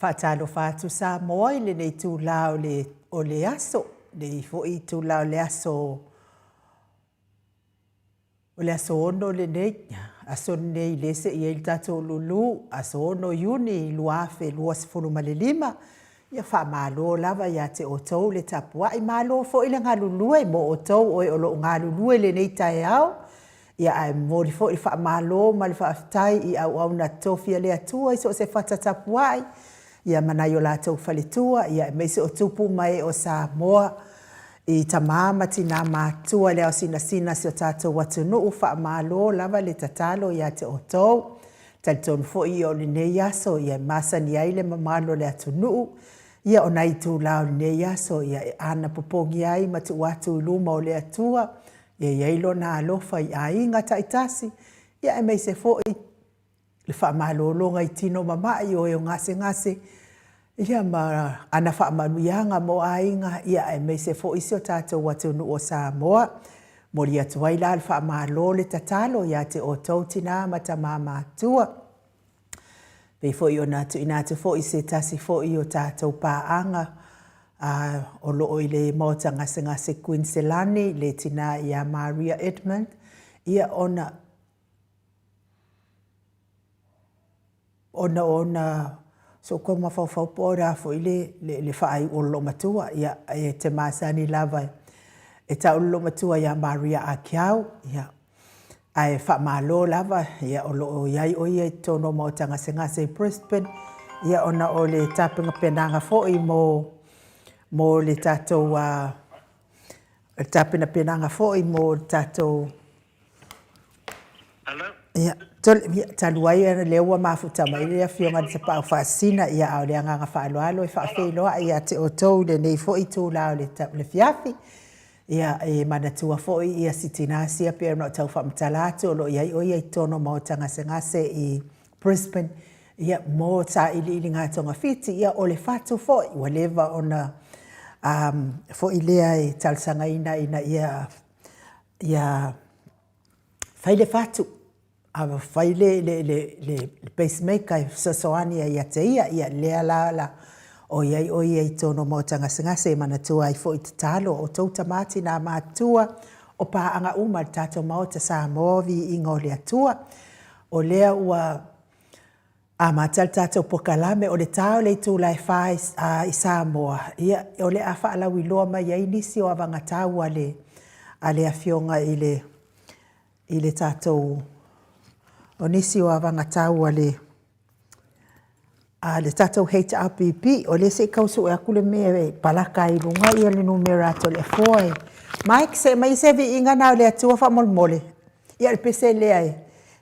Faatalofa atu Samoa i lenei itula o le, o le aso, lenei foi itula o le aso, o le aso 6 lenei, aso lenei lea se i ai le tatou lulu, aso 6 Iuni 2025. Ia faamalo lava ia te outou le tapuai, malo foi le galulue mo outou o e o lo o galulue i lenei taeao. Ia ae momoli foi le faamalo ma le faafetai i auauna totofi a le Atua i so o se fata tapuai, ia ma nai o latou faletua, ia aemaise o tupu ma ee o Samoa i tama ma tina matutua i le ao sinasina o si o tatou atunuu, faamalo lava le tatalo ia te outou. E talitonu foi o lenei aso e masani ai le mamalu o le atunuu, ia o nai itula o lenei aso e anapopogi ai ma tuu atu i luma o le Atua, ia i ai Lona alofa i aiga taitasi, aemaise foi le faamalologa i tino mama'i, o e o gasegase, ia ma ana faamanuiaga mo aiga, aemaise foi si o tatou atunuu o Samoa. E momoli atu ai la le faamalo le tatalo ia te outou tina ma tama matutua. E pei foi ona tuuina atu foi i se tasi foi o tatou paaga o lo o i le Maota Gasegase i Kuiniselani, le tina ia Maria Edmund, ia ona ona o ona sou mafaufau po o le a foi le faaiu o le loomatua. Ia, e te masani lava e tau le loomatua ia Maria Akiau, ia, ae faamalo lava, ia, o lo o i ai ʻo ia i totonu o Maota Gasegase i Brisbane, ia, ona o le tapenapenaga foi mo le tatou tapenapenaga foi mo le tatou. Hello. Ia, talu ai o lea ua mafuta mai le Afioga i le Tapaau Faasisina, ia, a o le agaga faaaloalo e faafeiloai ia te outou i lenei foi itula o le afiafi. Ia, e manatua foi ia si tina sia pei ona ou tau faamatala atu o lo o i ai ʻo ia i totonu o Maota Gasegase i Brisbane, ia, mo sailiiliga togafiti, ia, o le fatu foi ua leva ona foi lea e talosagaina ina ia ia fai le fatu, a fai le, le, le, le, le pacemaker e fesoasoani ai ia te ia, ia lea la la o i ai ʻo ia i totonu o Maota Gasegase e manatua ai foi tatalo o outou tama tina matutua o paaga uma a le tatou Maota Samoa viiga o le Atua. O lea ua amata le tatou pokalame, o le ta o le itula e 4 i Samoa, ia, o le a faalauiloa mai ai nisi o avagatau a le, a le Afioga i le, i le tatou, o nisi o avagatau a le, a le tatou HRPP. O lea se i tau sue atu le mea e palaka ai i luga ia le numera a Toleafoa e. Mike, se i aumai se viiga na o le Atua faamolemole. Ia o le pese lea e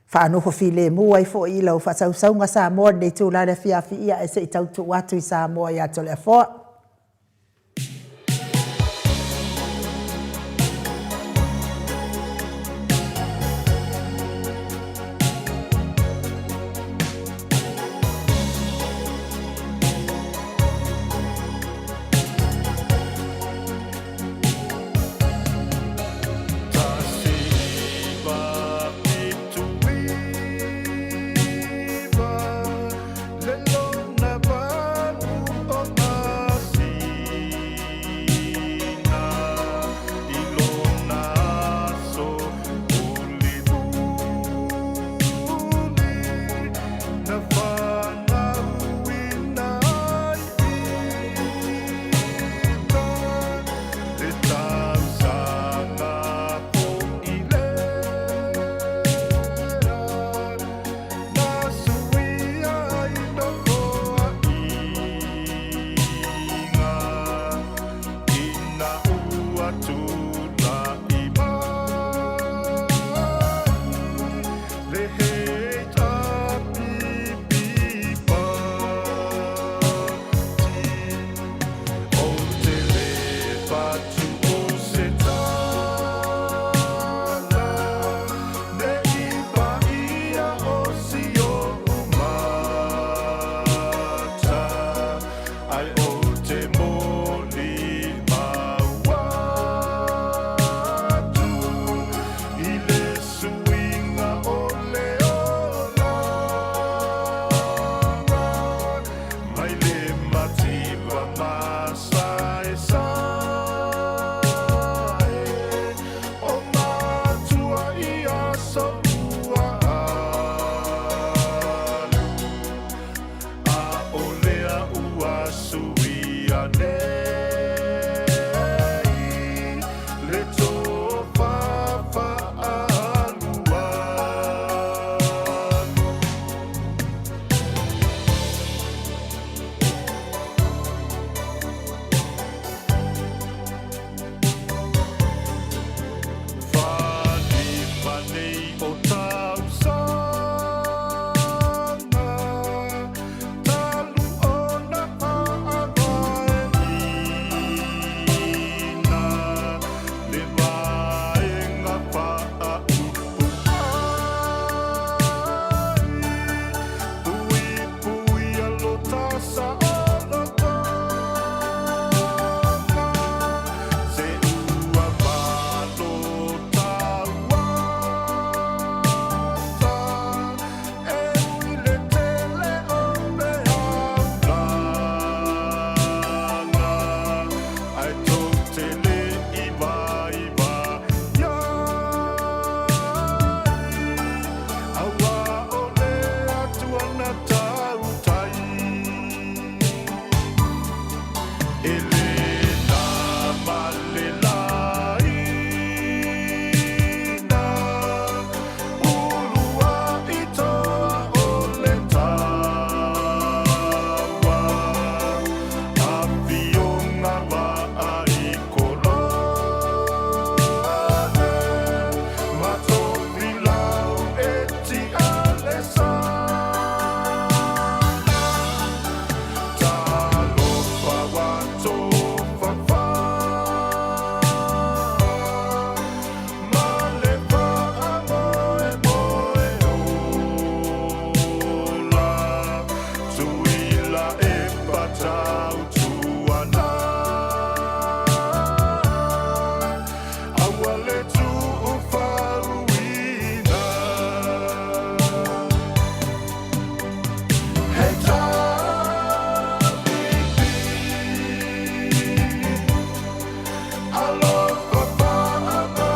faanofo filemu ai foi i lau faasausauga Samoa i lenei itula i le afiafi, ia ae se i tau tuu atu i Samoa ia Toleafoa. Nei le tofa faaalualu. Faalima nei o tausaga talu ona faavaeina le Vaega Faaupufai Puipuia lo ta saolotoga Se ua valo tauata E ui le tele o peau lana Ae tou te le i vaivai ai Aua o le Atua na tautai E le na ma le laina Uluai toa o le taua Afioga vaai kolone Ma Tofilau e tia le sana Talofa ua tofafa Ma le faamoemoe ola Tuila e patautuana Aua le tuufauina Hei tāpipi Alofa faamaoni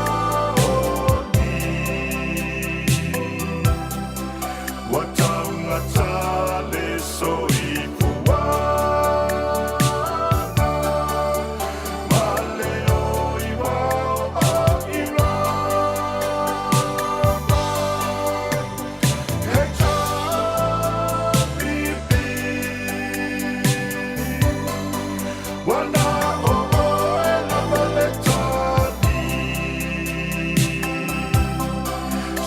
Ua taugata le soifuaga Ma le o i wao o i Roma Hei tāpipi Ua na o oe lava le tali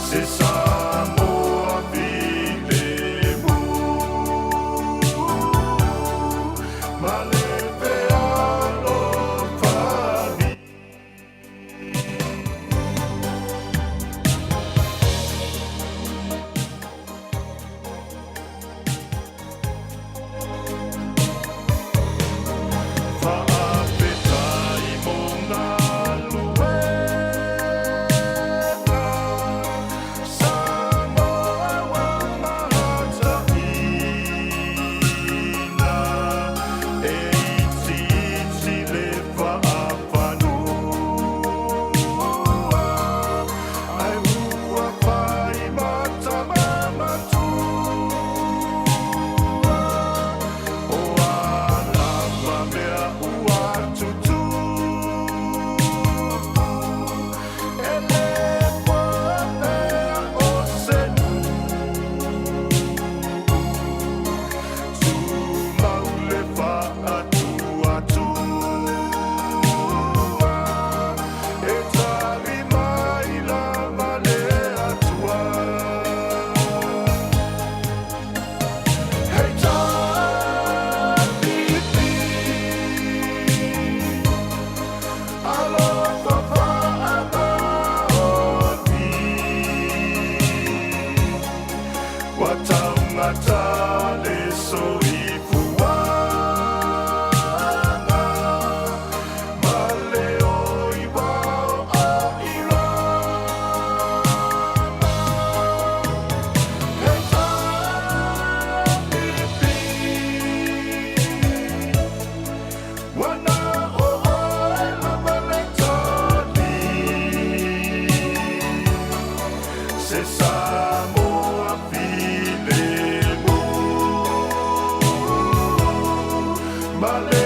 Se Samoa filemu Ma le fealofani. Faafetai mo galuega Samoa ua mataina E itiiti le faafanua Ae ua fai ma tama matua O a lava mea ua tutupu E le faapea o se nuu Tumau le faatuatua E tali mai lava le Atua Hei tāpipi Alofa faamaoni Ua taugata le soifuaga Ma le o i wao o i Roma Hei tāpipi Ua na o oe lava le tali Se Samoa filemu Ma le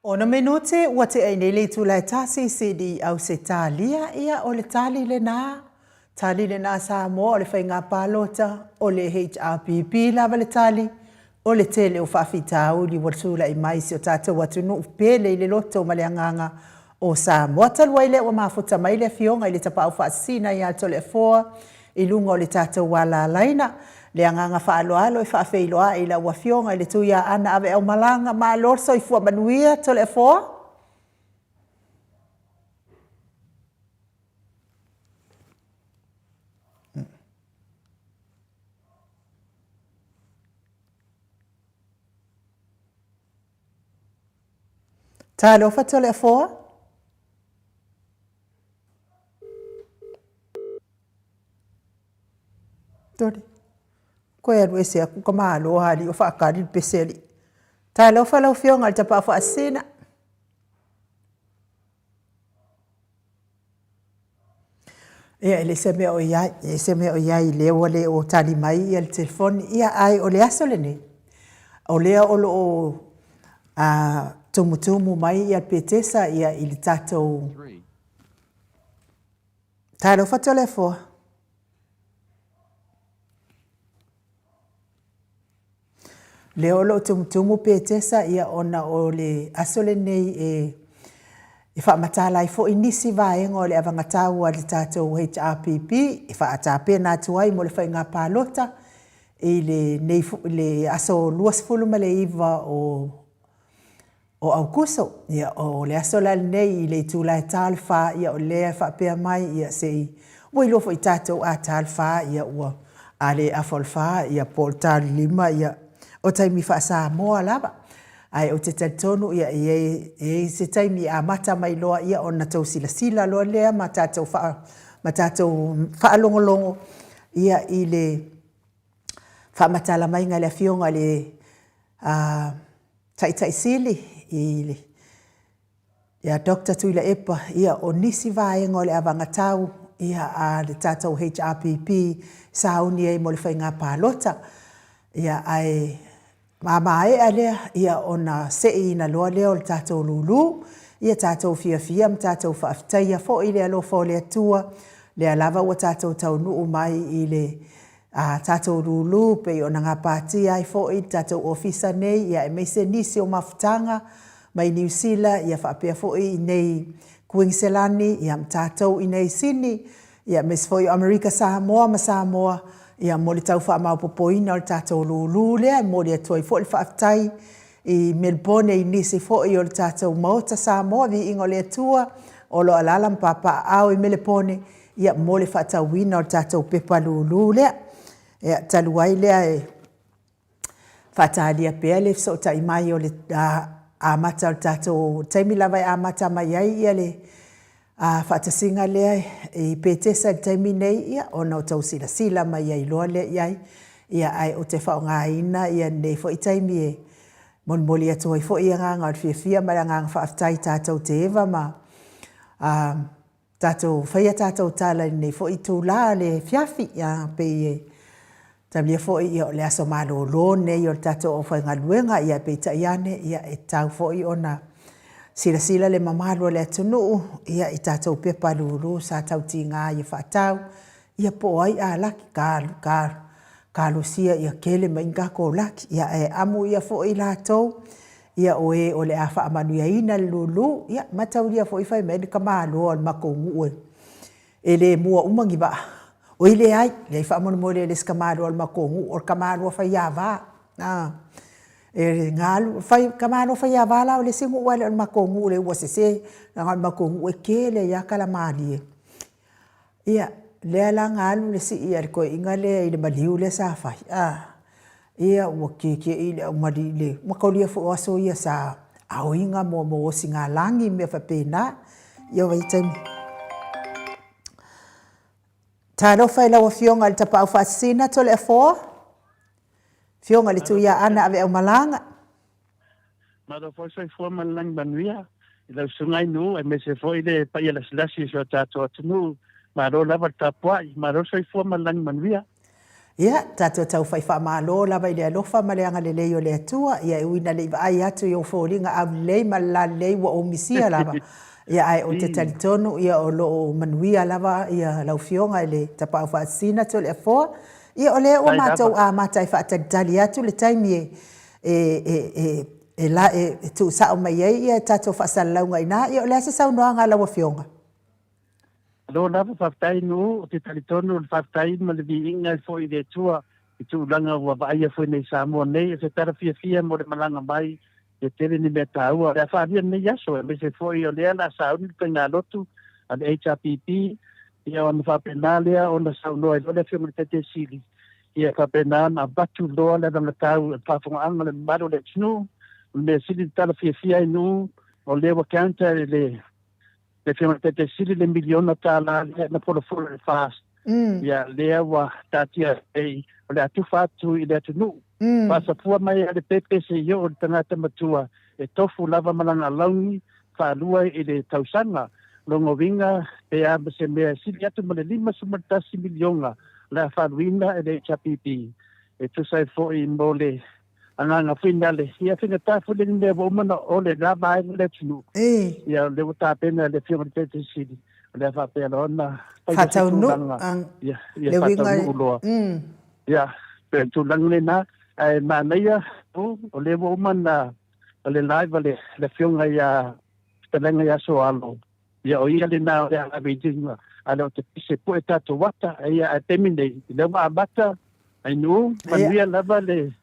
Ono minute ua tea i nei le itula e tasi sili Ausetalia, ia o le tali lena, tali lena Samoa o le faiga palota o le HRPP lava le tali, o le tele o faafitauli ua tulai mai i si o tatou atunuu pele i le loto ma le agaga o Samoa. Talu ai lea ua mafuta mai le Afioga i le Tapaau Faasisina ia Toleafoa i luga o le tatou alalaina. Le agaga faaaloalo e faafeiloai i lau Afioga i le Tuiaana Aveaumalaga. Malo le soifua manuia Toleafoa. Talofa Toleafoa. Tole. Koe alu ese aku ka malo hali o whaakari le pese ali. Talofa lau afioga i le Tapaau Faasisina. Ia, e le se mea o i ai, e le se mea o i ai, lea ua le o tali mai ia le telefoni. Ia, ae o le aso lenei, o lea o lo o a, tumutumu mai ia le Petesa ia i le tatou Talofa Toleafoa. Lea o lo o tumutumu Petesa ia ona o le aso lenei e e faamatala ai foi nisi vaega o le avagatau a le tatou HRPP e faatapena atu ai mo le faiga palota i lenei le aso 29 o o Aukuso. Ia, o le aso la lenei i le itula e ta o le fa, ia o lea e faapea mai, ia se i, ua iloa foi tatou a ta le fa, ia ua, a le afa o le fa, ia po o le ta o le lima, ia o taimi faa-Samoa lava. Ae ou te talitonu, ia, e i ai, e i ai se taimi e amata mai loa, ia ona tou silasila loa lea ma tatou faa, ma tatou faalogologo, ia, i le faamatala maiga e le Afioga i le Taitai Sili i le, ia Doctor Tuilaepa, ia o nisi vaega o le avagatau ia a le tatou HRPP sauni ai mo le faiga palota. Ia ae a maea lea, ia ona seiina loa lea o le tatou lulu, ia tatou fiafia ma tatou faafetaia foi le alofa o le Atua, lea lava ua tatou taunuu mai i le a tatou lulu pei ona gapatia ai foi le tatou ofisa nei, ia aemaise nisi o mafutaga mai Niu Sila, ia faapea foi i nei Kuiniselani, ia ma tatou i nei Sini, ia aemaise foi o Amerika Samoa ma Samoa, ia mo le tau faamaopoopoina o le tatou lulu lea. E momoli atu ai foi le faafetai i Melbourne i nisi foi o le tatou Maota Samoa, Viiga o le Atua, o lo o alaala ma papaaao i Melepone, ia, mo le faatauina o le tatou pepa lulu lea. Ia, talu ai lea e faatalia pea le fesootai mai o le amata o le tatou taimi lava e amata mai ai ia le faatasiga lea i Petesa i le taimi nei, ia, ona o tou silasila mai ai loa lea i ai. Ia, ae ou te faaaogaina ia lenei foi taimi e molimoli atu ai foi agaga o le fiafia ma le agaga faafetai tatou te eva ma Tatou faia tatou tala i lenei foi itula o le afiafi, ia, pei e talia foi ia o le aso malolo lenei o le tatou aufaigaluega, ia peitai ane, ia e tatau foi ona silasila le mamalu o le atunuu ia i tatou pepa lulu sa tautiga ia faatau, ia po o ai a laki, ka, ka, kalosia ia kele mai ni takou laki, ia ae amu ia foi latou ia o e o le a faamanuiaina le lulu, ia mataulia foi fai mai le tamaloa o le matou nuu e, e le mua uma ni vaa. Oi leai, leai faamolemole le isi tamaloa o le matou nuu, o le tamaloa faiava. A, e galu, fai, tamaloa faiava la o le isi nuu ae le o le matou nuu lea ua sese, leaga o le matou nuu e tele ai lava kalamalie. Ia, lea la na alu le sii a le toeaina lea i le maliu lea sa fai, a, ia ua tietie i le aumalii i le mataulia foi o aso ia sa aoina mo mo osigalagi ma mea faapena. Ia vaitaimi. Talofa i lau Afioga i le Tapaau Faasisina Toleafoa, Afioga i le Tuiaana Aveaumalaga. Malo foi soifua ma le lagi manuia i lau susuga i Nuu aemaise foi le paia lasilasi o si o tatou atunuu. Malo lava le tapuai, malo le soifua ma le lagi manuia. Ia, tatou taufai faamalo lava i le alofa ma le agalelei o le Atua, ia e ui ina le i vaai atu i ou foliga aulelei ma le lalelei ua ou misia lava, ia ae ou te talitonu ia o lo o manuia lava ia lau Afioga i le Tapaau Faasisina Toleafoa. Ia o lea ua matou amata e faatalitali atu le taimi e e e e e la e tuusao mai ai ia tatou faasalalauga i ina. Ia o le a se saunoaga a lau Afioga? Malo lava, faafetai Nuu, ou te talitonu o le faafetai ma le viiga foi i le Atua i tulaga ua vaaia foi nei i Samoa nei. O se tala fiafia mo le malaga mai, e tele ni mea taua o le a faaalia lenei aso, aemaise foi o lea o le a sauni le faigalotu a le HRPP, ia ona faapena lea ona saunoa ai loa le Afioga i le Taitai Sili, ia faapena ona avatu loa le anavatau i le faafofogaaga a le mamalu o le atunuu. O le mea sili le tala fiafia ai Nuu, o lea ua counter e le le Afioga i le Taitai Sili le miliona tala lea na folafolo i le FAST. Ia, lea ua taatia nei, o le a tufa atu i le atunuu. Faasafua mai a le pepe seia oo i le tagata matua e tofu lava ma lana alauni faalua i le tausaga. Lona uiga, pe a ma se mea e sili atu ma le $51 miliona o le a faaluina e le HRPP e tusa ai foi mo le agaga foi na le ia faigata foi le mea ua uma ona o le la vaega o le atunuu. Ia o lea ua tapena e le Afioga i le Taitai Sili, o le a faapea loa ona fai se tulaga ia ia faataunuu loa. Ia, pei o le tulaga lena, ae manaia o lea ua uma ona o le live a le Afioga ia Fetalaiga ia Soalo, Ia o ia lena o le a ave i luga, a le o te pise pue tatou ata, ia ae taimi nei, lea ua amata, ai nuu, manuia lava le,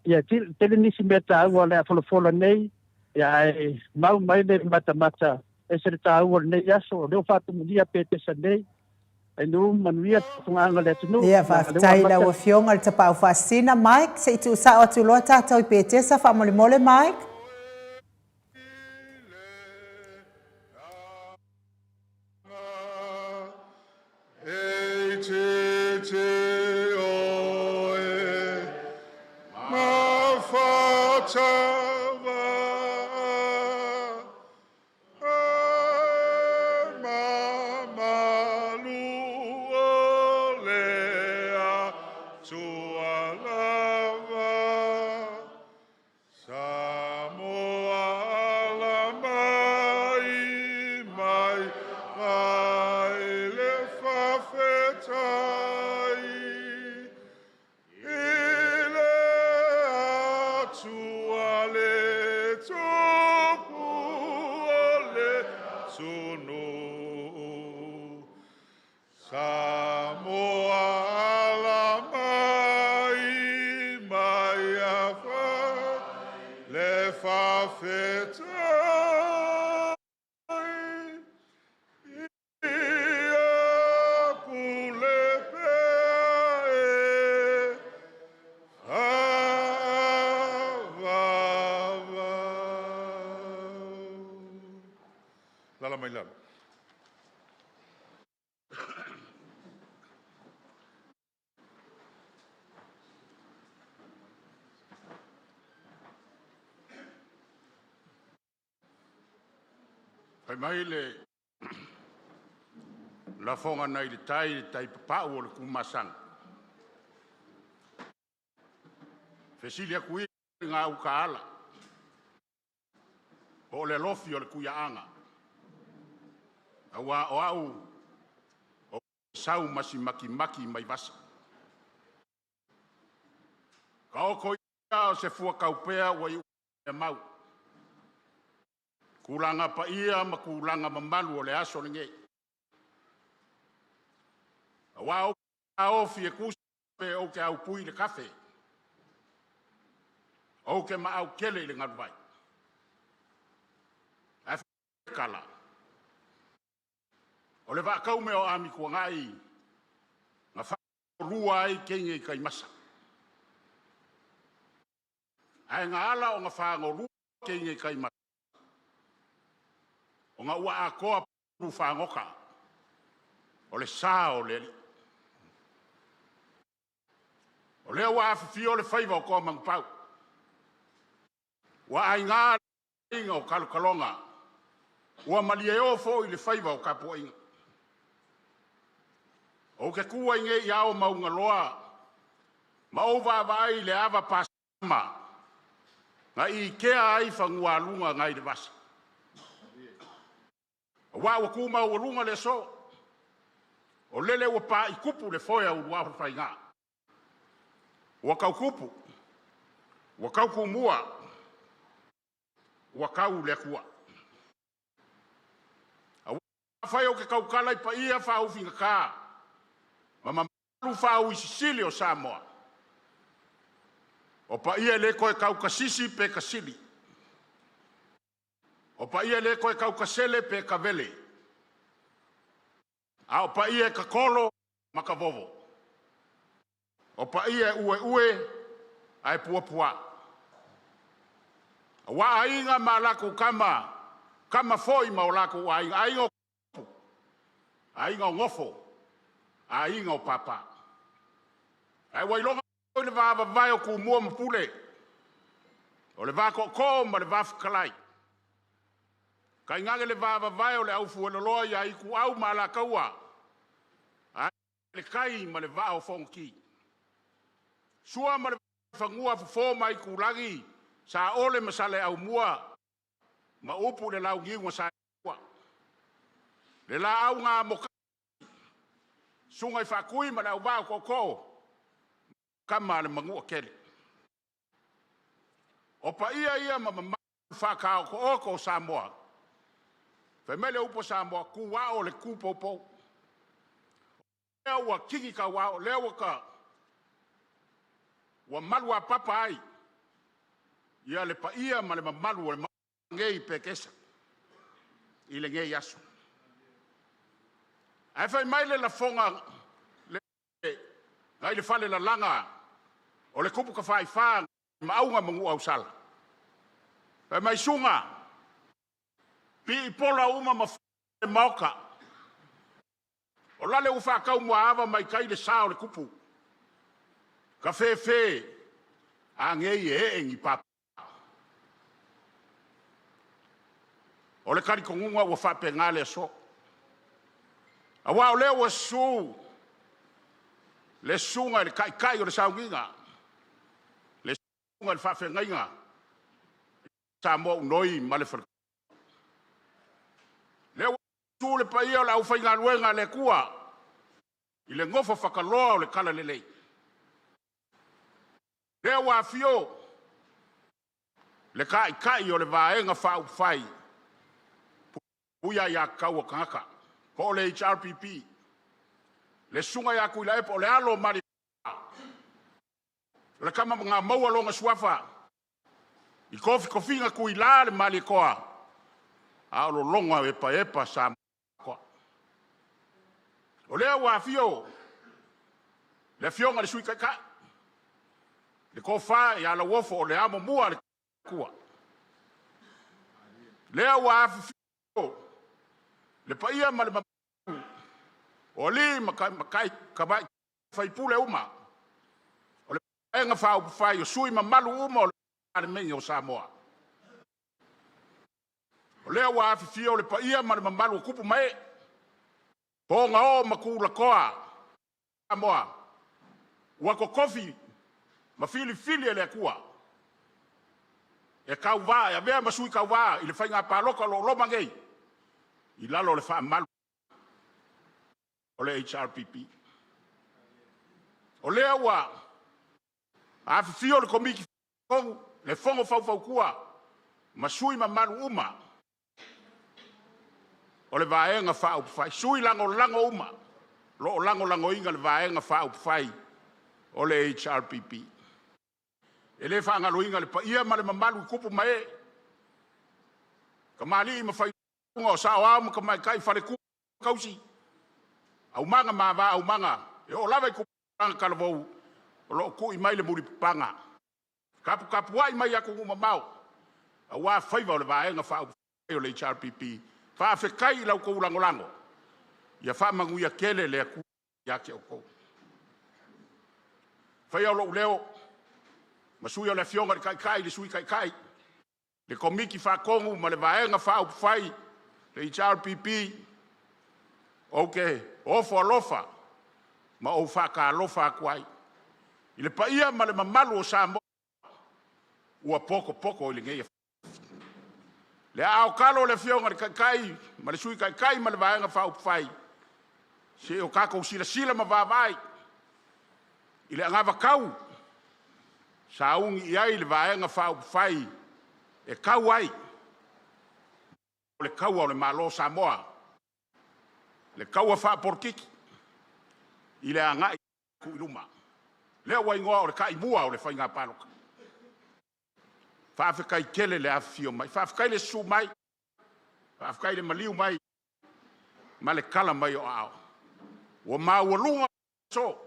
ia tele nisi mea taua o le a folafola nei, ia ae mau mai le matamata, ese le taua o lenei aso, o lea ua faatumulia Petesa nei, ai nuu, manuia faafofogaaga a le atunuu. Ia, faafetai i lau Afioga i le Tapaau Faasisina. Mike, se i tuusao atu loa tatou i Petesa faamolemole Mike. Samoa ala mai mai mai le faafetai i le Atua le Tupu o le atunuu. Samoa ala mai mai afa le faafetai ia pule pea e faavavau. Lala mai lalo. Fai mai le lafoga nai le tai, le tai papau o le Tuamasaga. Fesili atu ia i gauta ala, po o le alofi o le Tuiaaga, aua o au o sau ma si matimati mai vasa. Taoto ia o se fua taupea ua iu mau. Tulaga paia ma tulaga mamalu o le aso lenei. Aua ou taofi e tusa pe ou te aupui i le kafe, ou te maau tele i le galuvai. Ae kala, o le vaataume o Amituanai na faalua ai teine i taimasa. Ae na ala ona fagolua teine i taimasa, ona ua atoa pulu fagota o le sa o le alii. O lea ua afifio le faiva o Toa Manupau, ua aiga le aiga o Kalokaloga, ua malieo foi le faiva o tapuaiga. Ou te tu ai nei i ao maugaloa Ma ou vaavaai i le ava pasama na ikea ai fagualuga nai le vasa. Aua ua tu maualuga le aso, o lele ua paitupu le foe a Uluao le Faiga. Ua tau tupu, ua tau tumua, ua tau le Atua. Aua afai ou te tautala i paia faaufigata ma mamalu faauisisili o Samoa, o paia e le toe tautasisi pe tasili, o paia e le toe tautasele pe tavele, a o paia e tatolo ma tavovo, o paia e ueue ae puapuā. Aua Aiga ma latou Tama, Tama foi ma o latou Aiga, Aiga o Aiga o Nofo, Aiga o Papa. Ae ua iloga foi le va vavae o Tumua ma Pule, o le va tootoo ma le va fetalai. Tainane le va vavae o le aufueloloa ia Ituau ma Alataua, Aiga i le Tai ma le Vaa o Fonoti. Sua ma le Vaifanua, Fofo ma Aitulagi, Saole ma Saleaaumua ma upu i le Launiu na Saelua. Le Laau na Amotasi, Susuga i Faatui ma le Auvaa o Tootoo, Tama a le Manuatele. O paia ia ma mamalu faataotooto o Samoa. Fai mai le upu a Samoa, tu ao le tu poupou. O lea ua tini tauao, lea ua ta ua maluapapa ai ia le paia ma le mamalu o le Maota nei i Petesa i lenei aso. Ae fai mai le lafoga nai le falelalaga o le tupu tafaifa Maauga ma Nuuausala. Fai mai Suga, pii pola uma ma le maota. O lale ua faatau muaava mai tai le sa o le tupu. Ka fefe a nei e ee ni papa. O le talitonuga ua faapena le aso. Aua o lea ua susu le susuga i le taitai o le sauniga, le susuga i le faafeagaiga Samoa Unoi ma le faletua. Lea ua susu le paia o le aufaigaluega a le Atua i le nofo fataloa o le talalelei. Lea ua afio le taitai o le Vaega Faaupufai Puipuia Aia Tatau a Tagata, po o le HRPP, le susuga ia Tuilaepa o le alo o Malietoa, o le tama na maua lona suafa i tofitofiga tuila le Malietoa, a o lologo epaepa Samoa. O lea ua afio le afioga i le Sui Taitai, le tofa ia Lauofo o le amomua a le Atua. Lea ua afifio le paia ma le mamalu o alii ma tamaitai faipule uma o le Vaega Faaupufai o sui mamalu uma o le Palemene o Samoa. O lea ua afifio le paia ma le mamalu o tupu ma ee, pogaoo ma tulatoa Samoa ua totofi ma filifili e le Atua e tauva e avea ma sui tauva i le faiga palota o lo o loma nei i lalo o le faamalu o le HRPP. O lea ua afifio le Komiti Faatonu, le Fono Faufautua ma sui mamalu uma o le Vaega Faaupufai, sui lagolago uma o lo o lagolagoina le Vaega Faaupufai o le HRPP. E le faagaloina le paia ma le mamalu i tupu ma ee, tamalii ma failauga o saoao ma tamaitai, faletua ma tausi, aumaga ma ava aumaga, e oo lava i tupulaga talavou o lo o tui mai le mulipapaga, taputapuai mai atunuu mamao aua faiva o le Vaega Faaupufai o le HRPP. Faafetai i la outou lagolago, ia faamanuia tele le Atua ia te outou. Faia o lou leo ma sui o le Afioga i le Taitai, le Sui Taitai, le Komiti Faatonu ma le Vaega Faaupufai le HRPP, ou te ofo alofa ma ou faatalofa atu ai. I le paia ma le mamalu o Samoa ua potopoto i lenei afiafi. Le aao talo o le Afioga i le Taitai ma le Sui Taitai ma le Vaega Faaupufai, se i o tatou silasila ma vaavaai i le anavatau sauni i ai le Vaega Faaupufai e tau ai o le taua o le Malo o Samoa, le taua faapolokiki i le agai atu i luma. Lea ua igoa o le taimua o le faiga palota. Faafetai tele le afifio mai, faafetai le susu mai, faafetai le maliu mai ma le tala mai o aao. Ua maualuga aso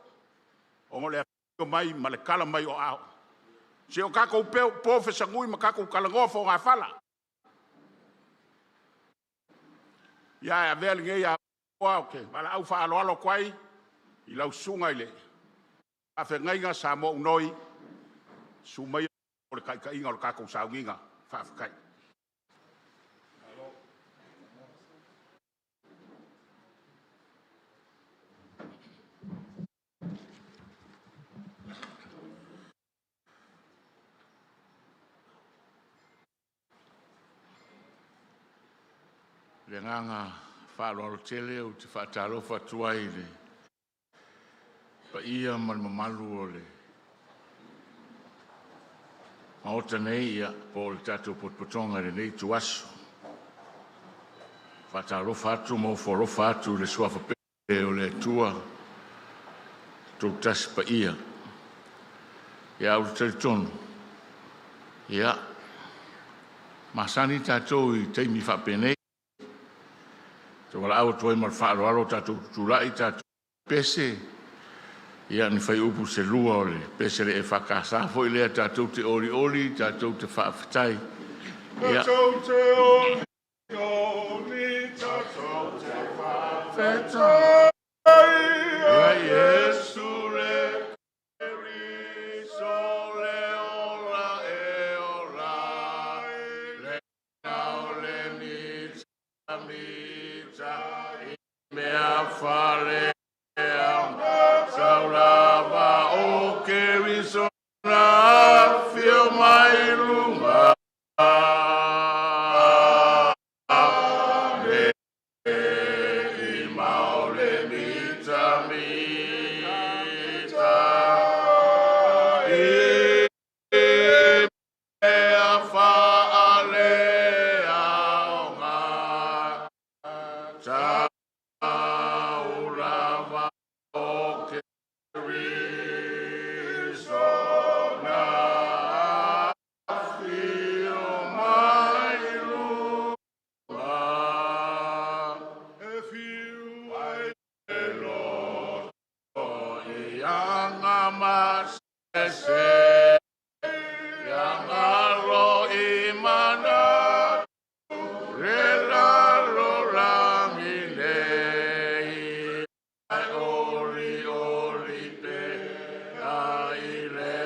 ona o le afifio mai ma le tala mai o aao. Se o tatou po fesanui ma tatou talanoa fogafala. Ia ae avea lenei avanoa ou te valaau faaaloalo atu ai i lau susuga i le faafeagaiga Samoa Unoi, susu maia mo le taitaiga o le tatou sauniga. Faafetai. I le agaga faaaloalo tele ou te faatalofa atu ai i le paia ma le mamalu o le Maota nei, ia, po o le tatou potopotoga i lenei ituaso. E faatalofa atu ma ofo alofa atu i le suafa pele o le Atua Toatasi Paia. Ia, ou te talitonu, ia, masani tatou i taimi faapenei, te valaau atu ai ma le faaaloalo tatou tutulai tatou pese, ia ni fuaiupu se lua o le pese a le EFKS foi lea tatou te olioli tatou te faafetai. Ia. Tatou te olioli, tatou te faafetai Ia Iesu le Keriso le ola e ola ai le ao le mitamita i mea fale tau lava o Keriso na afio mai luga le i mau le mitamita i mea faaleaoga tau lava o Keriso na afio mai luga E fiu ai e loto i aga masese ia galo i manatu le lalolagi nei ai olioli pea i le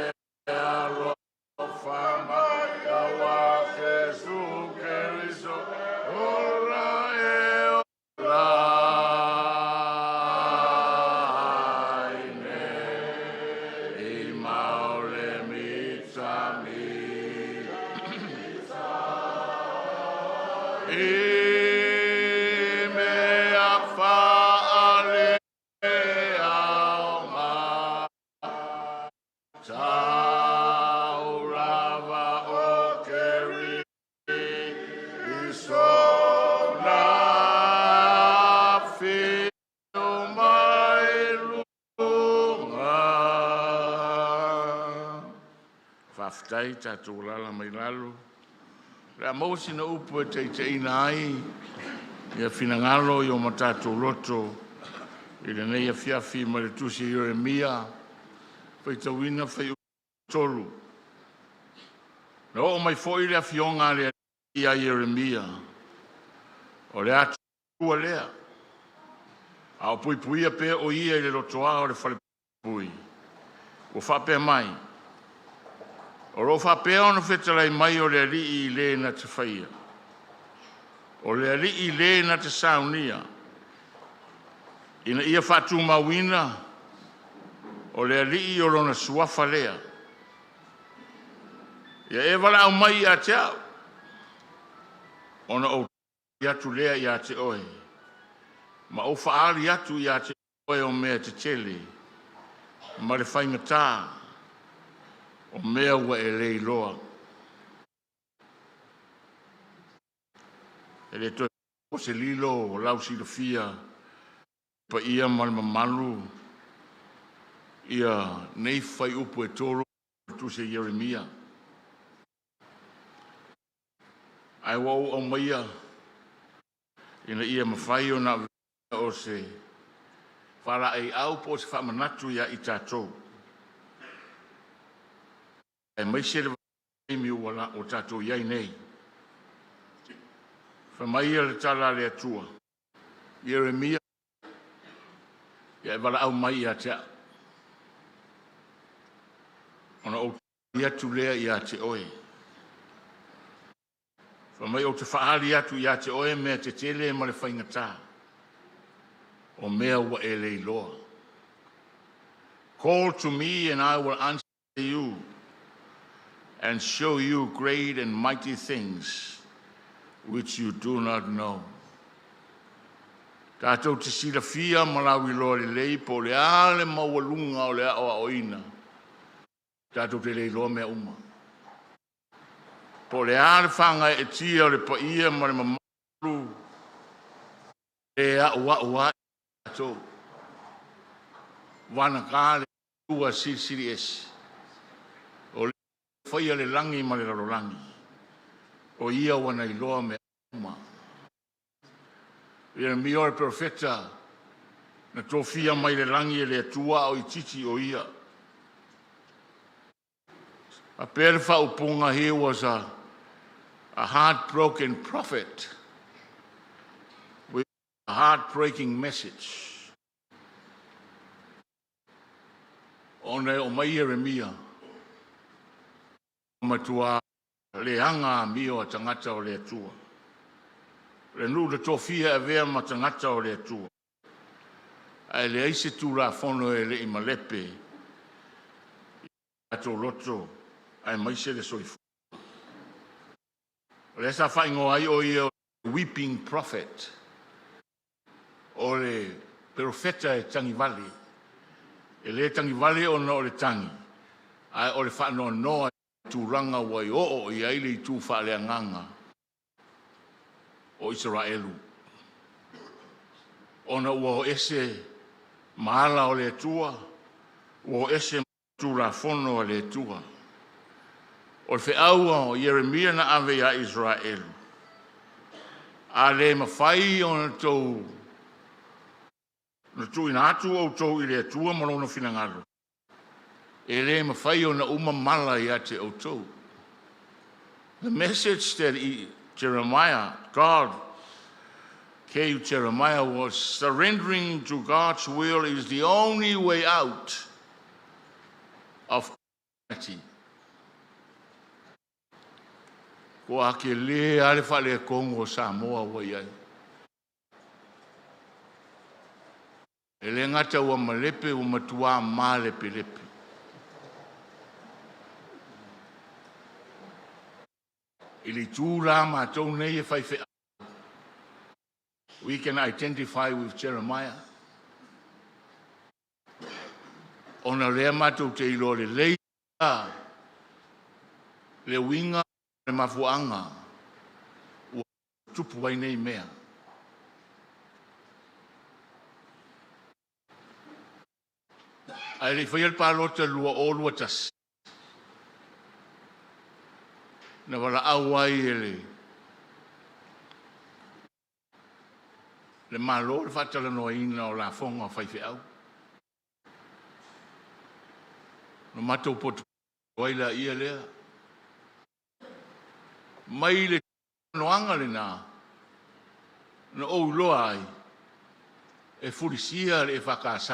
alofa mai aua Iesu Keriso ola e ola ai nei mau le mitamita i mea faaleaoga tau lava o Keriso na afio mai luga. Faafetai tatou alaala mai lalo. O le a maua sina upu e taitaiina ai ia finagalo i o ma tatou loto i lenei afiafi mai le tusi a Ieremia, faitauina fuaiupu 3. Na oo mai foi le afioga a le Alii ia Ieremia, o le Atua lea, a o puipuia pea o ia i le lotoa o le falepui, ua faapea mai, o lo o faapea ona fetalai mai o le Alii i le na te faia, o le Alii le na te saunia, ina ia faatumauina. O le Alii o Lona Suafa lea. Ia e valaau mai ia te au, ona ou tali atu lea ia te oe, ma ou faaali atu ia te oe o mea tetele ma le faigata, o mea ua e le iloa. E le toe po se lilo o lau silafia paia ma le mamalu ia nei fuaiupu e tolu o le Tusi a Ieremia. Ae ua ou aumaia ina ia mafai ona avea o se faalaeiau po o se faamanatu ia i tatou, aemaise le vaitaimi ua tatou i ai nei. Fai mai le tala a le Atua, Ieremia, ia e valaau mai ia te au, ona ou tali atu lea ia te oe. Fai mai ou te faaali atu ia te oe mea tetele ma le faigata, o mea ua e le iloa. Call to me and I will answer you and show you great and mighty things which you do not know. Tatou te silafia ma lauiloa lelei po o le a le maualuga o le aoaoina, tatou te le iloa mea uma. Po o le a le fagaeetia o le paia ma le mamalu e auau ai tatou. Vagata le Atua Silisili Ese, o le faia le lagi ma le lalolagi, o ia ua na iloa mea uma. Ieremia o le perofeta na tofia mai le lagi e le Atua a o itiiti o ia. Faapea le faaupuga, he was a heartbroken prophet with a heartbreaking message. Ona e oo mai Ieremia, matua leaga amio a tagata o le Atua. Le nuu na tofia e avea ma tagata o le Atua. Ae leai se Tulafono e le i malepe i tatou loto aemaise le soifua. O lea sa faaigoa ai o ia o weeping prophet, o le perofeta e tagivale. E le tagivale ona o le tagi, ae o le faanoanoa i tulaga ua i oo i ai le itu faaleagaga o Isaraelu. Ona ua o ese ma ala o le Atua, ua o ese Tulafono a le Atua. O le feau o Ieremia na ave ia Isaraelu, a le mafai ona tou na tuuina atu outou i le Atua ma lona finagalo, e le mafai ona uma mala ia te outou. The message that Jeremiah, God gave Jeremiah was surrendering to God's will is the only way out of calamity. Ua tele lava le faaletonu o Samoa ua i ai. E le gata ua malepe ua matua malepelepe. I le itu la matou nei e faifeau, we can identify with Jeremiah. Ona o lea matou te iloa lelei le uiga le mafuaaga ua tupu ai nei mea. Ae le i faia le palota 2021, na valaau ai e le Malo le faatalanoaina o lafoga a faifeau. Na matou potopoto ai laia lea. Mai le talanoaga lena na ou iloa ai e fulisia le EFKS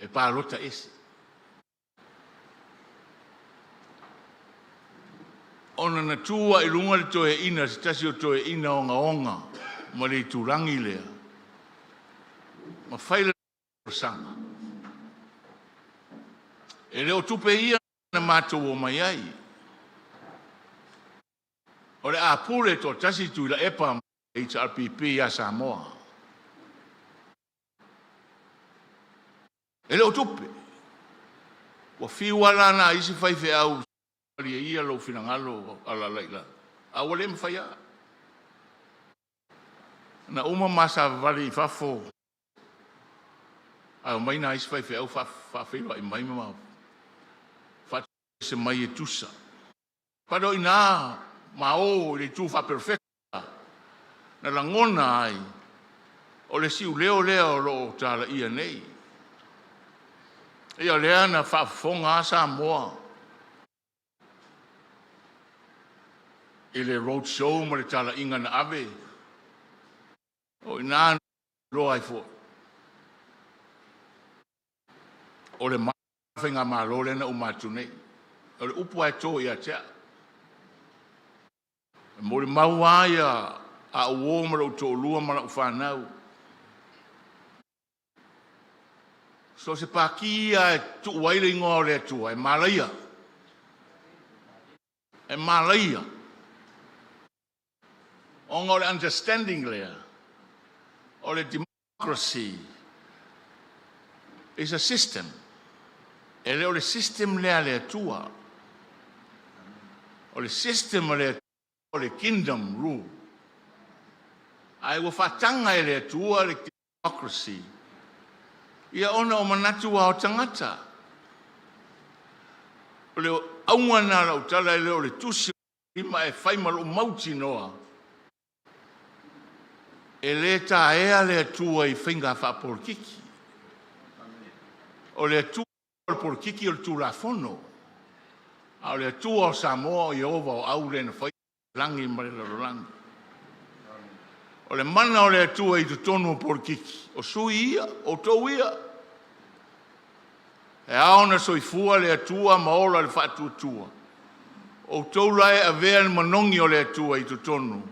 e palota ese. Ona na tu lava i luga le toeaina, se tasi o toeaina ogaoga ma le itulagi lea, ma fai le Folasaga. E le o tupe ia na matou omai ai. O le a pule toatasi Tuilaepa ma HRPP ia Samoa. E le o tupe. Ua fiu lava la nai isi faifeau, malie ia lou finagalo alaala i lalo, a ua le mafai lava. Na uma ma savavali i fafo ae omai nai isi faifeau faafeiloai mai ma faatoese mai e tusa. But o i ina ma o i le itu faaperofeta na lagona ai o le siuleo lea o lo o talaia nei. Ia o lea na faafofoga lava Samoa i le road show ma le talaiga na ave, o i ina na iloa ai foi o le faigamalo lea na uma atu nei. O le upu lava e to ia te au. E molimau lava ia au uo ma lou toalua ma lau fanau. So o se pati ia e tuu ai le igoa o le Atua, e malaia. E malaia. Ona o le understanding lea, o le democracy is a system. E le o le system lea a le Atua. O le system a le Atua o le kingdom rule. Ae ua faataga e le Atua le democracy ia ona o manatu lava o tagata. O le auga lena o lau tala, e le o le tusi lima e fai ma lou mautinoa. E le taea le Atua i faiga faapolikiki. O le Atua o le polokiki o le Tulafono. A o le Atua o Samoa o Ieova o au le na fai lagi ma le lalolagi. O le mana o le Atua i totonu o polokiki, o sui ia, o outou ia. E ao ona soifua le Atua ma ola le faatuatua. O outou la e avea le manogi o le Atua i totonu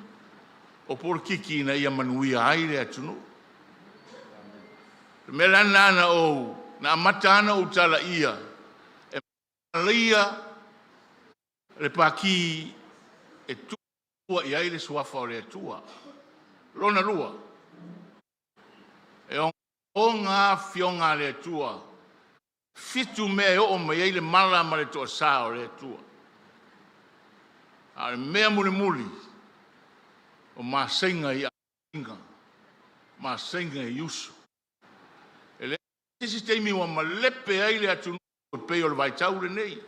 o polokiki ina ia manuia ai le atunuu. O le mea la lena na ou na amata lava ona ou talaia e malaia le pati e tua i ai le suafa o le Atua. Lona lua, e ogaoga afioga a le Atua, 7 mea e oo mai ai le mala ma le toasa o le Atua. A o le mea mulimuli, o maseiga i aiga, maseiga i uso. E leai se isi taimi ua malepe ai le atunuu e pei o le vaitau lenei.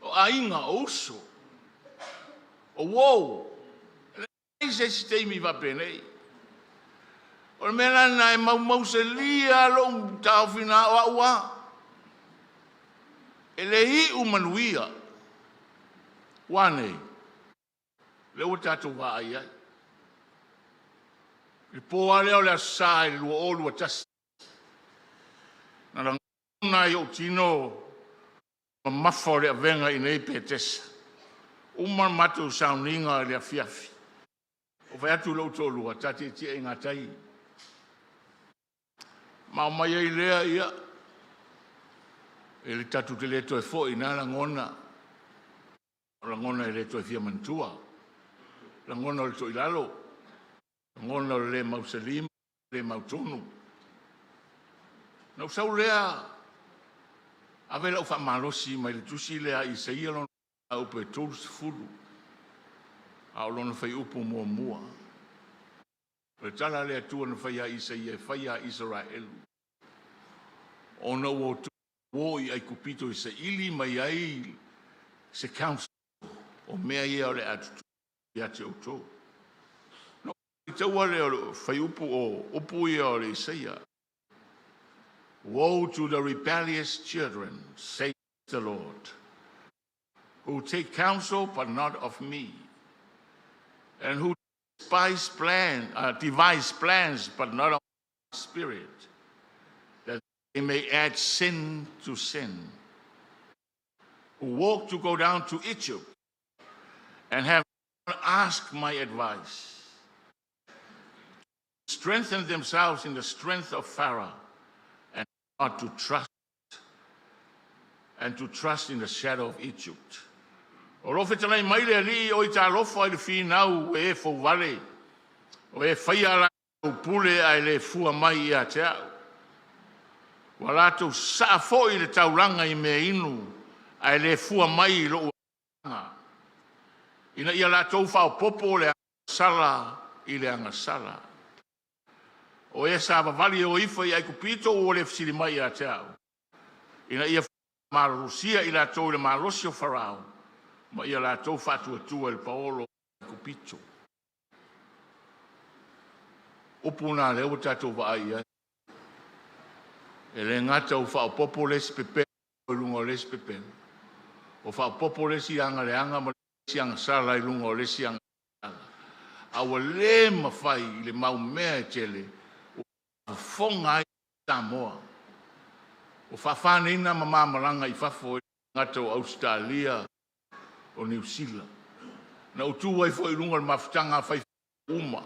O aiga, o uso, o uo, e leai se isi taimi faapenei. O le mea la lena e maumausalia lou taofi na o au lava. E le iu manuia. Ua a nei? Lea ua tatou vaai ai. I le po lava lea o le Aso Sa i le 2021, na lagona ai i ou tino mamafa o le avega i inei i Petesa. Uma le matou sauniga i le afiafi, ou fai atu i lou toalua, ta tietie i gatai. Ma omai ai lea, ia, e le tatou te le toe foi na lagona, o lagona e le toe fia manatua. Lagona o le toilalo, lagona o le le mausali ma le mautonu. Na ou sau lea ave lau faamalosi mai le tusi lea a Isaia lona upu e 30, a o lona fuaiupu muamua. O le tala a le Atua na fai ia Isaia e fai ia Isaraelu, ona ua outou o i Aikupito e saili mai ai se counsel o mea ia o le a tutupu ia te outou. Na faitaua lea o le fuaiupu o upu ia o le Isaia. Woe to the rebellious children, says the Lord, who take counsel but not of me, and who devise plans but not of my spirit, that they may add sin to sin, who walk to go down to Egypt and have not asked my advice. Strengthen themselves in the strength of Pharaoh and not to trust and to trust in the shadow of Egypt. O lo o fetalai mai le Alii, Oi talofa i le finau e fouvale, o e faia a latou pule ae le fua mai ia te au. Ua latou sasaa foi le taulaga i mea inu ae le fua mai i lou agaga, ina ia latou faaopoopo le agasala i le agasala. O e savavali e o ifo i Aikupito ua le fesili mai ia te au, ina ia faamalolosia i latou i le malosi o Farao ma ia latou faatuatua i le paolo o Aikupito. O Upu na o lea ua tatou vaai i ai, e le gata ua faaopoopo le isi pepelo i luga o le isi pepelo, ua faaopoopo le isi aga leaga ma le isi agasala i luga o le isi agasala, a ua le mafai i le mau mea e tele ua faafofoga ai Samoa. Ua faafa nei na ma malaga i fafo e le gata o Ausetalia, o Niu Sila. Na ou tu ai foi i luga o le mafutaga a faifeau uma,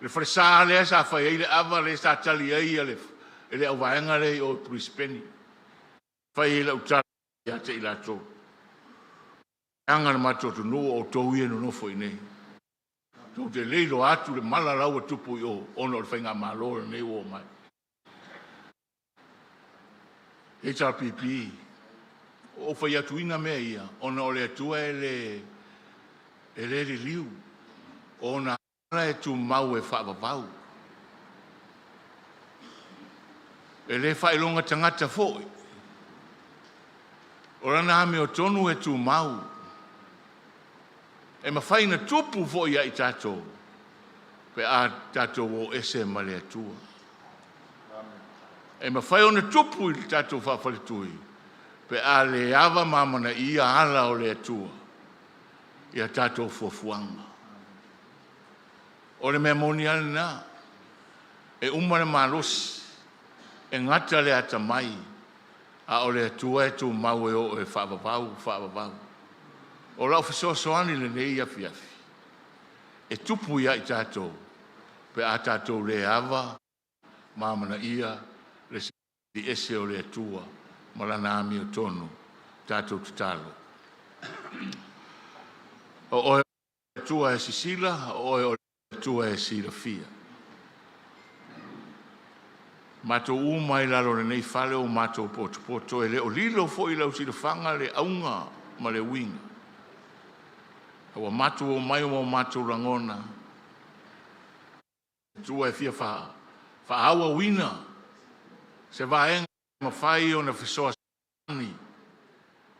le falesa lea sa fai ai le ava lea sa tali ai le e le auvaega lea i o i Perisepeni. Fai ai lau tala ia te i latou. Leaga le matou atunuu o outou ia e nonofo i inei. Tou te le iloa atu le mala la ua tupu i o ona o le faigamalo lenei ua omai. HRPP, ua ou fai atuina mea ia ona o le Atua e le e le liliu ona ala e tumau e faavavau. E le faailoga tagata foi. O lana amiotonu e tumau. E mafai ona tupu foi ia i tatou pe a tatou o ese ma le Atua. E mafai ona tupu i le tatou faafaletui pe a le ava ma amanaia ala o le Atua i a tatou fuafuaga. O le mea moni lava lena, e uma le malosi, e gata le atamai, a o le Atua e tumau e oo e faavavau, faavavau. O lau fesoasoani i lenei afiafi, e tupu ia i tatou pe a tatou le ava ma amanaia le ese o le Atua ma Lana amiotonu. Tatou tatalo. O oe le Atua e sisila, o oe o le Atua e silafia. Matou uma i lalo o lenei fale o matou potopoto, e le o lilo foi i lau silafaga le auga ma le uiga. Ua matou omai ma o matou lagona, Atua e fia faaauauina se vaega e mafai ona fesoasoani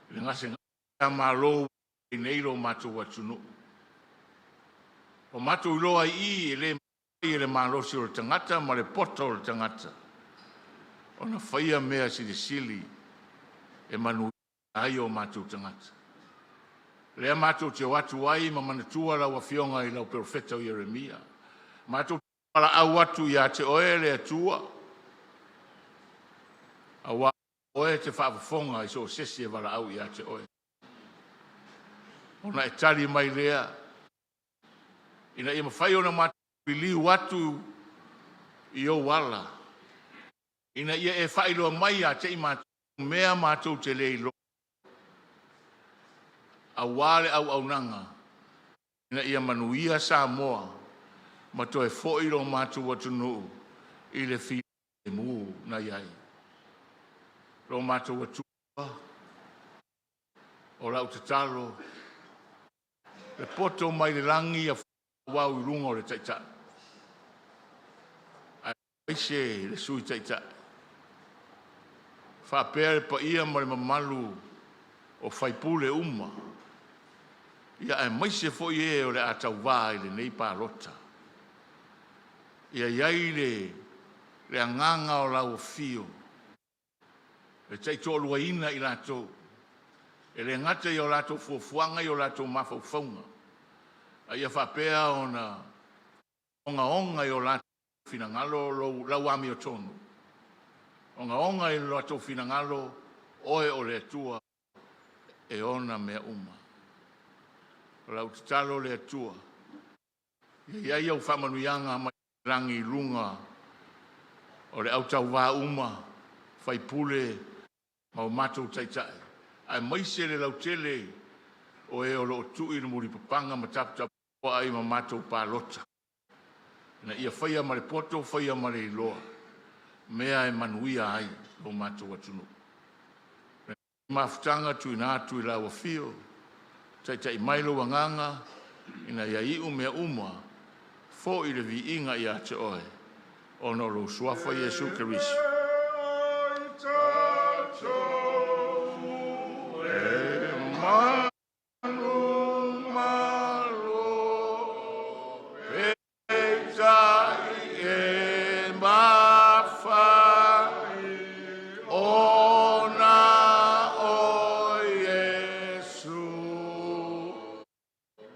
i le gasegase malo ua i ai nei lo matou atunuu. Ua matou iloa i i e le mafai e le malosi o le tagata ma le poto o le tagata ona faia mea silisili e manuia ai o matou tagata. Lea matou te o atu ai ma manatua lau Afioga i lau Perofeta o Ieremia, matou te valaau atu ia te oe le Atua, aua o oe e te faafofoga i so o se isi e valaau ia te oe. Ona e tali mai lea ina ia mafai ona matou liliu atu i ou ala, ina ia e faailoa mai ia te i matou mea matou te le iloa, aua le auaunaga ina ia manuia Samoa ma toe foi lo matou atunuu i le filemu na i ai. Lo matou Atua, o lau tatalo, le poto mai le lagi ia faaauau i luga o le Taitai, aemaise le Sui Taitai, faapea le paia ma le mamalu o faipule uma, ia aemaise foi e o le a tauva i lenei palota. Ia i ai le le agaga o lau afio e taitoaluaina i latou, e le gata i o latou fuafuaga i o latou mafaufauga, a ia faapea ona ogaoga i o latou finagalo lau amiotonu, ogaoga i lo latou finagalo, oe o le Atua e ona mea uma. O lau tatalo le Atua, Ia i ai au faamanuiaga mai lagi i luga o le autauvā uma, faipule ma o matou taitai, aemaise le lautele o e o lo o tui le mulipapaga ma taputapuai ma matou palota, ina ia faia ma le poto faia ma le iloa mea e manuia ai lo matou atunuu. Mafutaga tuuina atu i lau afio, taitai mai lou agaga ina ia iu mea uma foi le viiga ia te Oe, ona o lou Suafa Iesu Keriso. Peitai e mafai ona o Iesu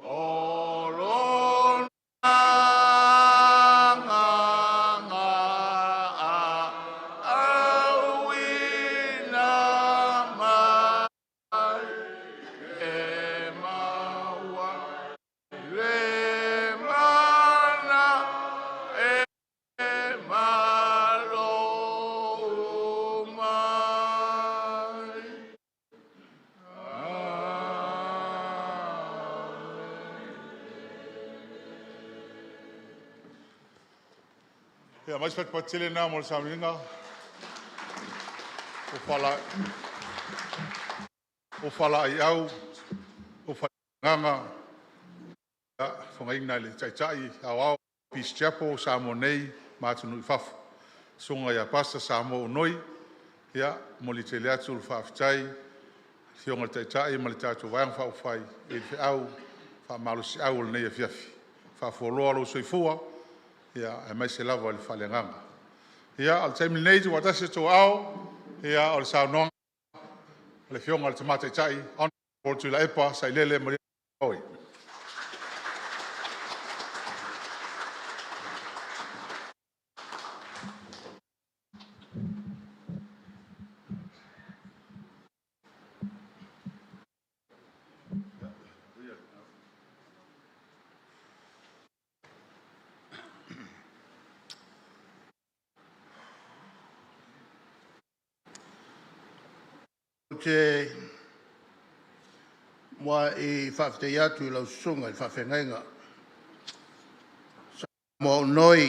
o Lona Agaga auina mai e maua ai le mana e malo uma ai. Ia, aumai se fatufatu tele lena mo le sauniga o faalaeiau, o faailoga agaga, fofogaina e le Taitai Aoao Peace Chapel o Samoa nei ma atunuu i fafo, le susuga ia Pastor Samoa Onoi. Ia, e momoli tele atu le faafetai i le Afioga i le Taitai ma le tatou Vaega Faaupufai i le feau faamalosiau o lenei afiafi. Faafualoa lou soifua aemaise lava i le faaleagaga. Ia, o le taimi lenei, tuufaatasi outou aao, o le saunoaga a le Afioga i le Tama Taitai Hon Tuilaepa Sailele Malielegaoi. Ou te muai faafetai atu i lau Susuga i le Faafeagaiga Samoa Onoi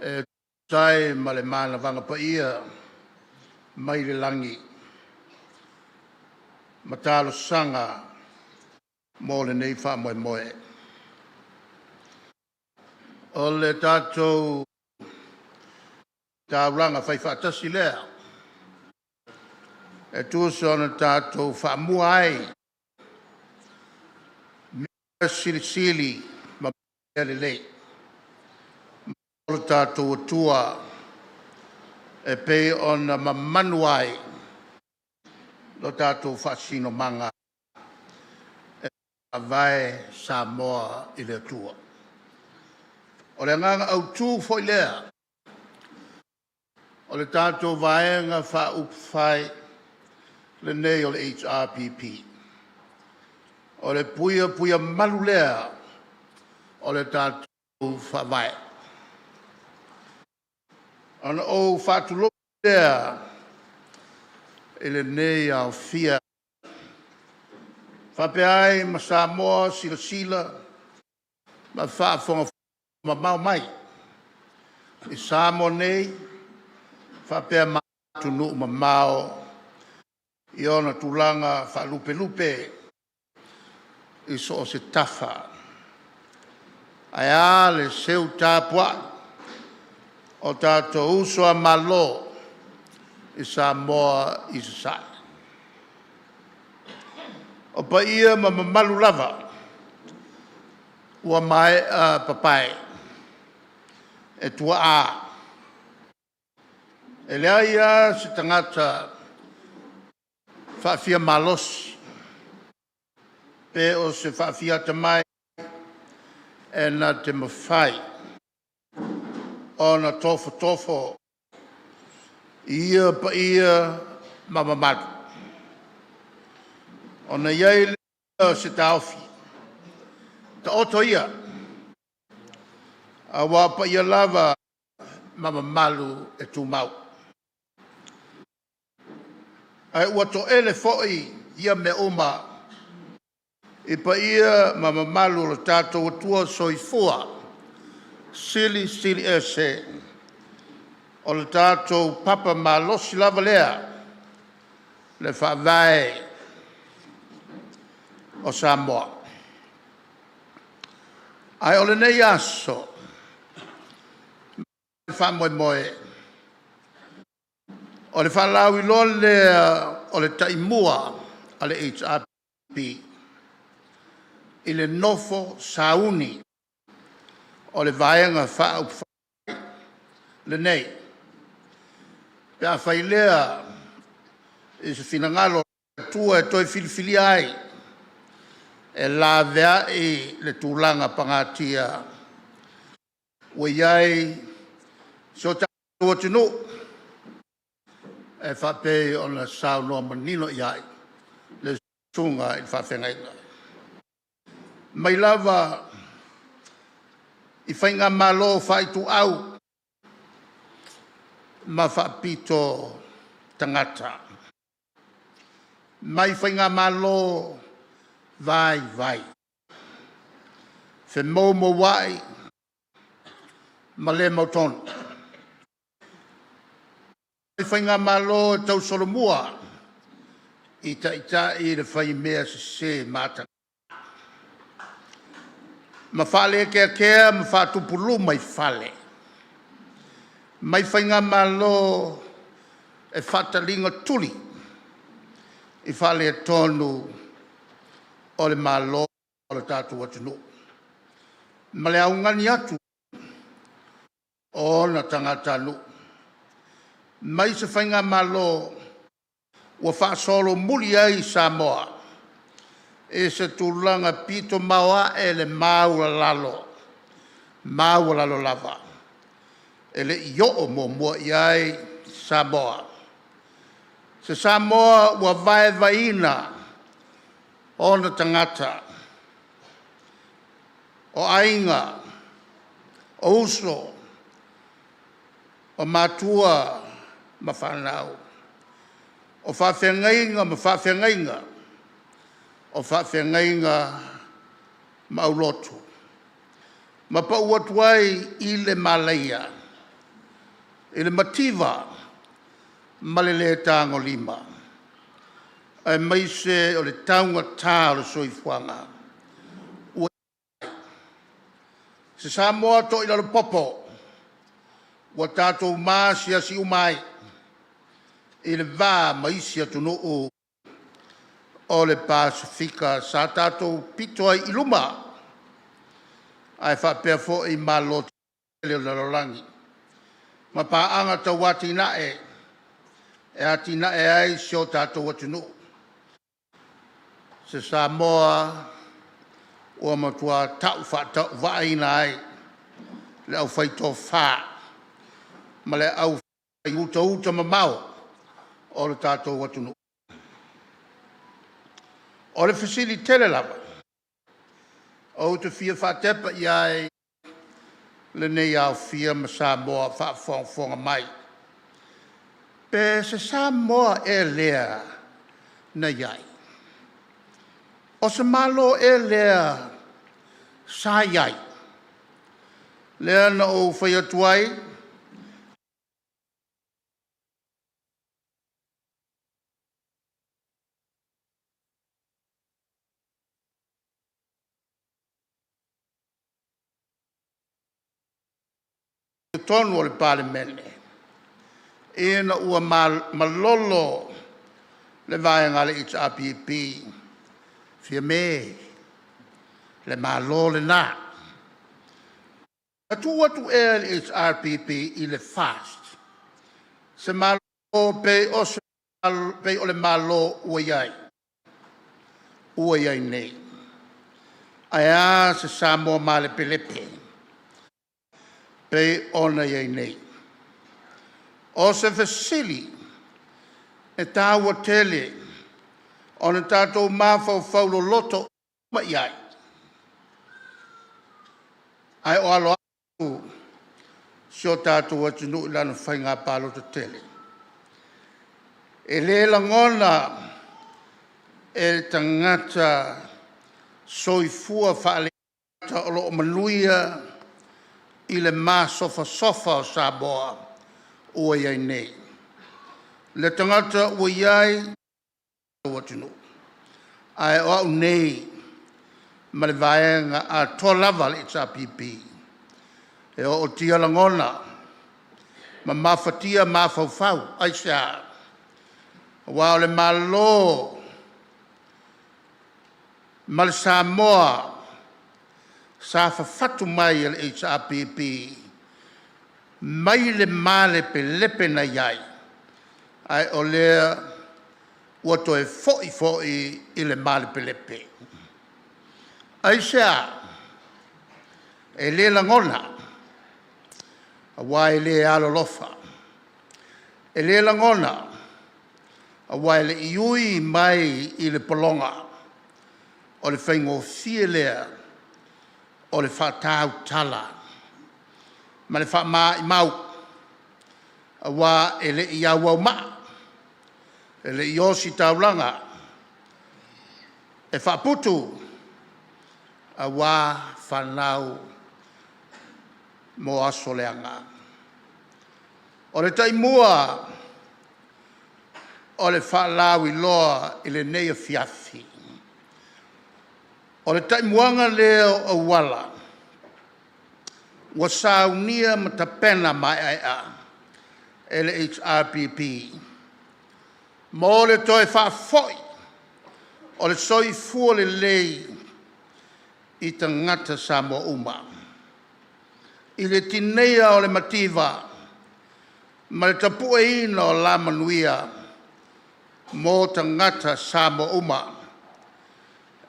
e tusa ai ma le manavaga paia mai le lagi ma talosaga mo lenei faamoemoe. O le tatou taulaga faifaatasi lea e tusa ona tatou faamua ai mea silisili ma mea lelei mo lo tatou Atua e pei ona mamanu ai lo tatou faasinomaga e faavae Samoa i le Atua. O le agaga autu foi lea o le tatou Vaega Faaupufai lenei o le HRPP, o le puiapuia malu lea o le tatou Faavae. Ona ou faatulou lea i lenei aofia faapea ai ma Samoa silasila ma faafogafoga mamao mai i Samoa nei faapea ma atunuu mamao i ona tulaga faalupelupe i so o se tafa. Ae a le seu tapuai o tatou uso a Malo i Samoa i Sasae. O paia ma mamalu lava ua maea papae e tuaa, e leai lava se tagata faafiamalosi pe o se faafiatamai e na te mafai ona tofotofo i ia paia ma mamalu. Ona i ai lea o se taofi, Taoto ia, aua o paia lava ma mamalu e tumau. Ae ua toele foi ia mea uma i paia ma mamalu o lo tatou Atua Soifua Silisili Ese, o le tatou papa malosi lava lea, le Faavae o Samoa. Ae o lenei aso ma le faamoemoe, o le faalauiloa lea o le Taimua a le HRPP i le nofo sauni o le Vaega Faaupufai lenei, pe a fai lea i se finagalo o le Atua e toe filifilia ai e laveai le tulaga pagatia ua i ai si o tatou atunuu, e faapei ona saunoa manino i ai le Susuga i le Faafeagaiga. Mai lava i faigamalo faaituau ma faapito tagata, mai faigamalo vaivai, femoumouai ma le mautonu, mai faigamalo e tausolomua i taitai le faimea sese matagofie, ma faalekeakea ma faatupuluma i fale, mai faigamalo e faataliga tuli i faaletonu o le Malo o le tatou atunuu ma le augani atu o ona tagatanuu, mai se faigamalo ua faasolomuli ai Samoa i se tulaga pito maoae le maualalo, maualalo lava e le i oo muamua i ai Samoa. Se Samoa ua vaevaeina ona tagata, o aiga, o uso, o matua ma fanau, o faafeagaiga ma faafeagaiga, o faafeagaiga ma aulotu, ma pau atu ai i le malaia, i le mativa ma le le tagolima, aemaise o le taugata o le soifuaga ua i ai. Se Samoa toilalo popo ua tatou maasiasi uma ai i le va ma isi atunuu o le Pasefika sa tatou pito ai i luma, ae faapea foi Malo tetele o le lalolagi ma paaga tau atinae e atinae ai si o tatou atunuu. Se Samoa ua matua tau faatauvaaina ai le aufai-tofa ma le aufai utauta mamao o le tatou atunuu. O le fesili tele lava ou te fia faatepa i ai lenei aofia ma Samoa o faafogafoga mai, pe se Samoa ea lea na i ai? O se Malo ea lea sa i ai? Lea na ou fai atu ai, totonu o le Palemene ina ua malolo le Vaega a le HRPP, Fiame, le Malo lena. Na tuu atu ea e le HRPP i le FAST se Malo pei o le Malo ua i ai nei? Ae a se Samoa malepelepe pei ona i ai nei? O se fesili e taua tele ona tatou mafaufau loloto uma i ai. Ae o alo atu si o tatou atunuu i lana faiga palota tele, e le lagona e le tagata soifua faale o lo o manuia i le masofasofa o Samoa ua i ai nei, le tagata ua i ai atunuu. Ae o au nei ma le vaega atoa lava a le HRPP, e ootia lagona ma mafatia mafaufau. Aisea? Aua o le Malo ma le Samoa sa fafatu mai e le HRPP mai le malepelepe na i ai, ae o lea ua toe foi foi i le malepelepe. Aisea? E le lagona aua e le alolofa, e le lagona aua e le i ui mai i le pologa. O le faigofie lea o le faatautala ma le faamaimau aua e le i auaumaa, e le i ositaulaga, e faaputu aua fanau mo aso leaga. O le taimua o le faalauiloa i lenei afiafi, o le taimuaga lea o auala ua saunia ma tapena maeaea e le HRPP mo le toe faafoi o le soifua lelei i tagata Samoa uma, i le tineia o le mativa ma le tapueina o la manuia mo tagata Samoa uma,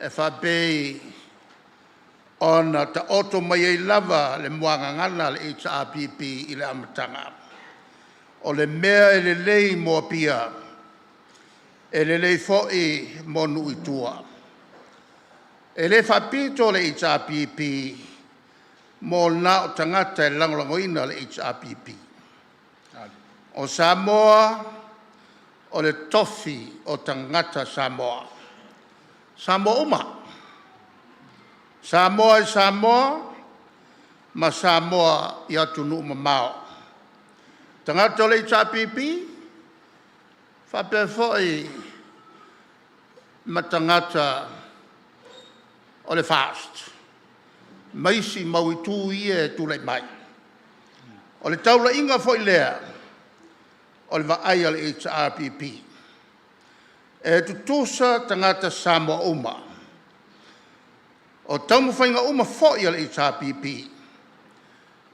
e faapei ona taoto mai ai lava le muagagana a le HRPP i le amataga, “O le mea e lelei mo Apia, e lelei foi mo nuu i tua.” E le faapito le HRPP mo na o tagata e lagolagoina le HRPP. O Samoa o le tofi o tagata Samoa, Samoa uma, Samoa i Samoa ma Samoa i atunuu mamao. Tagata o le HRPP faapea foi ma tagata o le FAST ma isi mau itu ia e tulai mai. O le taulaiga foi lea o le vaai a le HRPP, e tutusa tagata Samoa uma. O taumafaiga uma foi a le HRPP,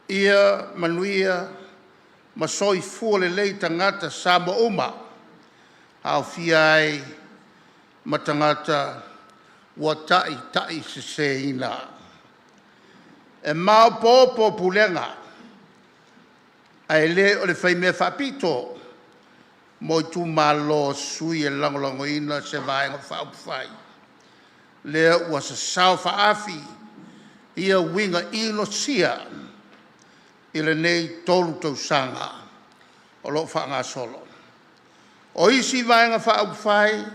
ia manuia ma soifua lelei tagata Samoa uma, aofia ai ma tagata ua taitaiseseina. E maopoopo pulega ae le o le faimea faapito mo itumalo o sui e lagolagoina se Vaega Faaupufai, lea ua sasao faaafi ia uiga inosia i lenei 3 tausaga o lo o faagasolo. O isi Vaega Faaupufai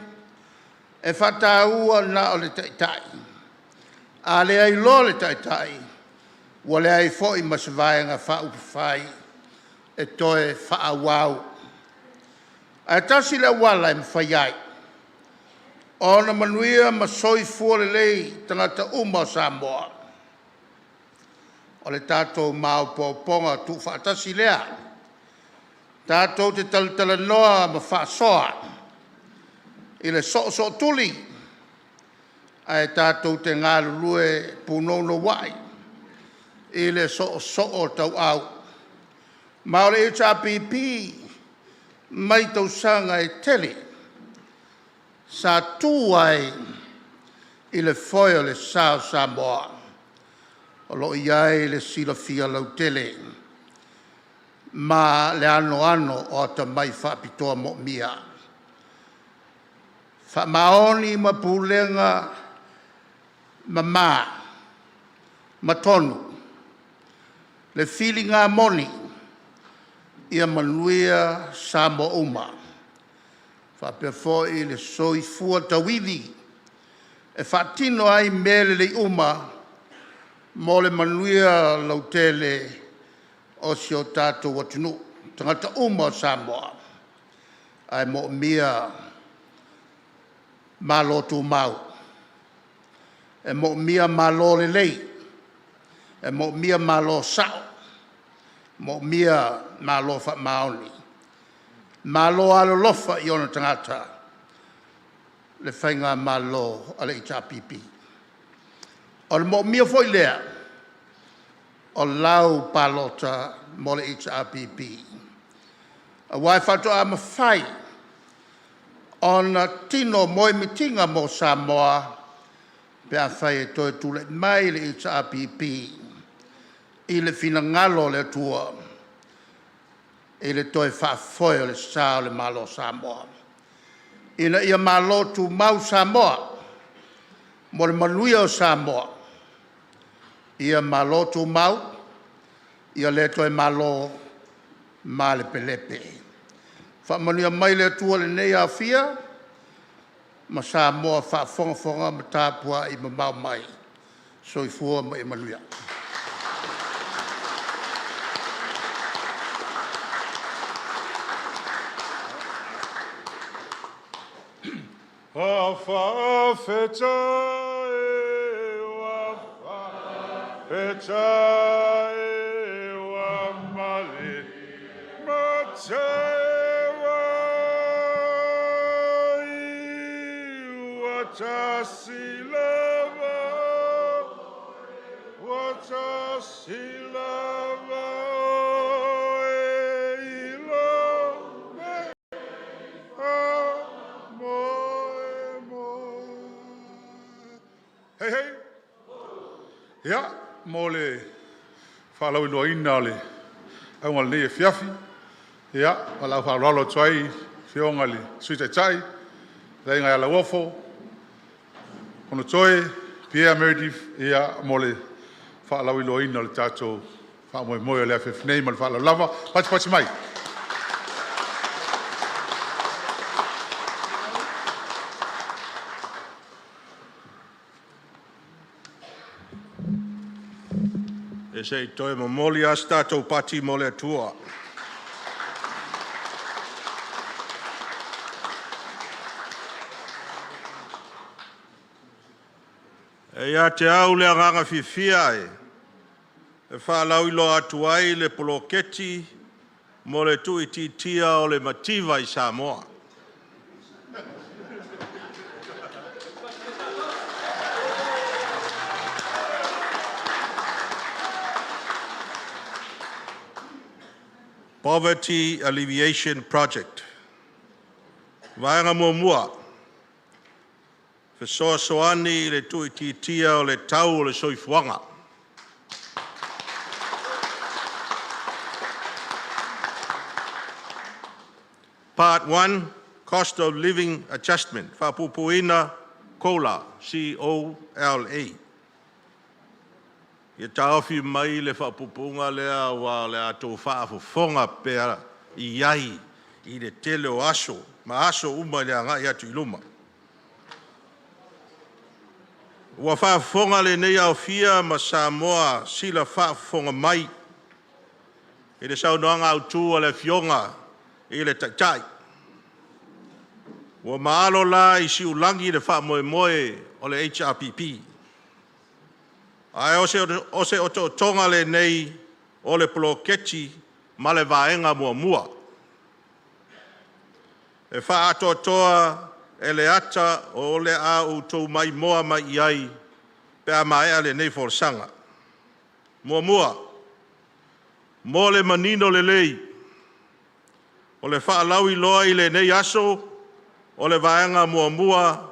e faataua na o le taitai. A leai loa le taitai, ua leai foi ma se Vaega Faaupufai e toe faaauau. Ae tasi le auala e mafai ai ona manuia ma soifua lelei tagata uma o Samoa, o le tatou maopoopoga tuufaatasi lea, tatou te talatalanoa ma faasoa i le soosootuli, ae tatou te galulue punounou i le soosoo tauau. Ma o le HRPP mai tausaga e tele sa tu ai i le foe o le sa o Samoa, o lo o i ai le silafia lautele ma le anoano o atamai faapitoa moomia, faamaoni ma pulega mama ma tonu. Le filiga moni, ia manuia Samoa uma, faapea foi le soifua tauivi e faatino ai mea lelei uma mo le manuia lautele o si o tatou atunuu, tagata uma o Samoa, ae moomia malo tumau, e moomia malo lelei, e moomia malo sa'o, moomia malo faamaoni, malo alolofa i ona tagata, le Faigamalo a le HRPP. O le moomia foi lea o lau palota mo le HRPP, aua e faatoa mafai ona tino moemitiga mo Samoa pe afai e toe tulai mai le HRPP i le finagalo o le Atua i le toe faafoe o le sa o le Malo o Samoa, ina ia malo tumau Samoa mo le manuia o Samoa. Ia malo tumau, ia le toe malo malepelepe. Faamanuia mai le Atua i lenei aofia ma Samoa faafogafoga ma tapuai mamao mai. Soifua ma ia manuia. Ua faafetai e ua male ua tasi lava, ua tasi lava oe i lou faamoemoe. Hei hei! Ia, mo le faalauiloaina o le auga o lenei afiafi, ia, ma le faaaloalo atu ai i le Afioga i le Sui Taitai, le Fetalaiga ia Lauofo Fonotoe Pierre Meredith mo le faalauiloaina o le tatou faamoemoe o le afiafi nei. Ma le faaaloalo lava. Patifati mai. Ia se i toe momoli lava se tatou pati mo le Atua. E ia te au le agaga fiafia e faalauiloa atu ai le poloketi mo le tuuitiitia o le mativa i Samoa. Poverty Alleviation Project. Vaega muamua, fesoasoani i le tuuitiitia o le tau o le soifuaga. Part 1, Cost of Living Adjustment, faapuupuuina COLA, C O L A. Ia taofi mai le faapuupuuga lea aua o le a outou faafofoga pea i ai i le tele o aso ma aso uma i le agai atu i luma. Ua faafofoga lenei aofia ma Samoa sila faafofoga mai i le saunoaga autu a le Afioga i le Taitai. Ua maalo la i siulagi le faamoemoe o le HRPP. Ae o se otootoga lenei o le poloketi ma le vaega muamua e faaatoatoa e le ata o le a outou maimoa mai i ai pe a maea lenei folasaga. Muamua, mo le manino lelei, o le faalauiloa i lenei aso, o le vaega muamua,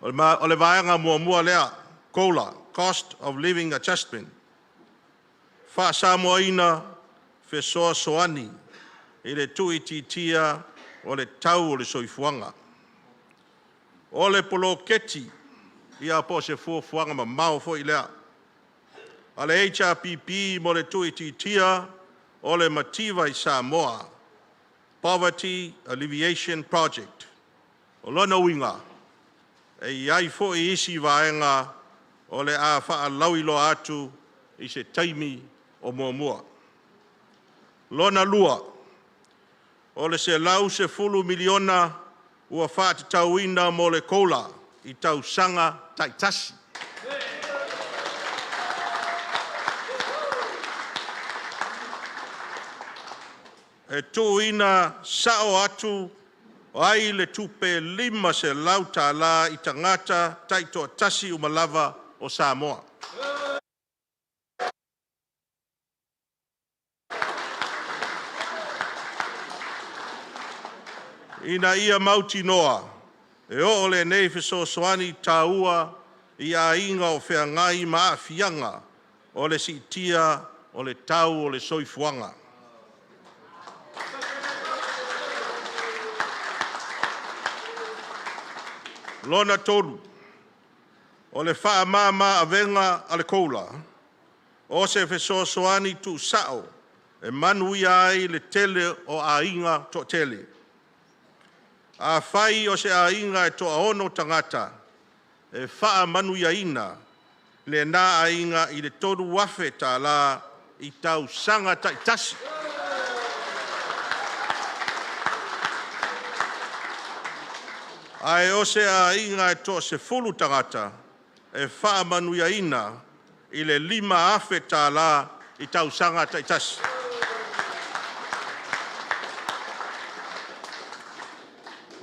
o le vaega muamua lea, COLA, Cost of Living Adjustment, faa-Samoaina, fesoasoani i le tuuitiitia o le tau o le soifuaga. O le poloketi, ia po o se fuafuaga mamao foi lea a le HRPP mo le tuuitiitia o le mativa i Samoa, Poverty Alleviation Project. O lona uiga, e i ai foi isi vaega o le a faalauiloa atu i se taimi o muamua. Lona lua, o le $110 miliona ua faatatauina mo le COLA i tausaga taitasi. E tuuina sao atu ai le tupe $500 i tagata taitoatasi uma lava o Samoa. Ina ia mautinoa e oo lenei fesoasoani taua i aiga o feagai ma aafiaga o le siitia o le tau o le soifuaga. Lona tolu, o le faamama-avega a le COLA, o se fesoasoani tuusao e manuia ai le tele o aiga toatele. Afai o se aiga e toaono tagata, e faamanuiaina lena aiga i le $3,000 i tausaga taitasi. Ae o se aiga e toa-10 tagata, e faamanuiaina i le $5,000 i tausaga taitasi.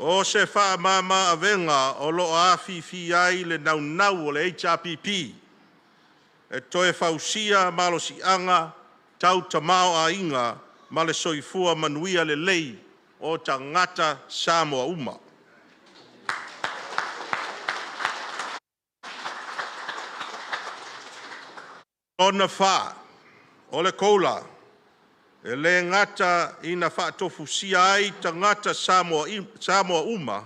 O se faamama-avega o lo o afifi ai le naunau o le HRPP e toe fausia malosiaga tau tamaoaiga ma le soifua manuia lelei o tagata Samoa uma. Lona fa, o le COLA, e le gata ina faatofusia ai tagata Samoa uma,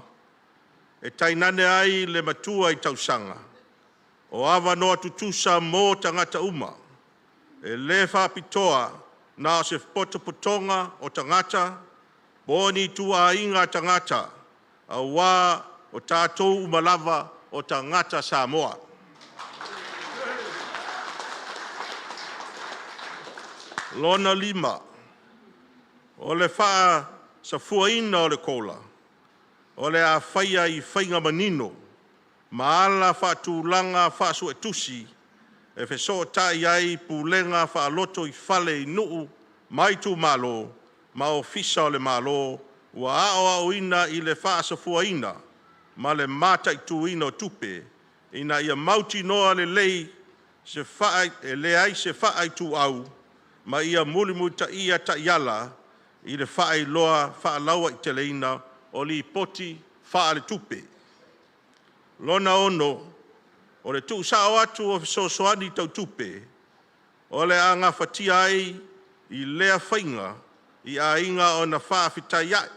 ae tainane ai le matua i tausaga, o avanoa tutusa mo tagata uma, e le faapitoa na o se potopotoga o tagata po o ni ituaiga tagata, auā o tatou uma lava o tagata Samoa. Lona lima, o le faasafuaina o le COLA, o le a faia i faiga manino ma ala faatulaga faasuetusi e fesootai ai pulega faalotoifale i nuu ma itumalo ma Ofisa o le Malo ua aoaoina i le faasafuaina ma le mataituina o tupe, ina ia mautinoa lelei e leai se faaituau ma ia mulimulitaia taiala i le faailoa faalauaiteleina o Lipoti Faaletupe. Lona ono, o le tuusao atu o fesoasoani tau tupe o le a gafatia ai i lea faiga e aiga ona faafetaiai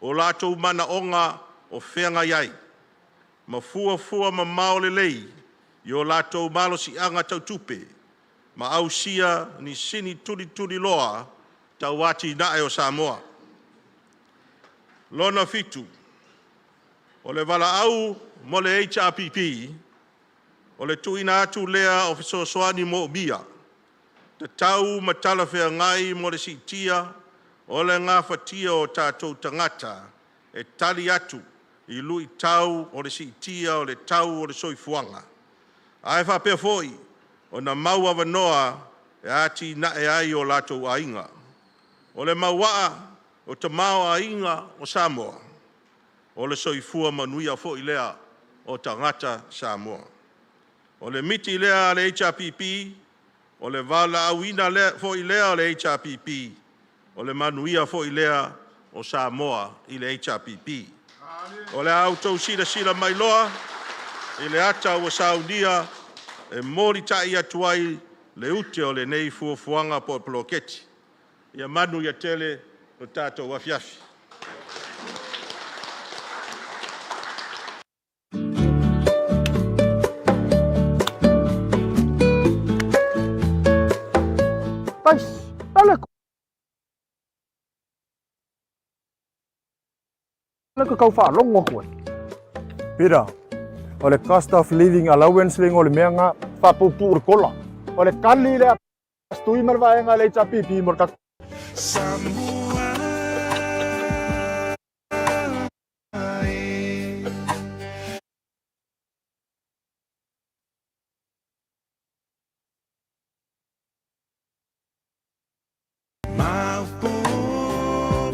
o latou manaoga o feagai ai, ma fuafua mamao lelei i o latou malosiaga tau tupe ma ausia ni sini tulituliloa tau atinae o Samoa. Lona fitu, o le valaau mo le HRPP, o le tuuina atu lea o fesoasoani moomia tatau ma talafeagai mo le siitia o le gafatia e o tatou tagata e tali atu i luitau o le siitia o le tau o le soifuaga, ae faapea foi ona mau avanoa e atinae ai o latou aiga. O le mauaa o le tamaoaiga o Samoa, o le soifua manuia foi lea o tagata Samoa. O le miti lea a le HRPP, o le valaauina foi lea a le HRPP, o le manuia foi lea o Samoa i le HRPP. O le a outou silasila mai loa i le ata ua saunia e molitai atu ai le ute o lenei fuafuaga po o le poloketi. Ia manuia tele lo tatou afiafi. Aisi, ale le ka tau faalogo atu ai. Peter, o le cost of living allowance le igoa o le mea na faapuupuu le kola. O le kali lea a Stui ma le vaega a le HRPP mo le tatou.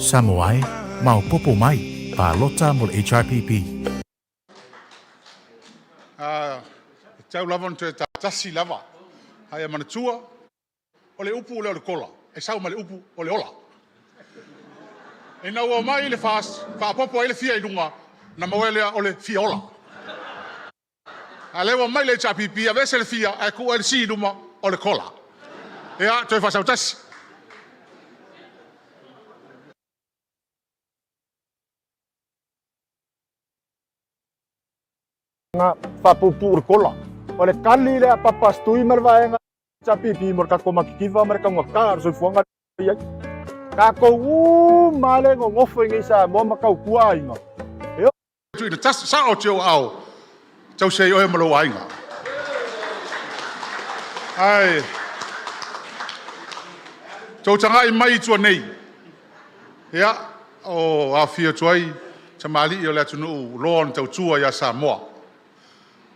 Samoa e, maopopo mai, palota mo le HRPP. A, e tau lava ona toe tasi lava. A ia manatua, o le upu lea o le kola, e sau ma le upu o le ola. Ina ua omai le FAST, faaopoopo ai le fia i luga, ona maua ai lea o le fia ola. A lea ua omai le HRPP, aveese le fia ae tuu ai le C i luma o le kola. Ia, toe faasau tasi. Faapuupuu le kola. O le kali lea a Papa Stui ma le vaega HRPP mo le tatou matitiva ma le taugata o le soifuaga lea e i ai. Tatou uma lava lea e nonofo i inei i Samoa ma tautua aiga, e Tuuina tasi sao atu i ou aao, tausi ai oe ma lou aiga. Ae tou tagai mai i tua nei, ia, o afifio atu ai tamalii o le atunuu ua loa ona tautua ia Samoa,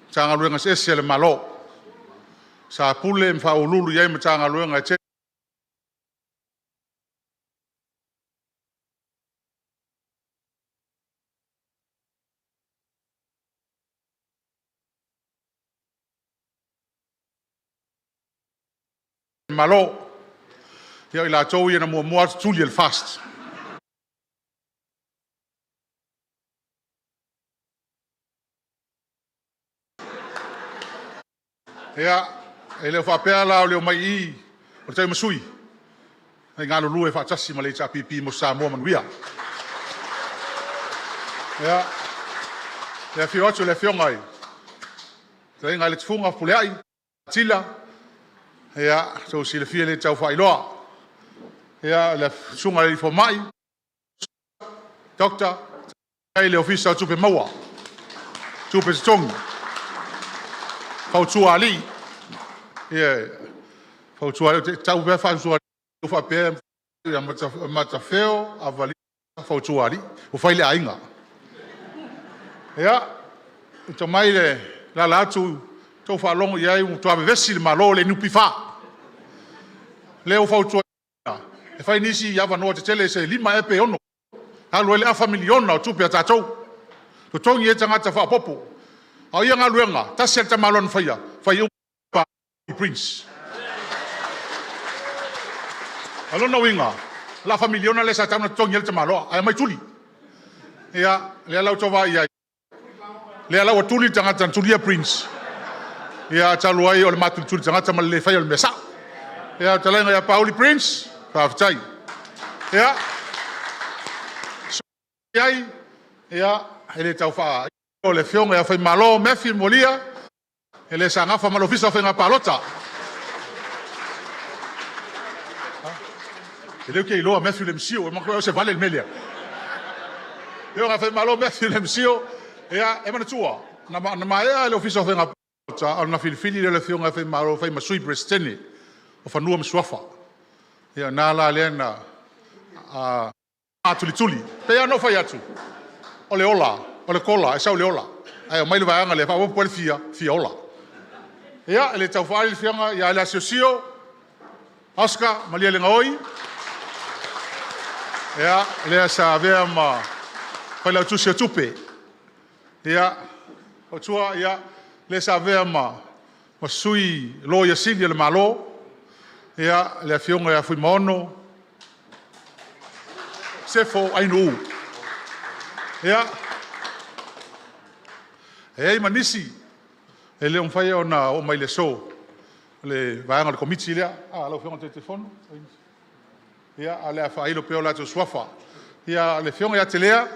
Matagaluega eseese a le Malo, sa pule ma faauluulu i ai Matagaluega e tele. Malo. Ia o i latou ia na muamua atu tuli e le FAST. Ia, e le o faapea la o le omai i i o le tauimasui, e galulue faatasi ma le HRPP mo Samoa manuia. Ia, le afio atu o le Afioga i Fetalaiga i le Tufuga Fepuleai Tila, ia, tou silafia le tau faailoa. Ia, le Susuga i le Fomai, Doctor, i le Ofisa o Tupe Maua, Tupe Totogi, Fautua Alii. Ia, fautua alii, tau pea fautua alii faapea ia Matafeo, Avalia, Fautua Alii, ua fai le aiga. Ia, ua mai le alaala atu, tou faalogo i ai ua matua vevesi le Malo i le NPF. Lea ua fautuaina e fai nisi avanoa tetele se 5 ea pe 6, alu ai le afa miliona o tupe a tatou, totogi ai tagata faaopoopo. A o ia galuega, tasi lava le tamaloa na faia, fai uma Prince. O lona uiga, o le afa miliona lea sa tatau ona totogi ai le tamaloa, ae aumai tuli. Ia, lea la ua outou vaai i ai, lea la ua tuli le tagata na tulia Prince, ia talu ai o le matulituli tagata ma le le faia o le mea sao. Ia, le fetalaiga ia Paauli Prince, faafetai. Ia, ai, ia, e le tau faa... O le afioga ia Faimalo Matthew Molia, e le sa gafa ma le Ofisa o Faiga Palota. E le o ke iloa Matthew le msio, e matua o se vale le mea lea. Afioga Faimalo Matthew le msio, ia, e manatua, na maea le Ofisa o Faiga Palota, ona filifili lea o le afioga ia Faimalo fai ma sui Peresetene o Fanua ma Suafa. Ia, na la lea na tulituli. Pei lava ona ou fai atu, o le ola, o le kola, e sau i le ola. Ae omai le vaega lea, faaopoopo ai le fia, fia ola. Ia, e le tau faaali le afioga ia Alasiosio, Oscar Malielegaoi, ia, lea sa avea ma failautusi o tupe. Ia, fautua, ia, lea sa avea ma sui loia sili a le Malo, ia, le afioga ia Fuimaono Sefo Ainuu. Ia, e i ai ma nisi e le o mafai ona oo mai i le aso, le vaega o le komiti lea. Lau Afioga i le Taitaifono, ia, ae o le a faailo pea o latou suafa. Ia, le Afioga ia Telea,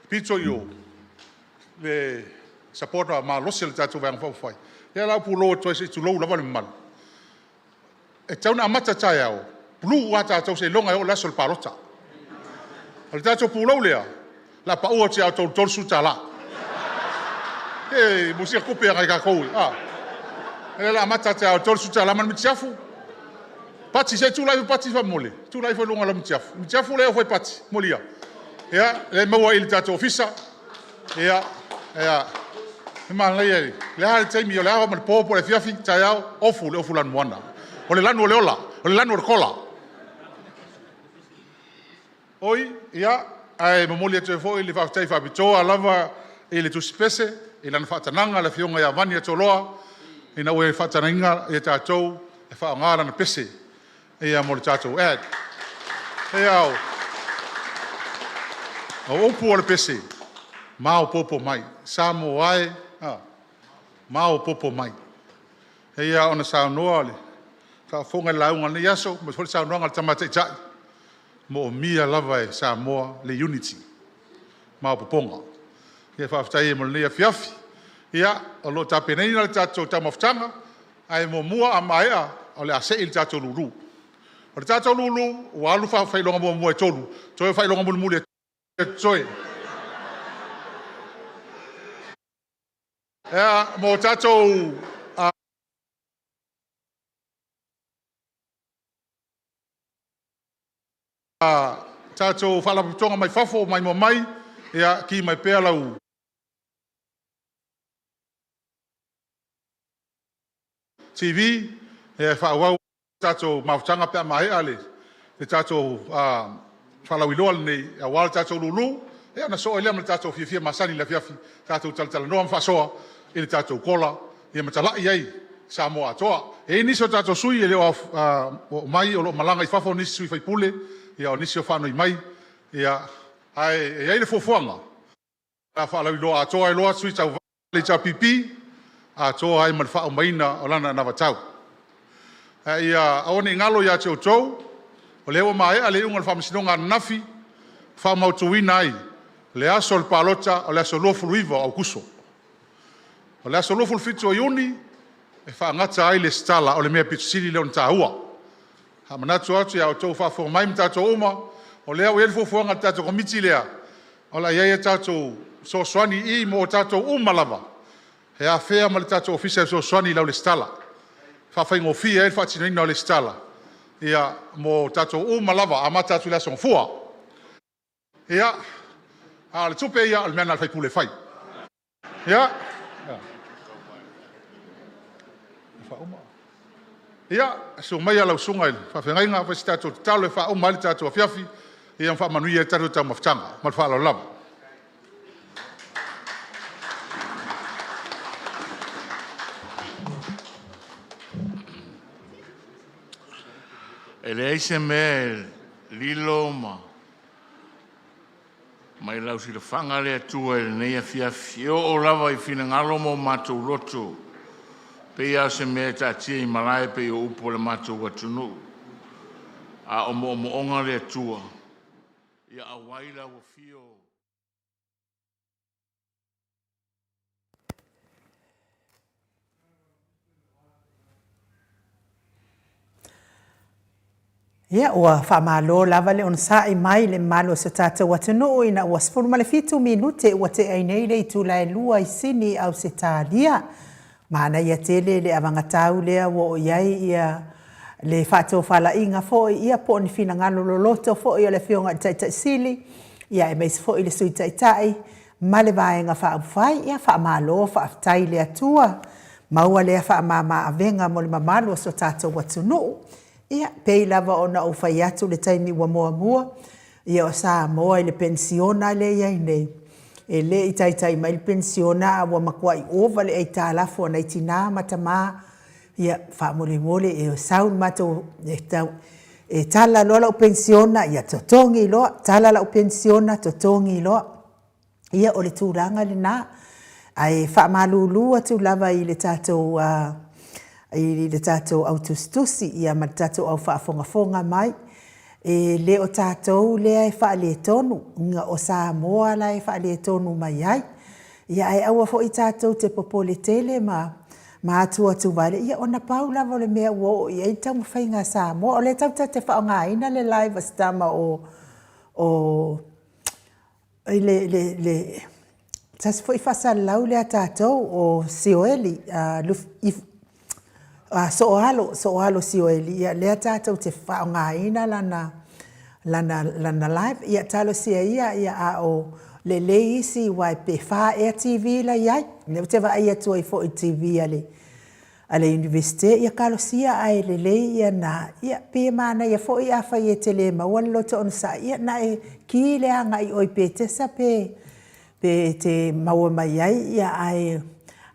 pito i o, le supporter malosi o le tatou Vaega Faaupufai, lea la ua pulou atu ai se i tulou lava le mamalu. E tatau ona amata taeao, pulou lava tatou seiloga e oo i le aso o le palota. O le tatou pulou lea, o le a pau atu ia outou i le $30. E mo sina tupe a nai tatou. O lea o le a amata atu i le $30 ma le mitiafu. Pati, se i tulai ifo Pati faamolemole. Tulai ifo i luga o lau mitiafu. Mitiafu lea e ofo e Pati, molia. Ia, lea e maua i le tatou ofisa. Ia, ia, e manaia, o le a le taimi, o le ao ma le po po o le afiafi, taeao, ofu le ofu lanumoana. O le lanu o le ola, o le lanu o le kola. Oi, ia, ae momoli atu ai foi le faafetai faapitoa lava i le tusi pese i lana faatagaga le Afioga ia Vani Atoloa ina ua ia faatagaina ia tatou e faaaoga lana pese ia mo le tatou ad. Ia, o upu o le pese, maopoopo mai, Samoa e, maopoopo mai. E pei lava ona saunoa le faafofoga i le lauga i lenei aso, aemaise foi le saunoaga a le Tama Taitai, e moomia lava e Samoa le unity, maopoopoga. Ia faafetai ai mo lenei afiafi. Ia, o lo o tapenaina le tatou taumafataga, ae muamua a maea, o le a sei le tatou lulu. O le tatou lulu, ua alu faailoga muamua e 3, toe o faailoga mulimuli e totoe. Mo tatou faalapotopotoga mai fafo ua maimoa mai, ia ki mai pea lau TV e faaauau tatou mafutaga pe a maea le tatou faalauiloa lenei aua le tatou lulu, ia ona sosoo ai lea ma le tatou fiafia masani i le afiafi, tatou talatalanoa ma faasoa i le tatou kola ma talai ai Samoa atoa. E i ai nisi o tatou sui usufono e le o oo mai o lo o malaga i fafo nisi sui usufono, ia o nisi o faanoi mai, ae i ai le fuafuaga, o le a faalauiloa atoa ai loa sui tauva o le HRPP atoa ai ma le faaumaina o lana anavatau. Ae ia aua ne i galo ia te outou, o lea ua maea le iuga o le Faamasinoga ananafi, faamautuina ai le aso o le palota o le aso 29 o Aokuso. O le aso 27 o Iuni e faagata ai le resitala, o le mea aupito sili lea ona taua. E faamanatu atu ia outou o faafofoga mai ma tatou uma, o lea ua i ai le fuafuaga a le tatou Komiti lea, o le a i ai a tatou fesoasoani i i mo tatou uma lava, e afea ma le tatou Ofisa e fesoasoani i lau resitala, e faafaigofie ai le faatinoina o le resitala mo tatou uma lava, amata atu i le Aso Gafua. Ia, a o le tupe ia, o le mea lena a le sui usufono e fai. Ia, ia, susu maia lau susuga i le faafeagaiga fai se tatou tatalo e faauma ai le tatou afiafi ma faamanuia ai le tatou taumafataga. Ma le faaaloalo lava. E leai se mea e lilo ma mai lau silafaga le Atua i lenei afiafi, e oo lava i finagalo ma o matou loto, pei lava o se mea e taatia i malae pei o upu a le matou atunuu. A o moomooga le Atua, ia auai lau afio. Ia, ua faamalo lava le onosai mai i le mamalu o si o tatou atunuu ina ua 17 minute ua tea ai nei le itula e 2 i Sini i Ausetalia. Manaia tele le avagatau lea ua oo i ai ia le faatofalaiga foi ia po o ni finagalo loloto foi o le Afioga i le Taitai Sili, ia aemaise foi le Sui Taitai ma le Vaega Faaupufai. Ia faamalo faafetai i le Atua, maua lea faamama avega mo le mamalu o si o tatou atunuu. Ia, pei lava ona ou fai atu i le taimi ua muamua, ia o Samoa i le penisiona lea e i ai nei, e le i taitai mai le penisiona a ua matuai ova le aitalafu a nai tina ma tama, ia, faamolemole e sau le matou, e tala loa lau penisiona, ia totogi loa, tala lau penisiona, totogi loa. Ia, o le tulaga lena. Ae faamalulu atu lava i le tatou, i le tatou au tusitusi ia ma le tatou au faafogafoga mai, e le o tatou lea e faaletonu, o Samoa la e faaletonu mai ai. Ia ae aua foi tatou te popole tele ma. ma atuatu vale, ia ona pau lava o le mea ua oo i ai le taumafaiga a Samoa. O lea tatou te faaaogaina le live a si tama o o i le le le tasi foi faasalalau lea a tatou o Sioeli Sooalo, Sooalo Sioeli, ia lea tatou te faaaogaina lana lana lana live. Ia talosia ia, ia a o lelei isi aua pe 4 ea TV la e i ai. O lea ou te vaai atu ai foi i le TV a le a le Iunivesite, ia talosia ae lelei ia na, ia pei e manaia foi afai e te le maua le loto onosai, ia na e ki lea agai i o i Petesa pe pe te maua mai ai, ia ae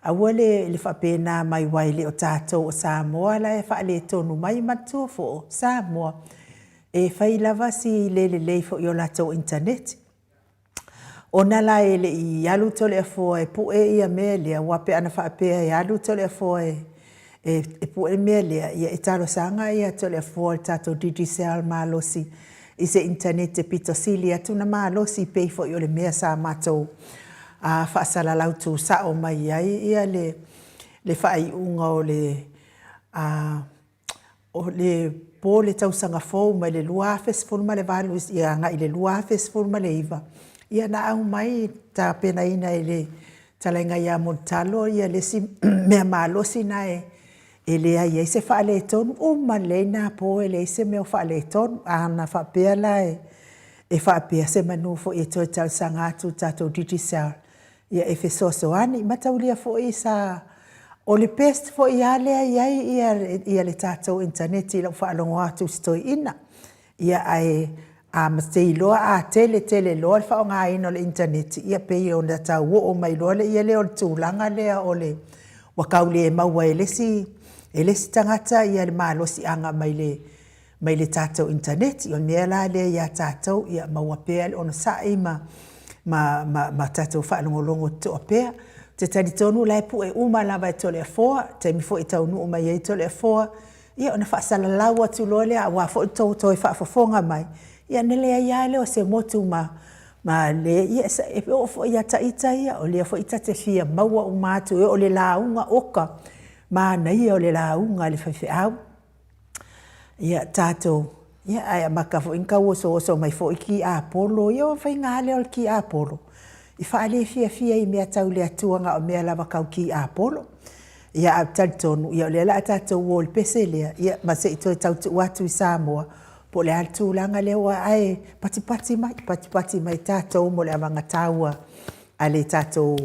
aua le faapena mai aua e le o tatou o Samoa la e faaletonu mai. Manatua foi o Samoa e fai lava si le lelei foi o latou initaneti. Ona la e le i alu Toleafoa e pue ia mea lea, aua pe ana faapea e alu Toleafoa e e pue le mea lea, ia e talosaga ia Toleafoa i le tatou Digicel malosi i se internet e pito sili atu ona malosi, pei foi o le mea sa matou faasalalau tusao mai ai ia le le faaiuga o le o le po o le tausaga fou mai le 2018 ia agai i le 2019, ia na aumai tapenaina e le fetalaiga ia Mulitalo le isi mea malosi lena e leai ai se faaletonu. Uma lelei lena po e leai se mea o faaletonu. Ana faapea la e faapea, semanu foi e toe talosaga atu i le tatou Digicel ia e fesoasoani. Mataulia foi sa, o le best foi lava lea e i ai ia le tatou internet i lau faalogo atu i si toeaina. Ia ae a te iloa a tele tele loa le faaaogaina o le initaneti, ia pei ona tau oo mai loa lea o le tulaga lea o le ua tau le maua e le isi e le isi tagata le malosiaga mai le mai le tatou initaneti. O le mea la lea ia tatou, ia maua pea le onosai ma ma ma tatou faalogologo totoa pea. Ou te talitonu o la e pue uma lava e Toleafoa, taimi foi e taunuu mai ai Toleafoa, ia ona faasalalau atu loa lea aua foi le tou toe faafofoga mai, ia ona leai lava lea o se motu ma ma le, ia e oo foi ia ita ia, o lea foi ta te fia maua uma atu, e oo i le lauga, oka, manaia o le lauga a le faifeau. Ia tatou, ia ae amata foi ona tau osooso mai foi kiapolo ia, o le faiga lava lea o le kiapolo, e faalefiafia i mea tau le Atua na o mea lava tau kiapolo. Ia ae ou te talitonu o lea o le a tatou o i le pese lea, ia ma se i toe tau tuu atu i Samoa po o le a le tulaga lea ua… ae patipati mai, patipati mai tatou mo le avaga taua a le tatou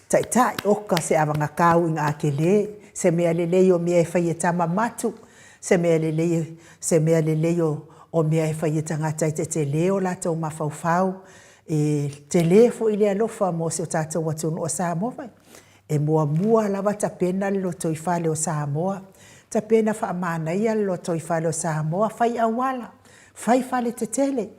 Taitai. Oka se avaga tau ina a tele, se mea lelei o mea e fai e tama matu, se mea lelei, se mea lelei o mea e fai e tagata e tetele o latou mafaufau. E tele foi le alofa mo si o tatou atunuu o Samoa. E muamua lava tapena le lotoifale o Samoa, tapena faamanaia le lotoifale o Samoa, fai auala, fai faletetele,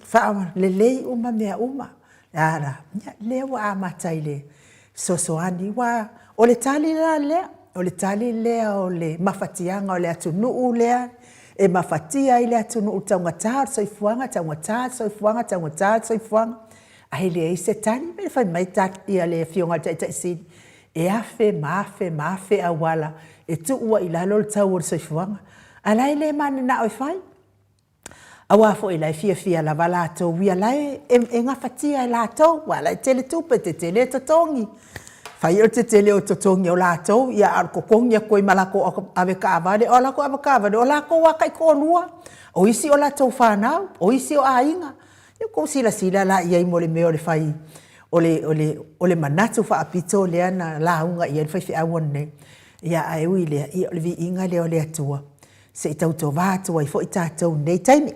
faalelei uma mea uma. A lea ua amata i le fesoasoani, aua o le tali la lea, o le tali lea o le mafatiaga o le atunuu lea e mafatia ai le atunuu i le taugata o le soifuaga, taugata le soifuaga, taugata le soifuaga, ae leai se tali. Fai mai le Afioga i le Taitai Sili, e afe ma afe ma afe auala e tuu ai i lalo le tau o le soifuaga, a o la e le mananao e fai. Aua foi o la e fiafia lava latou ia, o la e gafatia e latou, aua o la e tele tupe, tetele totogi. Fai o le tetele o totogi o latou, ia a o le totogi atu ai ma latou avetaavale. O latou avetaavale, o latou lava taitoalua, o isi o latou fanau, o isi o aiga. Ia outou silasila la i ai mo le mea o le fai, o le, o le, o le manatu faapito lea na lauga i ai le faifeau ananei. Ia ae ui i lea, ia o le viiga lea o le Atua, se i tautova atu ai foi tatou i lenei taimi.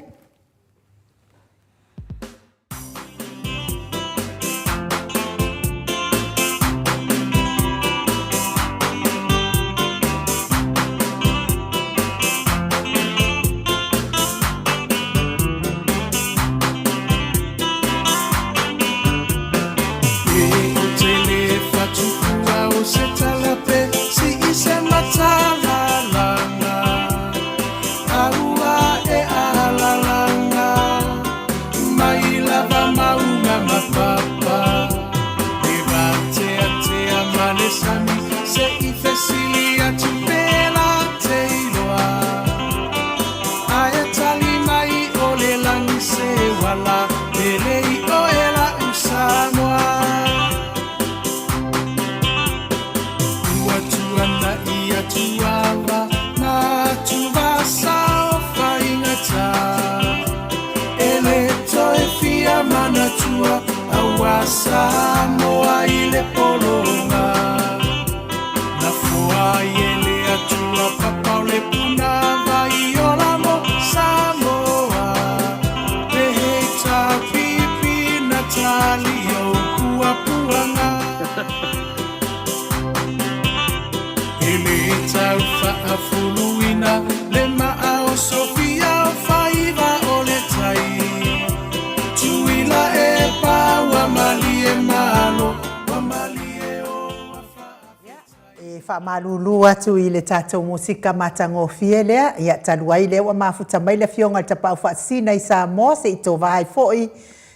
E faamalulu atu i le tatou musika matagofie lea, ia talu ai lea ua mafuta mai le Afioga i le Tapaau Faasisina i Samoa se i tova ai foi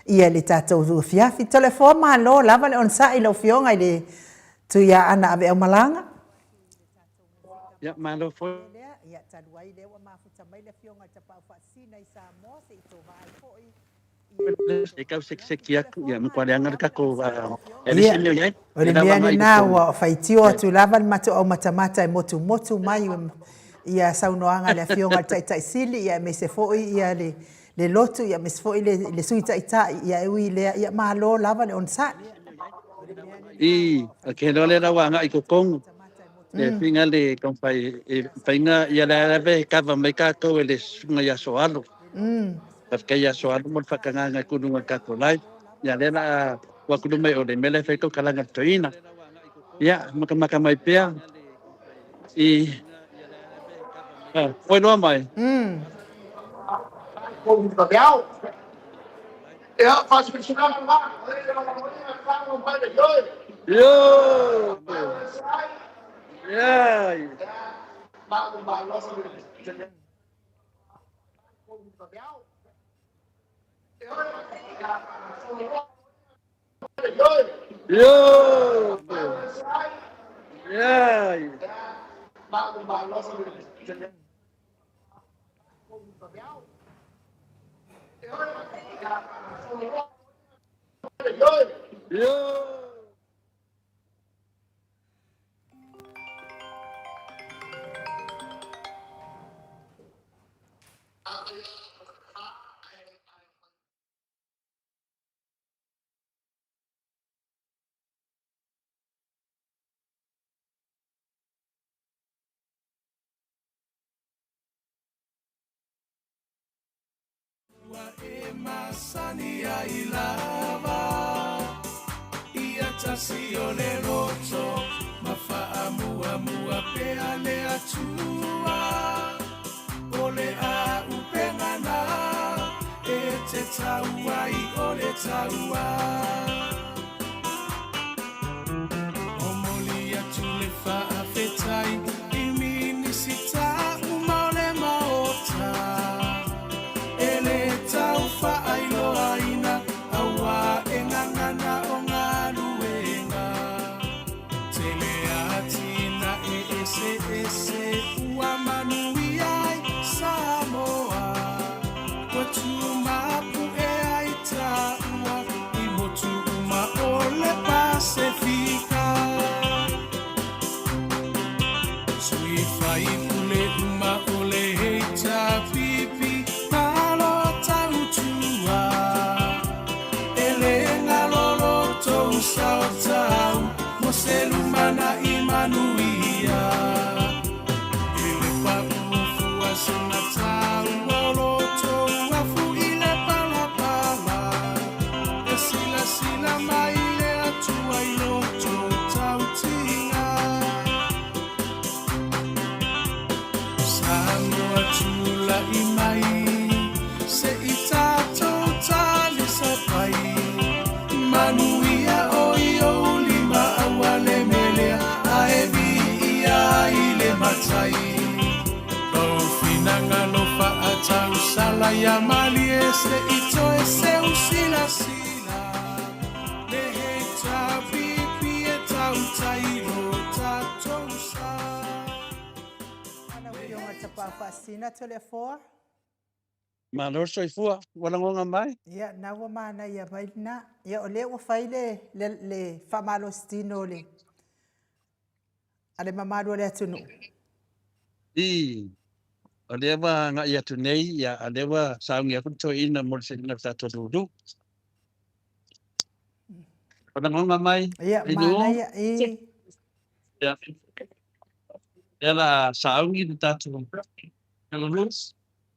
ia le tatou afiafi. Toleafoa malo lava le onosai i lau Afioga i le Tuiaana Aveaumalaga. Ia, malo foi. E tau sekiseki atu, ia matua leaga le tatou e le Ia, se mea o i ai. o le E mea lava i lena totonu. ua faitio atu lava le matou aumatamata e motumotu mai ia saunoaga a le Afioga i le Taitai Sili, ia aemaise foi ia le le lotu, ia aemaise foi le le Sui Taitai, ia e ui i lea, ia malo lava le onosai. I, ok, loa lea la ua agai i totonu, le faiga le taumafai e faiga, ia lea lava e kava mai tatou e le susuga ia Soalo. Faafetai ia Soalo mo le faatagaga e tuluga i le tatou live. Ia lea la a tuu atu luma i o le mea lea e fai ai tautalaga a le toeaina. Ia, matamata mai pea i Oi loa mai. Yo! Yeah! Yo! Yeah! Yo! Lau Afioga i le Tapaau Faasisina Toleafoa. Malo le soifua, ua lagona mai. Ia, na ua manaia mai lena. Ia, o lea ua fai le, le, le faamalositino o le a le mamalu o le atunuu. I, o lea ua agai atu nei, ia, a lea ua sauni atu le toeaina mo le seliga o le tatou lulu. O lagona mai, Ia, i Nu'u? manaia, i. Ia, lea la sauni le tatou lulu.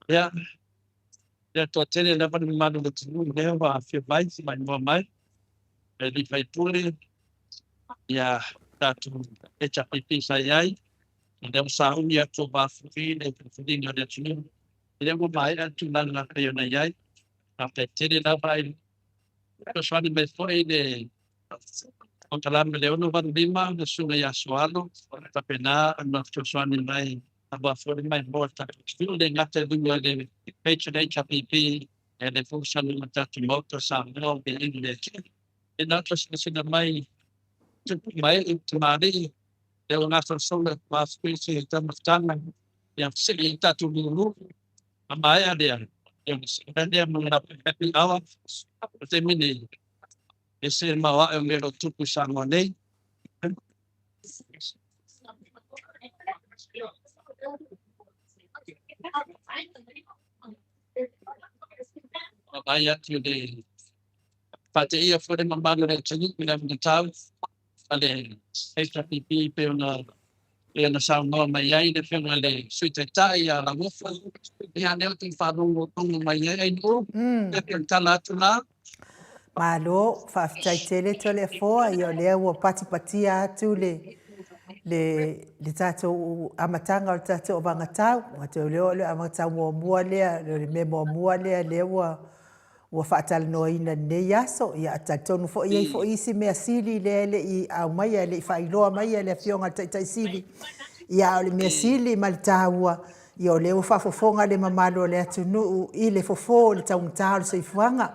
Ia, ia toatele lava le mamalu o le atunuu lea ua afio mai, maimoa mai, e alii faipule, ia tatou HRPP sa i ai, o lea ua sauni atu o mafuli le filifiliga a le atunuu, o lea ua maea le tulaga e pei ona i ai. Faafetai tele lava i le fesoasoani mai foi le polokalame le 685 le Susuga ia Sualo, faapena ona fesoasoani mai aua foi le maimoa o le tatou atunuu, e le gata i luga i le patron HRPP, ae le foi sa luga o le tatou Maota o Samoa, viiga i le Atua. E na o silasila mai tupu ma ee tamalii lea ua gasolosolo mafui se taumafataga ia sii ai tatou lulu a maea lea ia ona sii mai lea ma le happy hour. O le taimi nei e ese le maoae o mea o lo o tupu i Samoa nei. Vaai atu i le faateia foi le mamalu o le atunuu i le anavatau a le HRPP pei ona pei ona saunoa mai ai le Afioga i le Sui Taitai ia Lauofo. Ia lea ou te faalogologo mai ai Ainuu, ia pei o le tala atu la. Malo, faafetai tele Toleafoa, ia o lea ua patipatia atu le le le tatou amataga o le tatou avagatau. Ua toe leo o le avagatau muamua lea, o le mea muamua lea lea ua ua faatalanoaina i lenei aso. Ia, talitonu foi e i ai foi isi mea sili lea e le i aumaia, e le i faailoa maia e le Afioga i le Taitai Sili. Ia, a o le mea sili ma le taua, ia o lea ua faafofoga le mamalu o le atunuu i le fofo o le taugata o le soifuaga.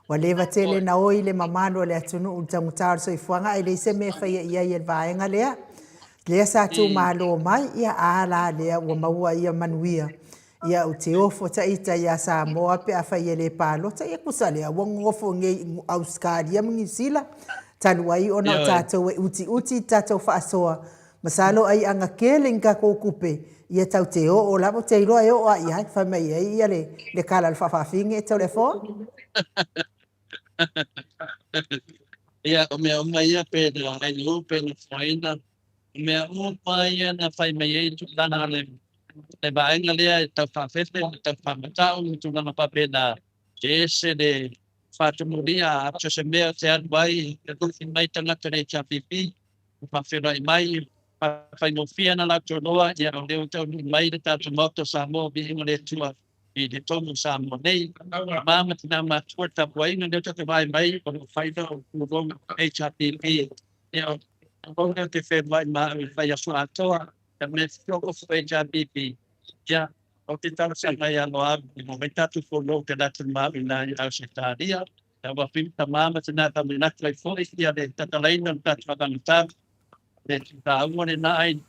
Ua leva tele na oi le mamalu o le atunuu i le taugata o le soifuaga ae leai se mea e faia i ai e le vaega lea. Lea sa tumalo mai, ia a la lea ua maua ia manuia. Ia ou te ofo taita ia Samoa pe afai e le palota, ia tusa lea ua nonofo nei i Ausetalia ma Niu Sila, talu ai ona o tatou e utiuti i le tatou faasoa, masalo ai ana tele ni tatou tupe, ia tatou te oo lava, ou te iloa e oo lava i ai, fai mai ai ia le tala a le faafaafine e Toleafoa. Ia, o mea uma ia pe na ailou pe na fuaina, o mea uma ia na fai mai ai tulaga o le vaega lea e tau faafefe ma tau faamatau ma tulaga faapena, e ese le faatumulia a so o se mea te alu ai e lufi mai tagata i le HRPP, e faafeiloai mai, faafaigofie ana latou loa, ia o lea ua taunuu mai le tatou Maota o Samoa, viiga le Atua i totonu o Samoa nei. Tama ma tina matua le tapuaiga lea tatou te vaai mai o lo o fai lau pulou HRPP. Ia, o lea ou te fealuai ma au i le vaiaso atoa, ka mea feoofo HRPP. Ia, ou te talosaga ia Loau, e maua mai tatou pulou te latu ma au i na i Ausetalia. Ia, ua whiu tama ma tina ka manatu ai foi ia le tatalaina o le tatou avagatau, le taua lena ai.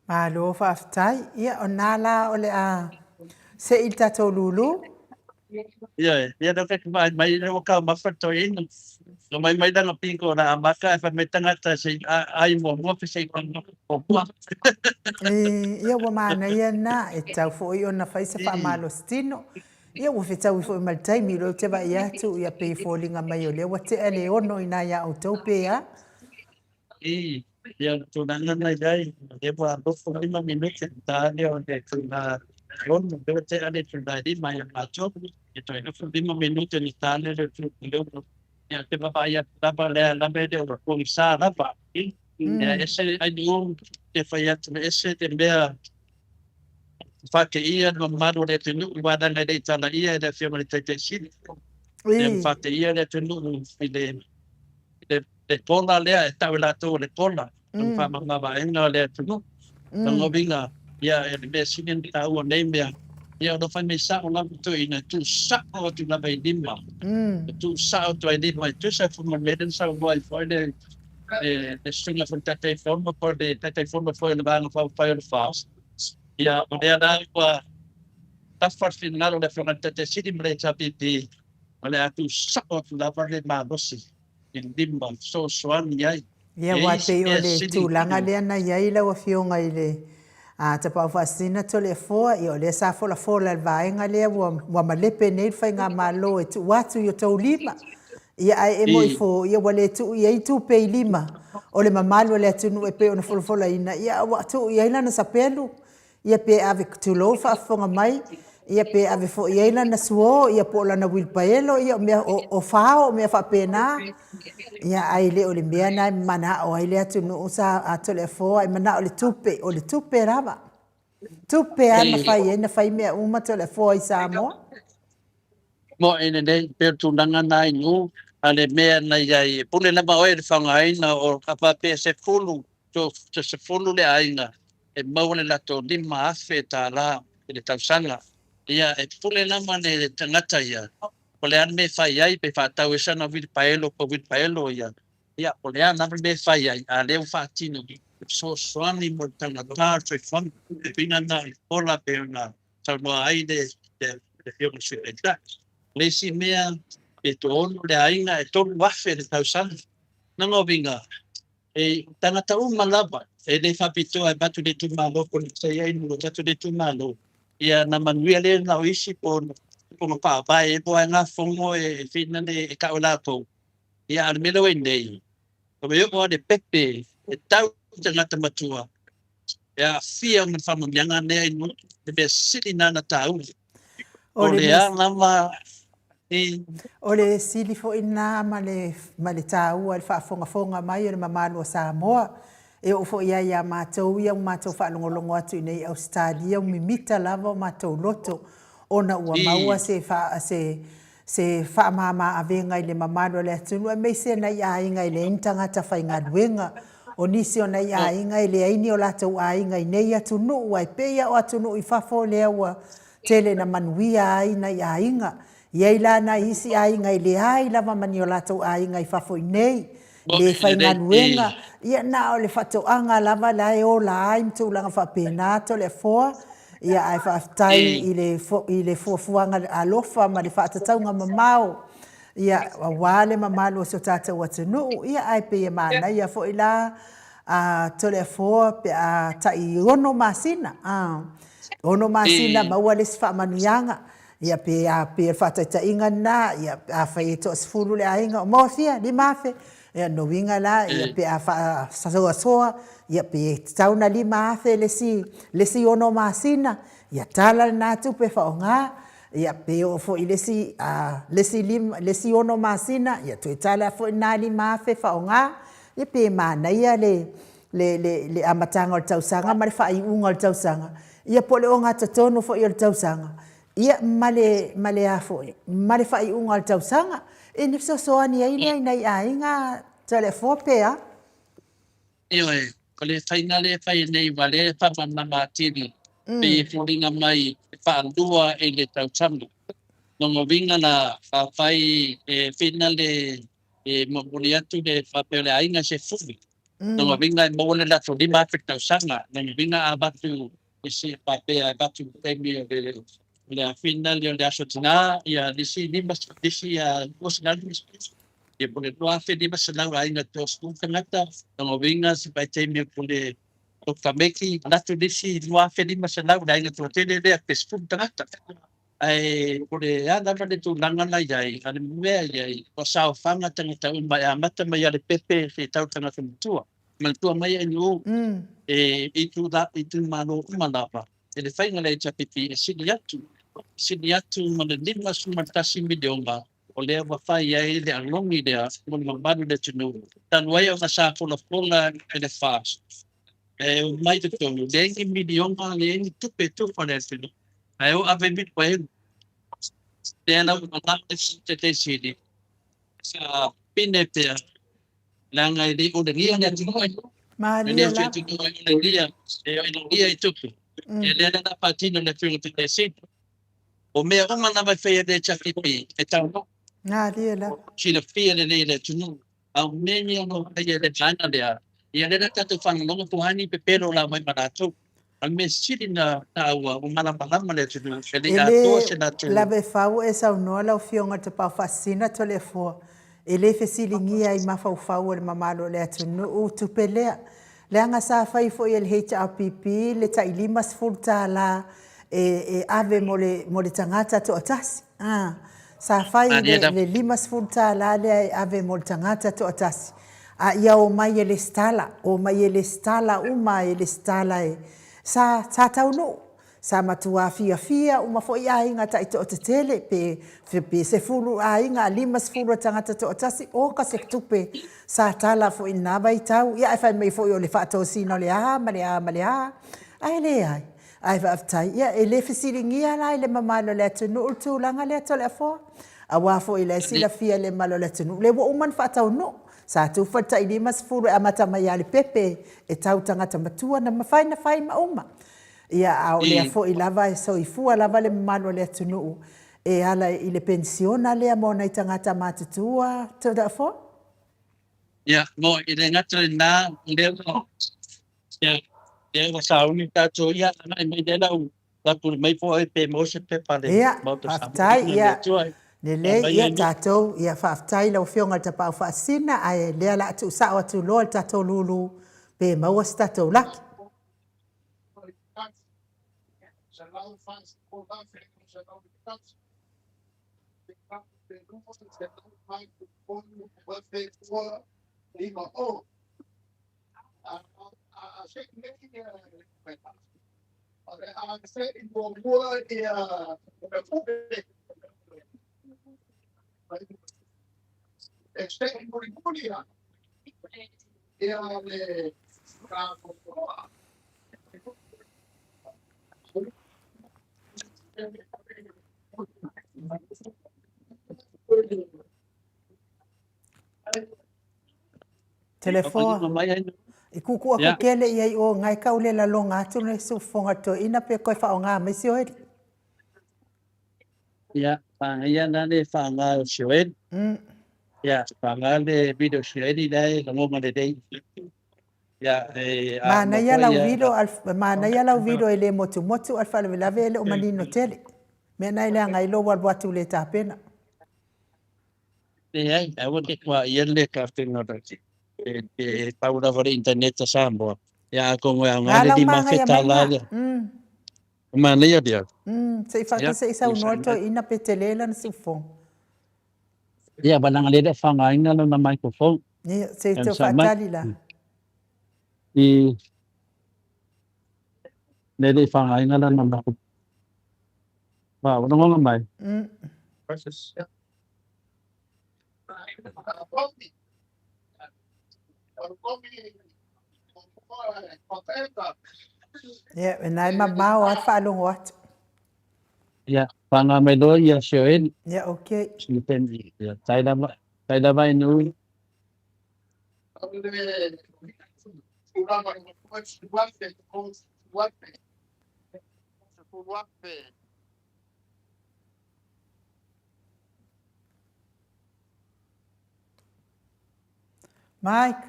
Malo faafetai. Ia o na la o le a se'i le tatou lulu. Ioe, ia lea ke vaai mai lea ua taumafa le toeaina. Na mai mai lana piko na amata ae fai mai tagata se i ai muamua pe se i taumafa muamua. Ia ua manaia lena, e tatau foi ona fai se faamalositino. Ia ua fetaui foi ma le taimi, o lea ou te vaai atu, ia pei e foliga mai o lea ua tea le 6 i ina ia outou pe a. I ia tulaga na i ai, lea ua alofa 5 minute ta lea o le itula 6, lea ua tea le itula 5 ia matou, e toe nofo 5 minute ona ta lea o le itula 6. Ia te vaavaai atu lava lea lava e le o pogisa lava. Ia ese ai te fai atu ese te mea faateia le mamalu o le atunuu aua leaga e le i talaia e le Afioga i le Taitai Sili. Ia faateia le atunuu i le le pola lea e tau e latou o le pola, o le faamamavaega o le atunuu. Lona uiga, ia, e le mea sili ona taua nei mea, ia o lo o fai mai sao lava toeaiina e tuu sao atu lava i lima, e tuu sao atu ai i lima, e tusa foi ma le mea lea na saunoa ai foi le le susuga foi le Taitaifono po o le Taitaifono foi o le Vaega Faaupufai o le FAST, ia, o lea la ua tafa le finagalo o le Afioga i le Taitai Sili ma le HRPP, o le a tuu sao atu lava le malosi i lima fesoasoani ai. Ia, aua e pei o le tulaga lea na i ai lau Afioga i le Tapaau Faasisina Toleafoa, ia o lea sa folafola e le vaega lea ua malepe nei le Faigamalo e tuu atu i o outou lima. Ia ae e moi fo, ia ua le tuu i ai tupe i lima o le mamalu o le atunuu e pei ona folafolaina, ia ua tuu i ai lana sapelu, ia pe ave, tulou le faafofoga mai, ia pe ave foi i ai lana suo, ia po o lana uilipaelo, ia o mea, o fao, o mea faapena. Ia ae le o le mea na e manao ai le atunuu sa a Toleafoa, e manao i le tupe, o le tupe lava. Tupe lava e mafai ai ona fai mea uma Toleafoa i Samoa. Moe lelei pei o le tulaga na i nuu a le mea na i ai e pule lava oe i le faaaogaina o a faapea 10 se 10 le aiga e maua le latou $5,000 i le tausaga ia e pule lava le tagata ia po o le a le mea e fai ai pe faatau ai sana uilipaelo po o uilipaelo ia ia po o le a lava le mea e fai ai a lea ua faatino e fesoasoani mo le taugata o le soifuaga. O le uiga lena o le kola pei ona saunoa ai le Afioga i le Sui Taitai. O le isi mea, pe toaono le aiga e 3,000 le tausaga. Lona uiga, e tagata uma lava, e le faapitoa e avatu i le itumalo po o le i ai o tatou le itumalo, ia na manuia lea na o isi po o faavae e po ai fono e whina le e kau latou. Ia a le mea lea ua i nei, o e oo le pepe e tau tagata matua e aafia ma le faamanuiaga lea i le mea sili lena na taua. O le a lava i. O le sili foi lena ma le, ma le taua i le faafogafoga mai o le mamalu o Samoa. E oo foi ai ia matou ia ua matou faalogologo atu i inei i Ausetalia, ua mimita lava o matou loto ona ua maua se, se, se faamama avega i le mamalu o le atunuu aemaise nai aiga e leai ni tagata faigaluega. O nisi o nai aiga e leai ni o latou aiga i nei atunuu ae pei lava o atunuu i fafo lea ua tele ina manuia ai nai aiga. E i ai la nai isi aiga e leai lava ma ni o latou aiga i fafo i nei, le faigaluega, ia na o le faatoaga lava la e ola ai ma tulaga faapena Toleafoa. Ia ae faafetai i le i le fuafuaga alofa ma le faatatauga mamao ia aua le mamalu o si o tatou atunuu. Ia ae pei e manaia foi la a Toleafoa pe a tai 6 masina, a 6 masina maua le isi faamanuiaga. Ia pe a pei o le faataitaiga lena, ia afai e toasefulu le aiga, o maua fia? 5,000. Ia lona uiga la, ia pe a faasoasoa, ia pe tatau ona 5,000 le isi, le isi 6 masina, ia tala lena tupe faaaoga, ia pe oo foi i le isi, le isi lima, le isi 6 masina, ia toe tala foi lena 5,000 faaaoga, ia pe manaia le, le, le, le amataga o le tausaga ma le faaiuga o le tausaga, ia po o le ogatotonu foi o le tausaga, ia ma le, ma le a foi, ma le faaiuga o le tausaga, e ni fesoasoani ai lea i nai aiga Toleafoa pe a? Ioe, o le faiga lea e fai nei ua lea e faamalamalama atili, pei e foliga mai e faalua i le tausaga. Lona uiga la, afai e whina le, e momoli atu le faapea o le aiga se fulu, lona uiga e maua le latou 5,000 tausaga, lona uiga a avatu e se faapea e avatu i le taimi o le o le afina lea o le aso tina, ia le isi lima, le isi 250, ia po o le 2,500 aiga 30 tagata, lona uiga se vaitaimi po o le Dr. Meki, avatu le isi 2,500 le aiga toatele lea pe 10 tagata. Ae o le a lava le tulaga la i ai, a le mea i ai, ua saofaga tagata uma e amata mai ia Lepepe seia tau i le tagata matua. Manatua mai e nuu e itumalo uma lava e le faiga lea HRPP e sili atu, sili atu ma le $51 miliona o lea ua fai ai le alongi lea mo le mamalu o le atunuu talu ai ona sa folafola e le FAST e omai i totonu, leai ni miliona, leai ni tupe e tufa le atunuu ae o ave mea lea la ua manao le Taitai Sili sa pine pea leaga e le olegia le atunuu. E le o se atunuu e olegia, e olegia i tupe. Ia lea la na faatino e le Afioga i le Taitai Sili. O mea uma lava e faia e le HRPP e taunuu. Malie lava. Silafia lelei e le atunuu. A o mea ia o lo o faia e le vaega lea, ia lea la tatou faalogologo po o a ni pepelo la mai ma latou. A o le mea sili na taua, ua malamalama le atunuu, e le i atoa se latou. E le lave fau e saunoa lau Afioga i le Tapaau Faasisina Toleafoa. E le fesiligia i mafaufau o le mamalu o le atunuu tupe lea. Leaga sa fai foi e le HRPP le tai $50 e ave mo le, mo le tagata toatasi. Ah, sa fai le, le $50 lea e ave mo le tagata toatasi. A ia omai e lesitala, omai e lesitala uma e lesitala e sa, sa taunuu. Sa matua fiafia uma foi aiga taitoatetele, pe, pe 10 aiga, 50 a tagata toatasi, oka se tupe sa tala foi i lena vaitau. Ia ae fai mai foi o le faatosina o le a ma le a ma le a, ae leai. Ae faafetai, ia e le fesiligia la i le mamalu o le atunuu le tulaga lea Toleafoa, aua foi o la e silafia e le mamalu o le atunuu, lea ua uma ona faataunuu. Sa tufa le tai 50 e amata mai ia Lepepe e tau tagata matua na mafai na fai ma uma. Ia, a o lea foi lava e soifua lava le mamalu o le atunuu e ala i le penisiona lea mo nai tagata matutua, Toleafoa? Ia, mo, e le gata i lena, o lea ua, ia, lea ua sauni tatou, ia, agai mai lea lau, lau pule mai po o pe maua se pepa a le Ia, Maota o Samoa, faafetai, i le ia, Atua e lelei, aumai ia, ai nisi. tatou, ia, faafetai i lau Afioga i le Tapaau Faasisina, ae lea o le a tuusao atu loa le tatou lulu pe maua se tatou laki. Telefoa. I kuku aku kele ia i o ngai ka ule la longa atu le sufoga to ina pe koe whaonga mai si oeri. Ia, whangaia nā le whanga o si oeri. Ia, whanga le video si oeri le langonga le rei. Ia, e a Manaia lau vilo al, manaia lau vilo e le motumotu al faalavelave e le o manino tele. Mea na e leaga ai lou alu atu le tapena. Leai, aua te kua ia le kafenga e, e pau lava le internet a Samoa. Ia, atonu e aoga Nga le lau lima magaia afe mai tala nga. lea. Manaia lea. Se i Ia, fa, se i saunoa le toeaina pe tele lana siufofoga. Ia, valaga lea le faaaogaina lona microphone. Ia, se i Ia tau onosai mai. faatali la. I le le faaaogaina lana microphone. Ua logologo mai. Ia, lena e mamao lava le faalogo atu. Ia, faaaoga mai loa ia Sioeli. Ia, okay. Sina taimi. Ia, tai lava, tai lava e nui. Mike.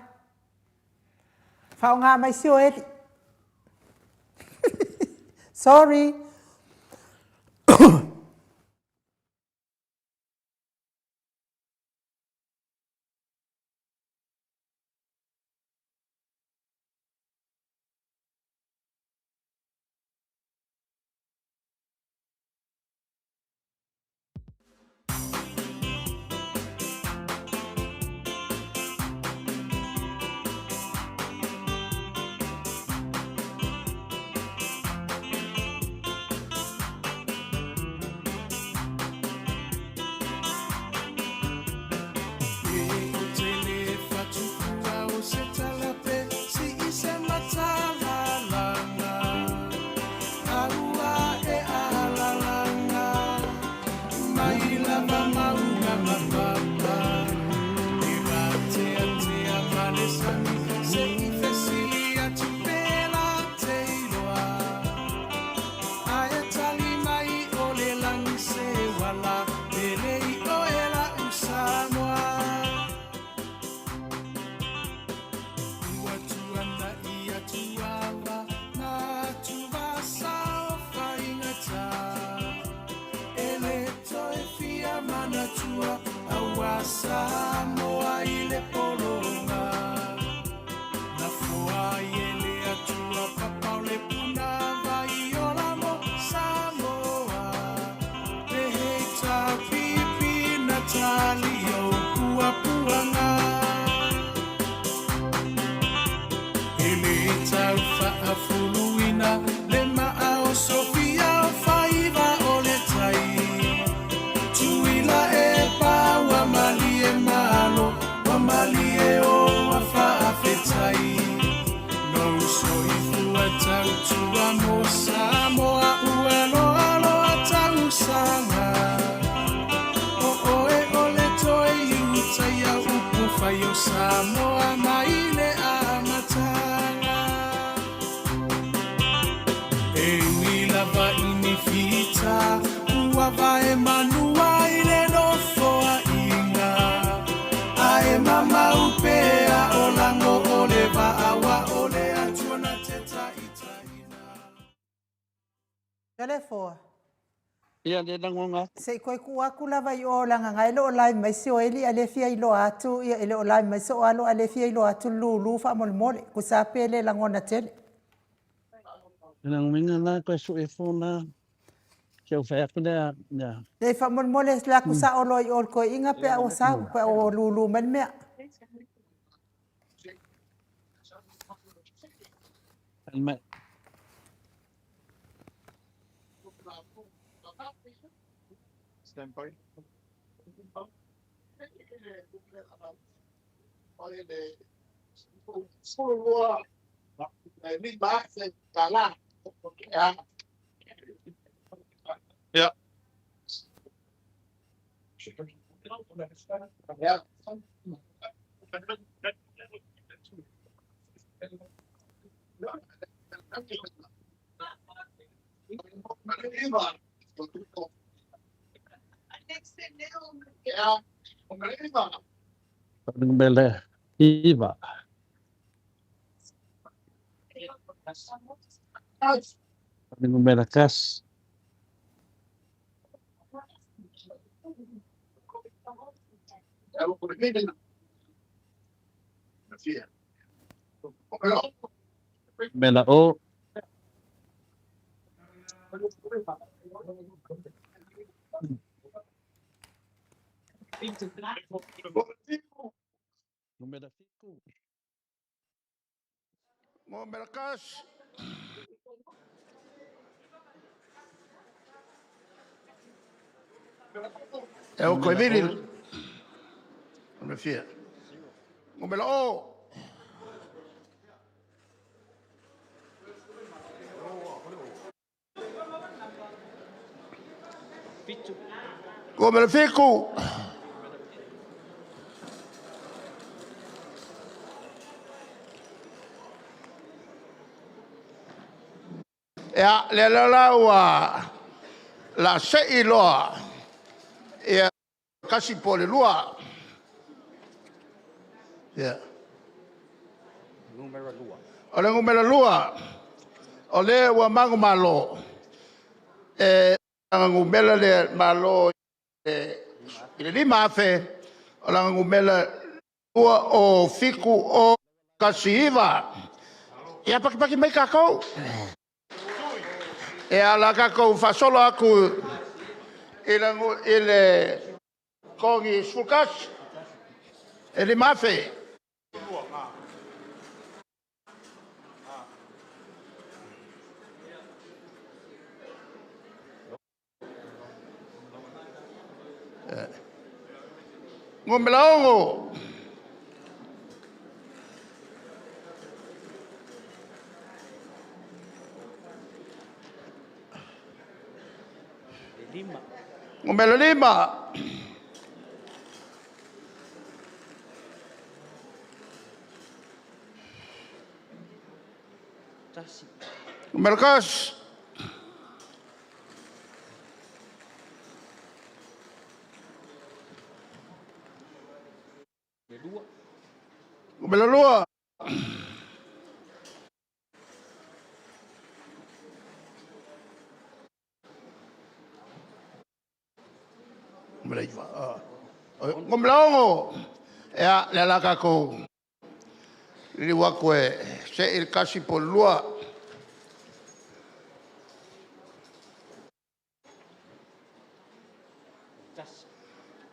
Faaaoga mai Sioeli. Sorry. faafuluina le maa o Sofia o faiva o le tai. Tuila e pa ua malie malo, ua malie o ua faafetai. Lou soifua tautua mo Samoa ua loaloa tausaga. O oe o le toe iutaia upu fai o Samoa mai le amataga. E ui lava i ni fita ua vae manua i le nofoaiga, ae mamau pea o lago o le vaa ua o le Atua na te taitaiina. Toleafoa. Ia le lagona atu. Se i toe tuu atu lava i o leaga na e le o live mai si o Eli a le fia iloa atu ia e le o live mai sou alo a le fia iloa atu le lulu faamolemole. Tusa pe le lagona tele. Lagoina la toe sue fo la. Se o fai atu lea. Ia. Leai faamolemole le atu sao loa i o le toeaina pe a ua sau pe a ua lulu mai le mea. Mai. Stand by. Ia. Numera 9. Numera 1. Numera 0. Numera 7. Numera 1. E o koe vili. Numera fia. Numera 0. Numera 7. Ia, le la la ua la sei loa ia kasi po le lua. Ia. O le numera 2, o le ua mangu malo, e lana numera le malo i le 5,000, o lana numera 2 o 7 o 19. Ia pakipaki mai tatou. E ala tatou faasolo atu i le kogi 11, e 5,000. Numera 6. Numera 5. Numera 1. Numera 2. Numera 9. Numera 6. Ea, le ala tatou liliu atu e se i le kasi po o le lua.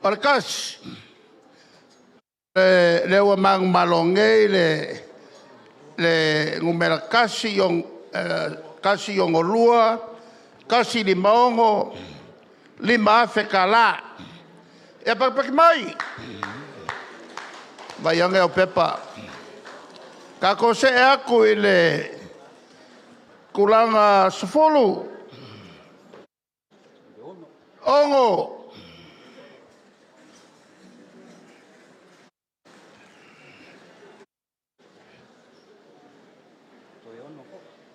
O le kasi, le ua manumalo nei le le numera 162, 156, $5,000. Ia pakipaki mai. Vai ane au pepa. Tatou see atu i le tulaga 10, 6.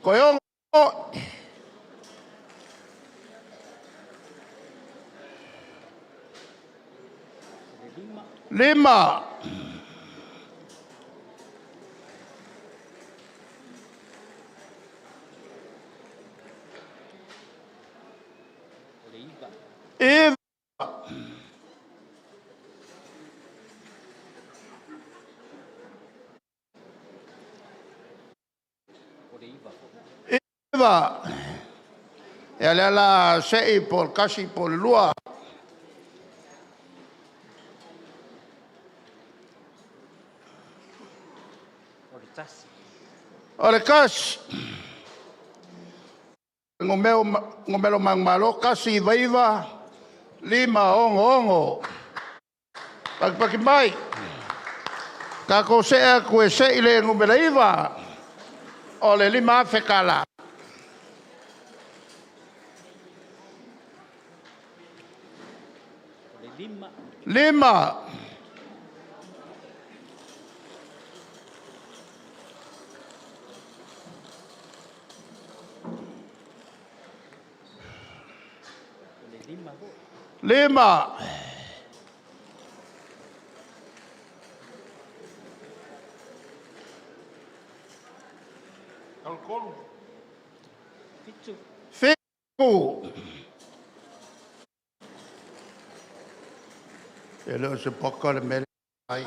Toe 6. 5. 9. Ia lea o le a se'i po o le 1 po o le 2. O le 1. Numera o manumalo, 199, 566. Pakipaki mai. Tatou see atu e se'i le numera 9, o le $5,000 tala. 5. 5. 7. E le o se poka le mea lea e fai.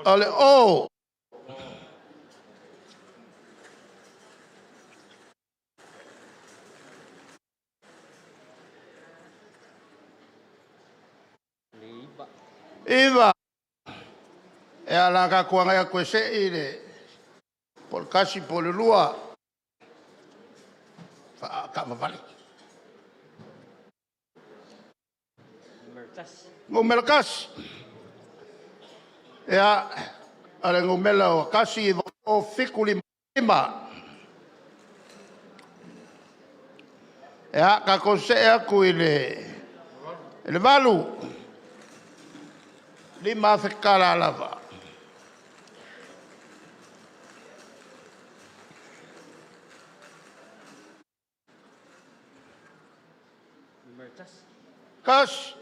O le O. 9. Ia, o le a tatou agai atu e se'i le po o le 1 po o le 2. Faakavavale. Numera 1. Ia, o le numera ua 1, 9, 0, 7, 5, 5. Ia, tatou see atu i le 8, $5,000 lava. 1.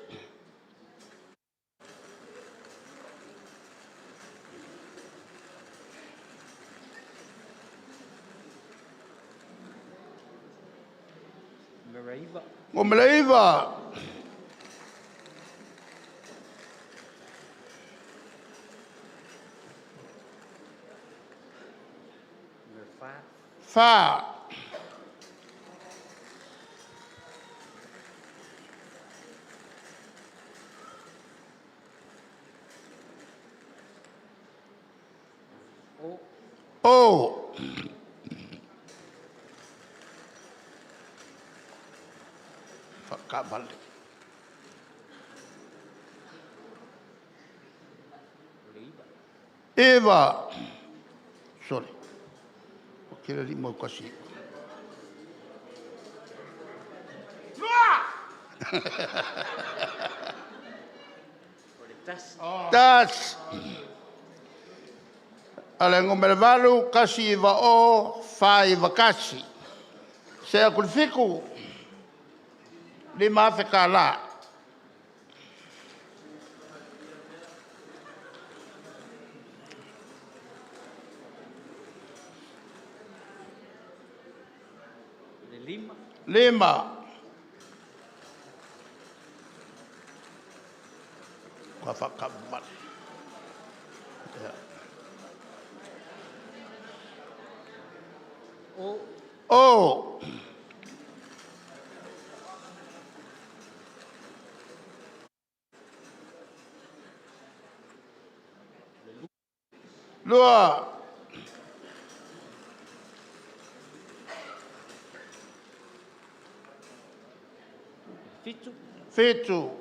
Numera 9. 4. O. Faakavale. 9. Sorry. O kela li mau kasi. 1. O le numera 8, 1, 9, 0, 4, 9, 1. See atu i le 7, $5,000. 5. Ua faakavavale. O. Lua. 7. 7.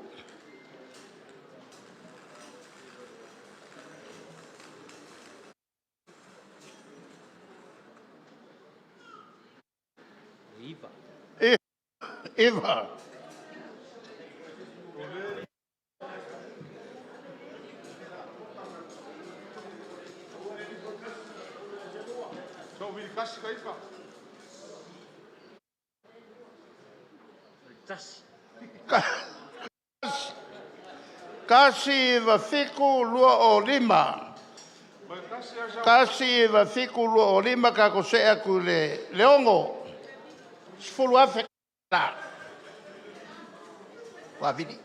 9. 9. 1 9 7 2 o 5. 1 9 7 2 o 5 ka ko se aku le leongo. 10,000 la. Ua vili.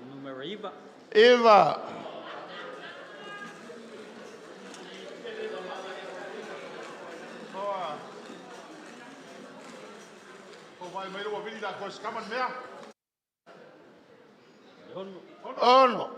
Numero 9. 9. 6. 2. 1. 1.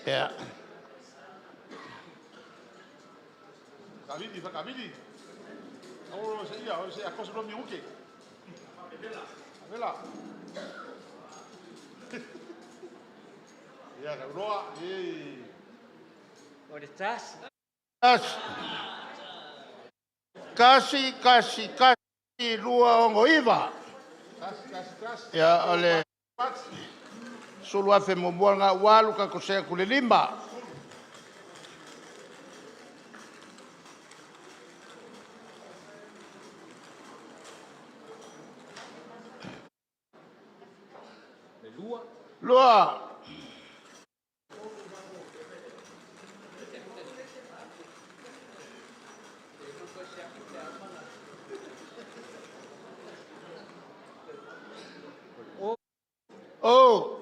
Ia. 1. 1 1 1 2 6 9. Ia o le 10,000 muamua lena ua alu tatou see atu i le 5. 2. O.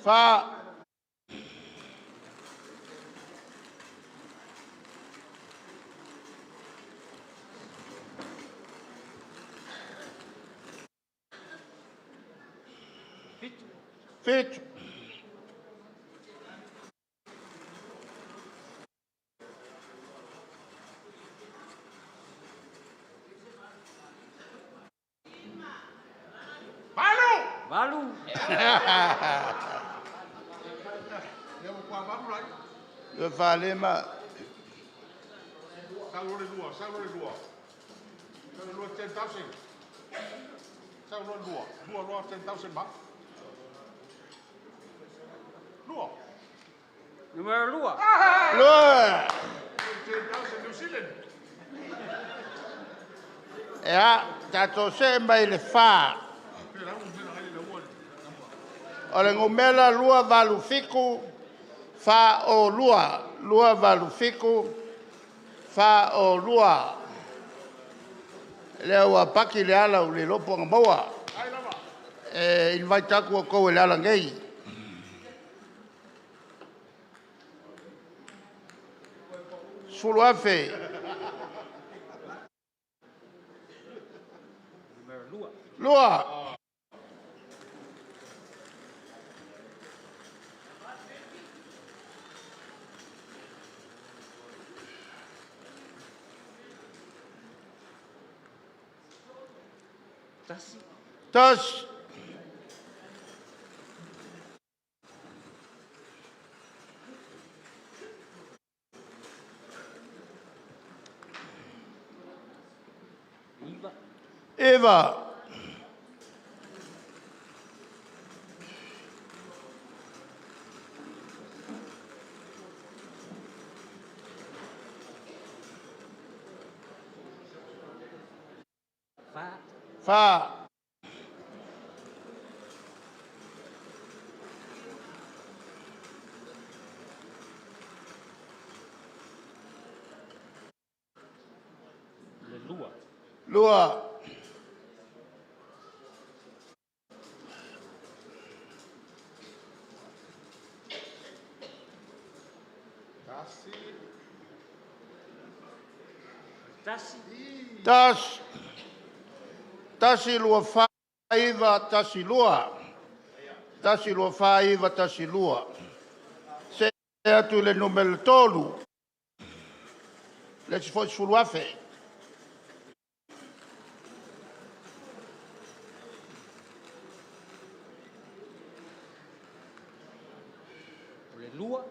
4. 7. 8. Le falema. Numero 2. 2. Ia, tatou see mai le 4. O le numera 287 402. 287 402. Lea ua paki le ala o le lopo na maua. E invite atu outou e le ala nei. 10,000. 2. Tasi. 9. 4. 2. 1. 1, 2, 4, 9, 1, 2. 1, 2, 4, 9, 1, 2. See atu i le numera 3. Le isi foi 10,000. 2.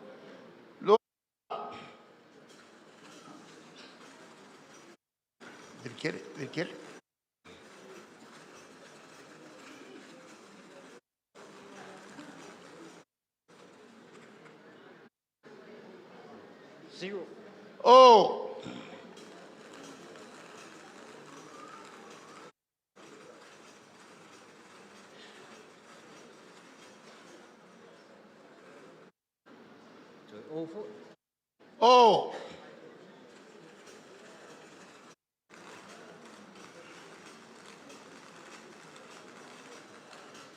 2. Virkele, virkele. 0. O. O foi. O. 6. 6.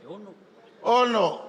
1. 1.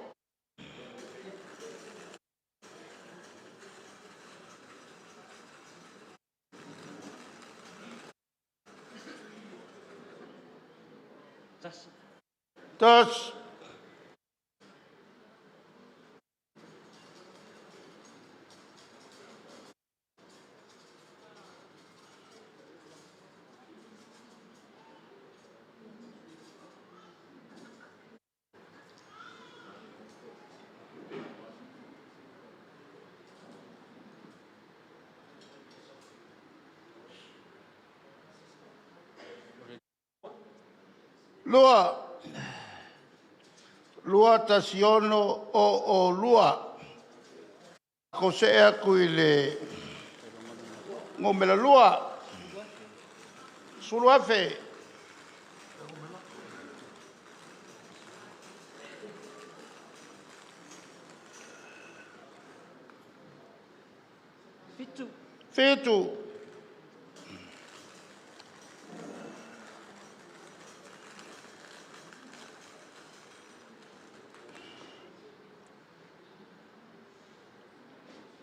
2. 2 1 6 o o 2. Ko se aku i le ngomela 2. 10,000. 7. 7.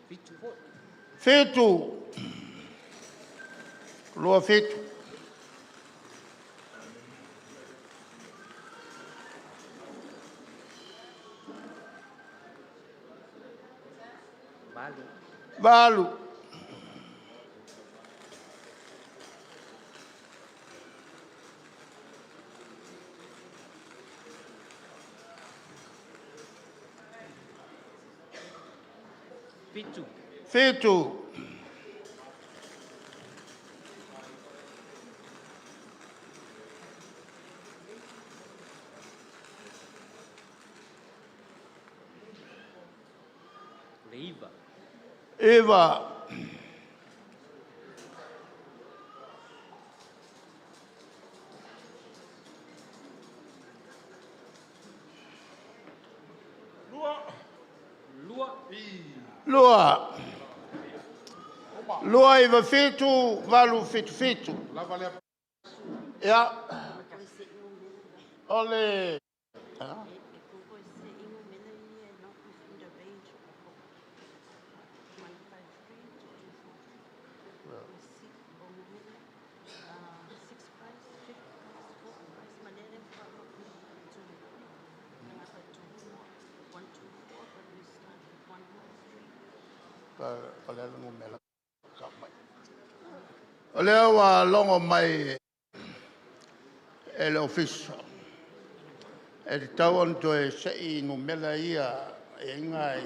7 foi. 7. 2 7. 8. 8. 7. 7. 9. 9. 2. 2. 2 9 7 8 7 7. Ia. O le. O le ala numera ka mai. O lea ua logo mai e le Ofisa, e tatau ona toe se'i numera ia e i ai nai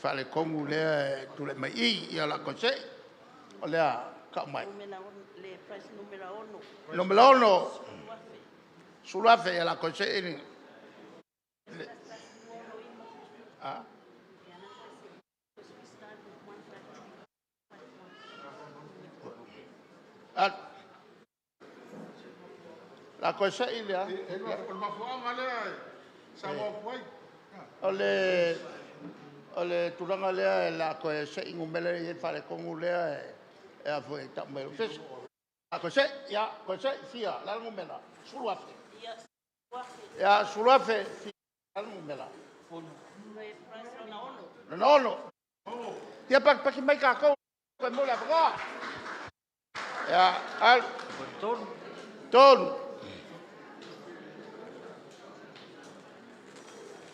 faaletonu lea e tulai mai i i. Ia o le a toe se'i. O le a? Tau mai. Numera 6, $10,000. Ia o le a toe se'i le… A? Alu. O le a toe se'i le a? O le mafuaaga lea e saunoa atu ai. O le tulaga lea o le a toe se'i numera lea e i ai le faaletonu lea e a foi e tau mai e le Ofisa. O le a toe se'i, ia toe se'i. Fia? O le a le numera? $10,000? Ia, $10,000. Fia? O le a le numera? Lona 6. Ia patipati mai tatou toe maua le avanoa. Ia, alu. 3.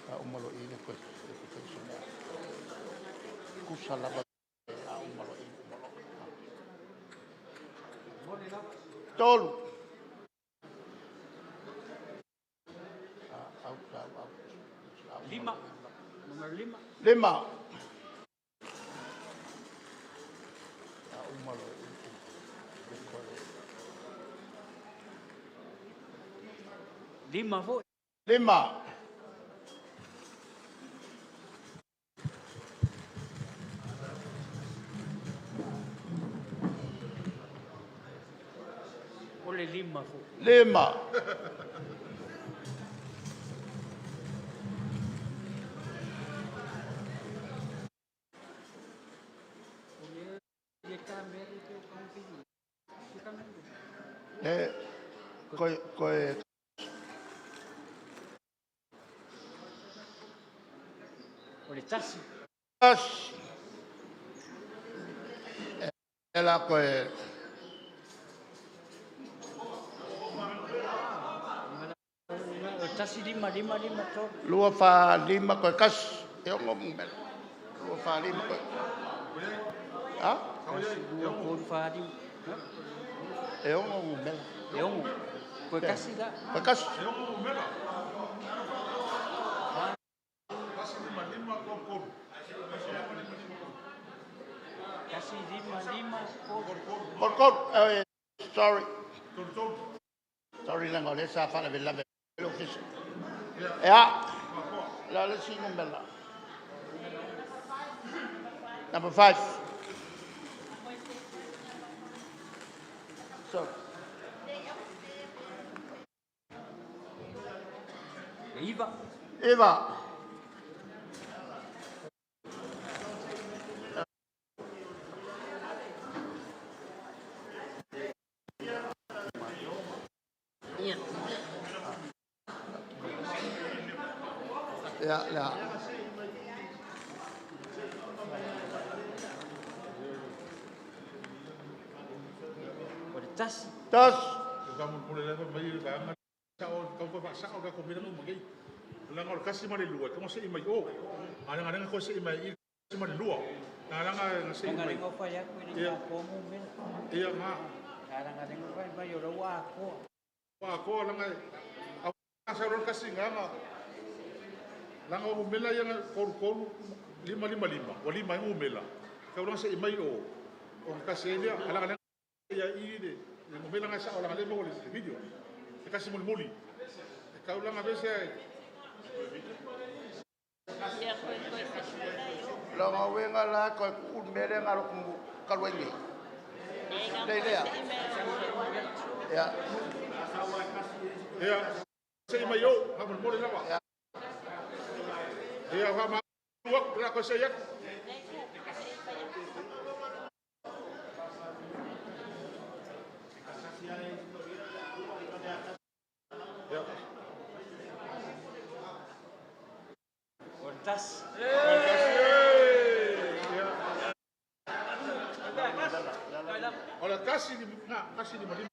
A uma loa i i le toe fai o se mea. Tusa lava a uma loa i i, uma loa. 3. 5. 5 foi. 5. O le 5 foi. 5. Le koe koe O le 1. Tasi. E la koe. O le 1 5 5 5 3. 2, 4, 5, toe tasi. E 6 numera. 2, 4, 5, toe. A? 1, 2, 3, 4, 5. E 6 numera. E 6. Toe tasi la. Toe tasi. E 6 numera. 1 5 5 3 3. 1 5 5 3. Kol kol. Sorry. 3 3. Sorry leaga o lea sa faalavelave le ofisa. Ia. La le isi numera. Number 5. So, Le 9. 9. Ia, la. O le 1. 1. E faamolemole lava mai le vaega sao tau faasao le tatou mea uma nei. Leaga o le 1 ma le 2 e tatau ona se'i mai o. A o le leaga toe se'i mai i i 1 ma le 2. Leaga na se'i Leaga mai. lengo fai atu i le Ia. atoa numera. Ia nga. Leaga lengo fai mai o lau atoa. Atoa leaga a sa ro kasi nga langa o numera ia 3 3 5 5 5. Ua 5 ai numera. Tau langa se'i mai o. O kasi ai lea langa ia i le numera nga sao langa le mo le video. E kasi mulimuli. E tau langa vese Lona uiga la toe tuu le mea lea na o talu ai nei. Lei lea. Ia. Ia se'i mai o faamolemole lava. Ia. Ia fa ma la ko se atu. Ia. O le 1. Ia. O le 1 nga 1 5 5.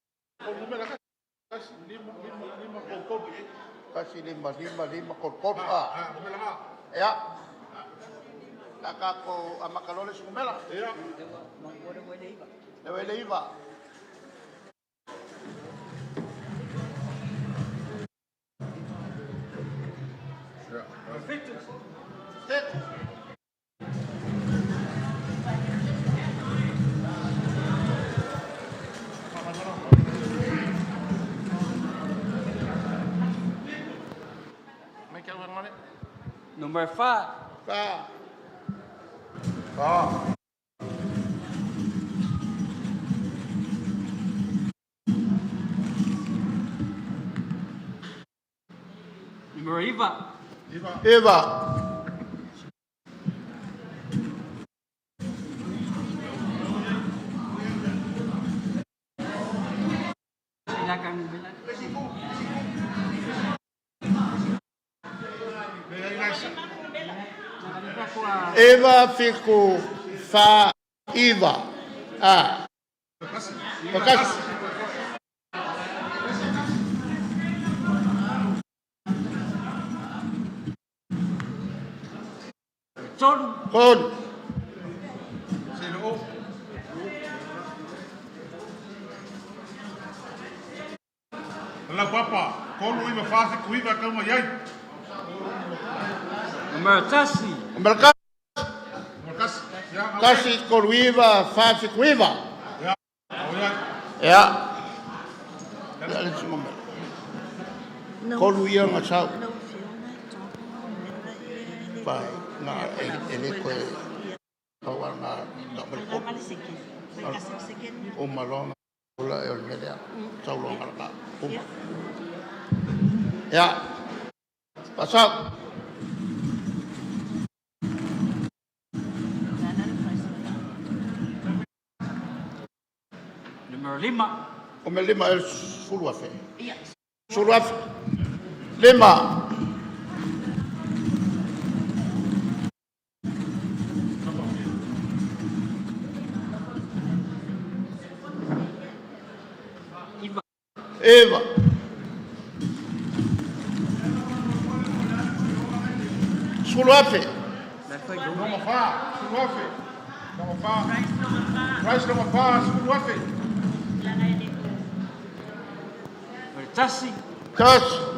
O numera 1 5 5 5 3 3. 1 5 5 5 3 3. Ha, ha, numera nga. Ia. La tatou amata loa le isi numera. Ia. Lea le 9. 7. Numero 4. 4. 4. Numero 9. 9. 9, 7, 4, 9. A. Makasi. 3. 3. La papa, 3 9 4 7 9 kau mai ai. Numero 1. Numero 1. Makasi. Ya. 1, 3, 9, 4, 7, 9. Ya. Ia. Ia le tsi mamela. Kolu ia ngā sau. Pai, ngā e le koe pau ngā ngā mele kopu. O malonga ula e o le melea. Sau longa la uma. Ia. Pasau. Numero 5. O me 5 e 10,000. 10,000. 5. 9. 9. 10,000. Loma fa, 10,000. Loma fa. Price loma fa, 10,000. 1. 1.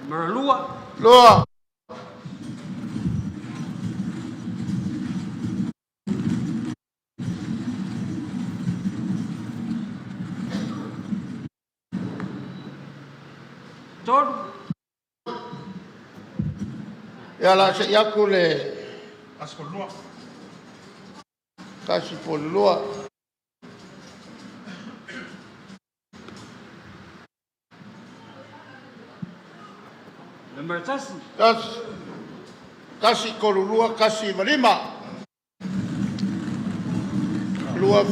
Numero 2. 2. 3. Ia la se iaku le 12. 12. Numero 1. 1. 1, 3, 2, 1, 5. 2 wha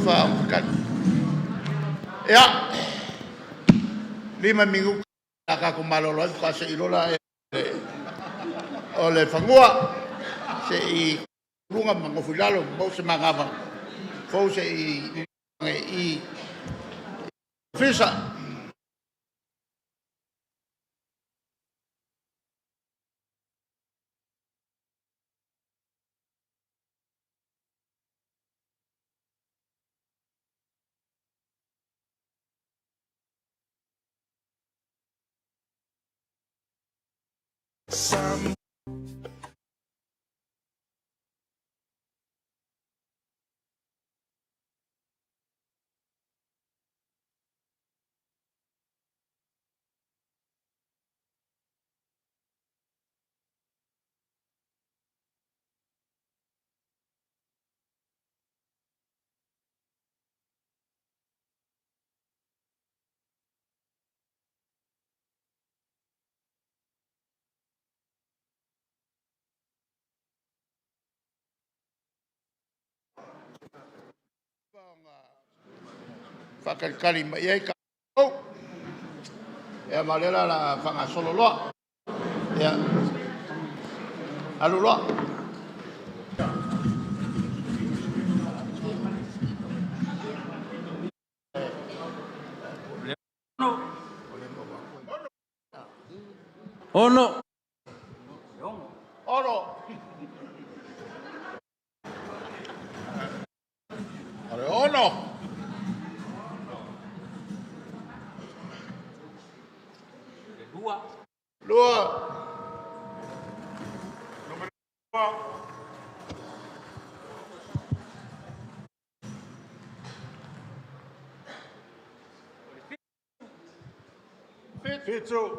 Ia. 5 mingu ka ko malolo ai ka se ilola e o le fangua se i lunga mangofilalo mo se mangava fou se i i fisa. Whakalikali mai ai ka au. Ia ma lela la whangasolo loa. Ia. Alu loa. Ono. Ono. O le ono. Lua. Lua. Fitu.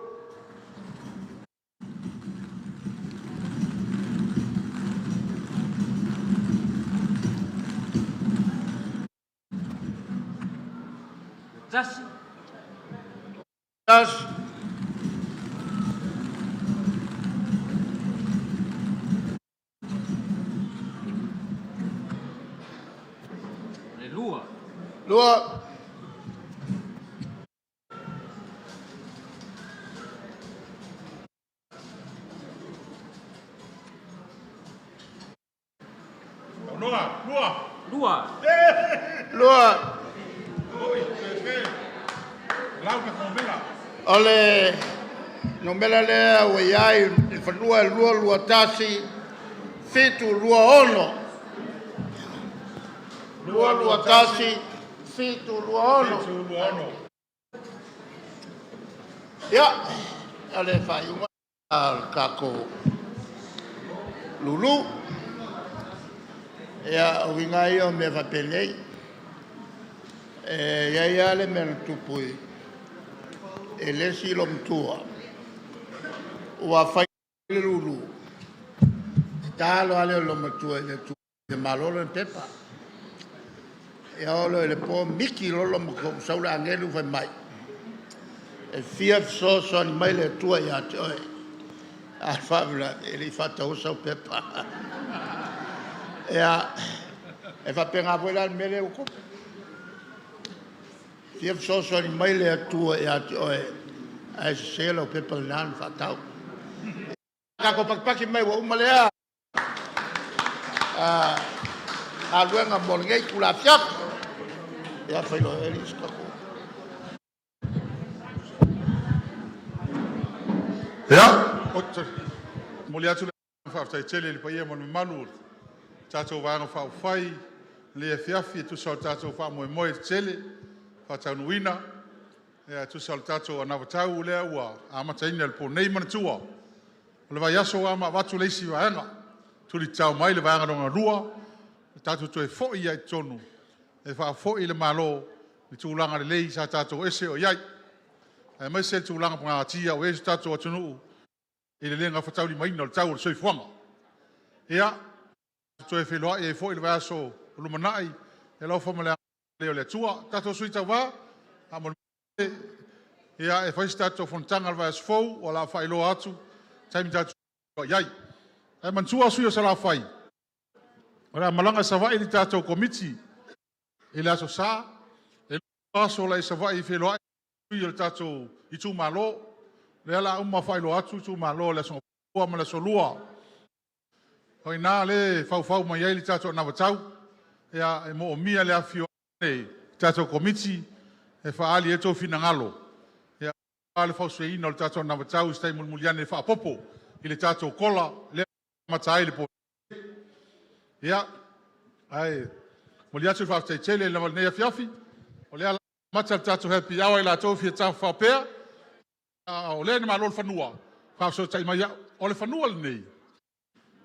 Tasi. Tasi. Le lua. Lua. Lua. Lua. Lua. Lua. Lau ka numera. O le numera lea ua i ai i le fanua e 2 2 1 7 2 6. 2 2 1 7 2 6. 7 2 6. Ia, o le faaiuga a le tatou lulu. Ia, o uiga ia o mea faapenei. E i ai lava le mea na tupu i le isi loomatua, ua fai le lulu, tatalo lava lea o le loomatua i le Atua ia malo lana pepa. Ia oo loa i le po miki loa le loomatua ua sau le agelu fai mai, e fia fesoasoani mai le Atua ia te oe, a o le faalavelave e le i faataua sau pepa. Ia, e faapena foi la le mea lea ua tupu. E fia fesoasoani mai le Atua ia te oe ae sese lau pepa lena na faatau. Tatou patipati mai ua uma lea galuega mo lenei itula afiafi. Ia feiloai alii se tatou. Ia, momoli atu le faafetai tele i le paia ma le mamalu o le tatou Vaega Faaupufai i lenei afiafi e tusa o le tatou faamoemoe tele faataunuuina e tusa o le tatou anavatau lea ua amataina i le po nei. Manatua, o le vaiaso lava ma avatu le isi vaega, tulitatao mai le vaega lona lua, tatou toe foi ai i totonu e faafoi le Malo i tulaga lelei sa tatou ese o i ai, aemaise le tulaga pagatia ua i ai si o tatou atunuu i le le gafataulimaina o le tau o le soifuaga. Ia, toe feiloai ai foi le vaiaso o lumanai i le alofa ma le agalelei o le Atua. Tatou sui tauva, faamolemole, ia e fai se tatou fonotaga i le vaiaso fou, o le a faailoa atu taimi tatou te feiloai ai. Ae manatua sui usufono o Salafai, o le a malaga i Savaii le tatou Komiti i le aso Sa, e 2 aso la i Savaii e feiloai sui o le tatou itumalo. O lea o le a uma faailoa atu itumalo i le aso Gafua ma le aso Lua. O i ina lea e faufau mai ai le tatou anavatau, ia, e moomia le afifio ane tatou Komiti e faaali ai outou finagalo, ia, aua le fausiaina o le tatou anavatau i se taimi mulimuli ane e faaopoopo i le tatou kola lea e amata ai le po. Ia, ae momoli atu le faafetai tele i lenei afiafi. O lea o le a amata le tatou happy hour i latou e fia tafafao pea. A o lea na malo le fanua, faafesootai mai au. O le fanua lenei,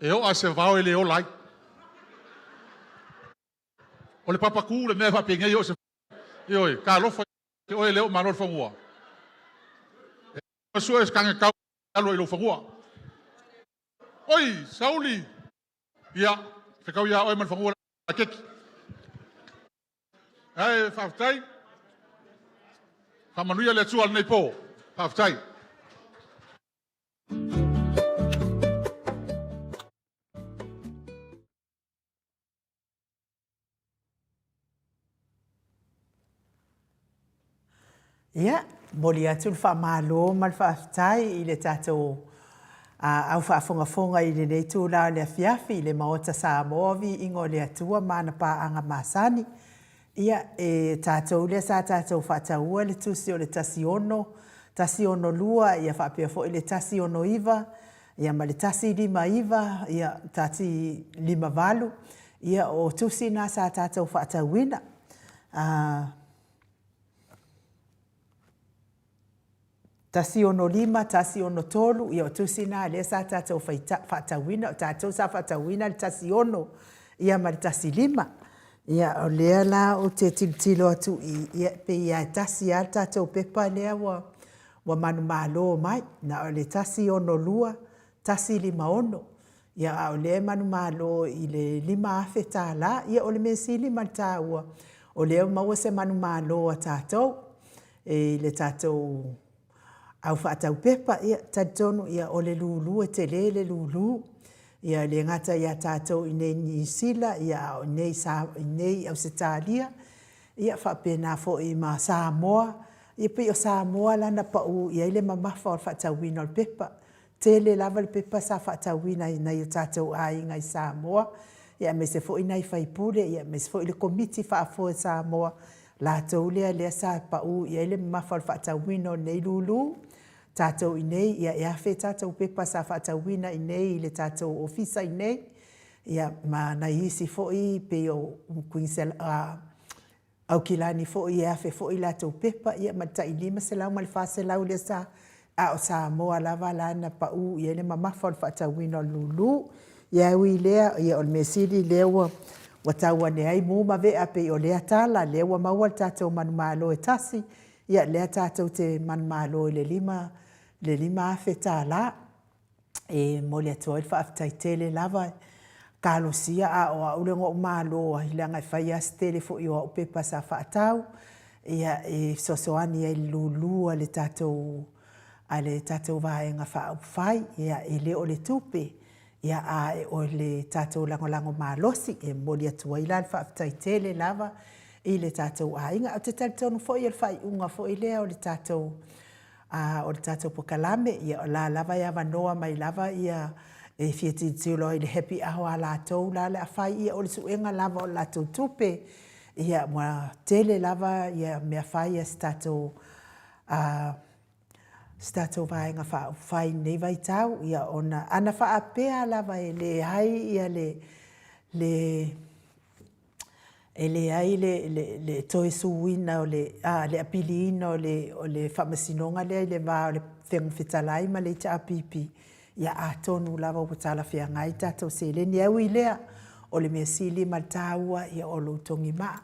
e oo lava i se vao e le ola ai. O le papaku le mea e faapenei e oo i se Ioe, talofa te oe lea ua malo le fanua. E sue se tane tau alu ai i lou fanua. Oi, Sauli! Ia, fetau ia oe ma le fanua la keki. Ae faafetai. Faamanuia le Atua i lenei po. Faafetai. Ia, momoli atu le faamalo ma le faafetai i le tatou au faafogafoga i lenei itula o le afiafi i le Maota Samoa Viiga o le Atua ma ana paaga masani. Ia, e tatou lea sa tatou faataua le tusi o le 16. 162, ia faapea foi le 169, ia ma le 159, ia 158, ia o tusi na sa tatou faatauina. 165, 163, ia o tusi na lea sa tatou faatauina, o tatou sa faatauina le 16 ia ma le 15. Ia o lea la ou te tilotilo atu i i, ia pei lava e tasi lava le tatou pepa lea ua ua manumalo mai, na o le 162, 156. Ia a o lea e manumalo i le $5,000. Ia o le mea sili ma le taua, o lea ua maua se manumalo a tatou i le tatou au faatau pepa. Ia, e talitonu o le lulu e tele le lulu. Ia e le gata ia tatou i inei i Niu Sila, a o i inei i Ausetalia, ia faapena foi ma Samoa. Ia pei o Samoa la na pau i ai le mamafa o le faatauina o le pepa. Tele lava le pepa sa faatauina e nai o tatou aiga i Samoa, aemaise foi nai faipule, aemaise foi le Komiti Faafoe a Samoa, latou lea lea sa pau i ai le mamafa o le faatauina o lenei lulu. Tatou i inei, ia e afe tatou pepa sa faatauina i inei i le tatou Ofisa i inei, ia ma nai isi foi pei o Aukilani foi e afe foi latou pepa, ia ma le tai $500 ma le $400 lea sa, a o Samoa lava la na pau i ai le mamafa o le faatauina o le lulu. Ia ae ui i lea, ia o le mea sili lea ua tau ane ai mu ma vea pei o lea tala, lea ua maua le tatou manumalo e tasi, ia lea tatou te manumalo i le $5,000. E momoli atu ai le faafetai tele lava, talosia a o au lea na ou malo ai, leaga e fai lava si tele foi o au pepa sa faatau, ia e fesoasoani ai i le lulu a le tatou a le tatou Vaega Faaupufai. Ia e le o le tupe, ia a o le tatou lagolago malosi. E momoli atu ai la le faafetai tele lava i le tatou aiga. Ou te talitonu foi o le faaiuga foi lea o le tatou a o le tatou polokalame, ia o la lava e avanoa mai lava ia e fia tilotilo ai i le happy hour a latou la o le a fai, ia o le suega lava o le latou tupe, ia ua tele lava ia mea fai a si tatou a si tatou Vaega Faaupufai i lenei vaitau, ia ona ana faapea lava e leai ia le le e leai le toe suina o le, a, le apiliina o le faamasinoga lea i le va o le Fofoga Fetalai ma le HRPP, ia atonu lava ua talafeagai tatou seleni. Ae ui i lea, o le mea sili ma le taua, ia o lou togimaa,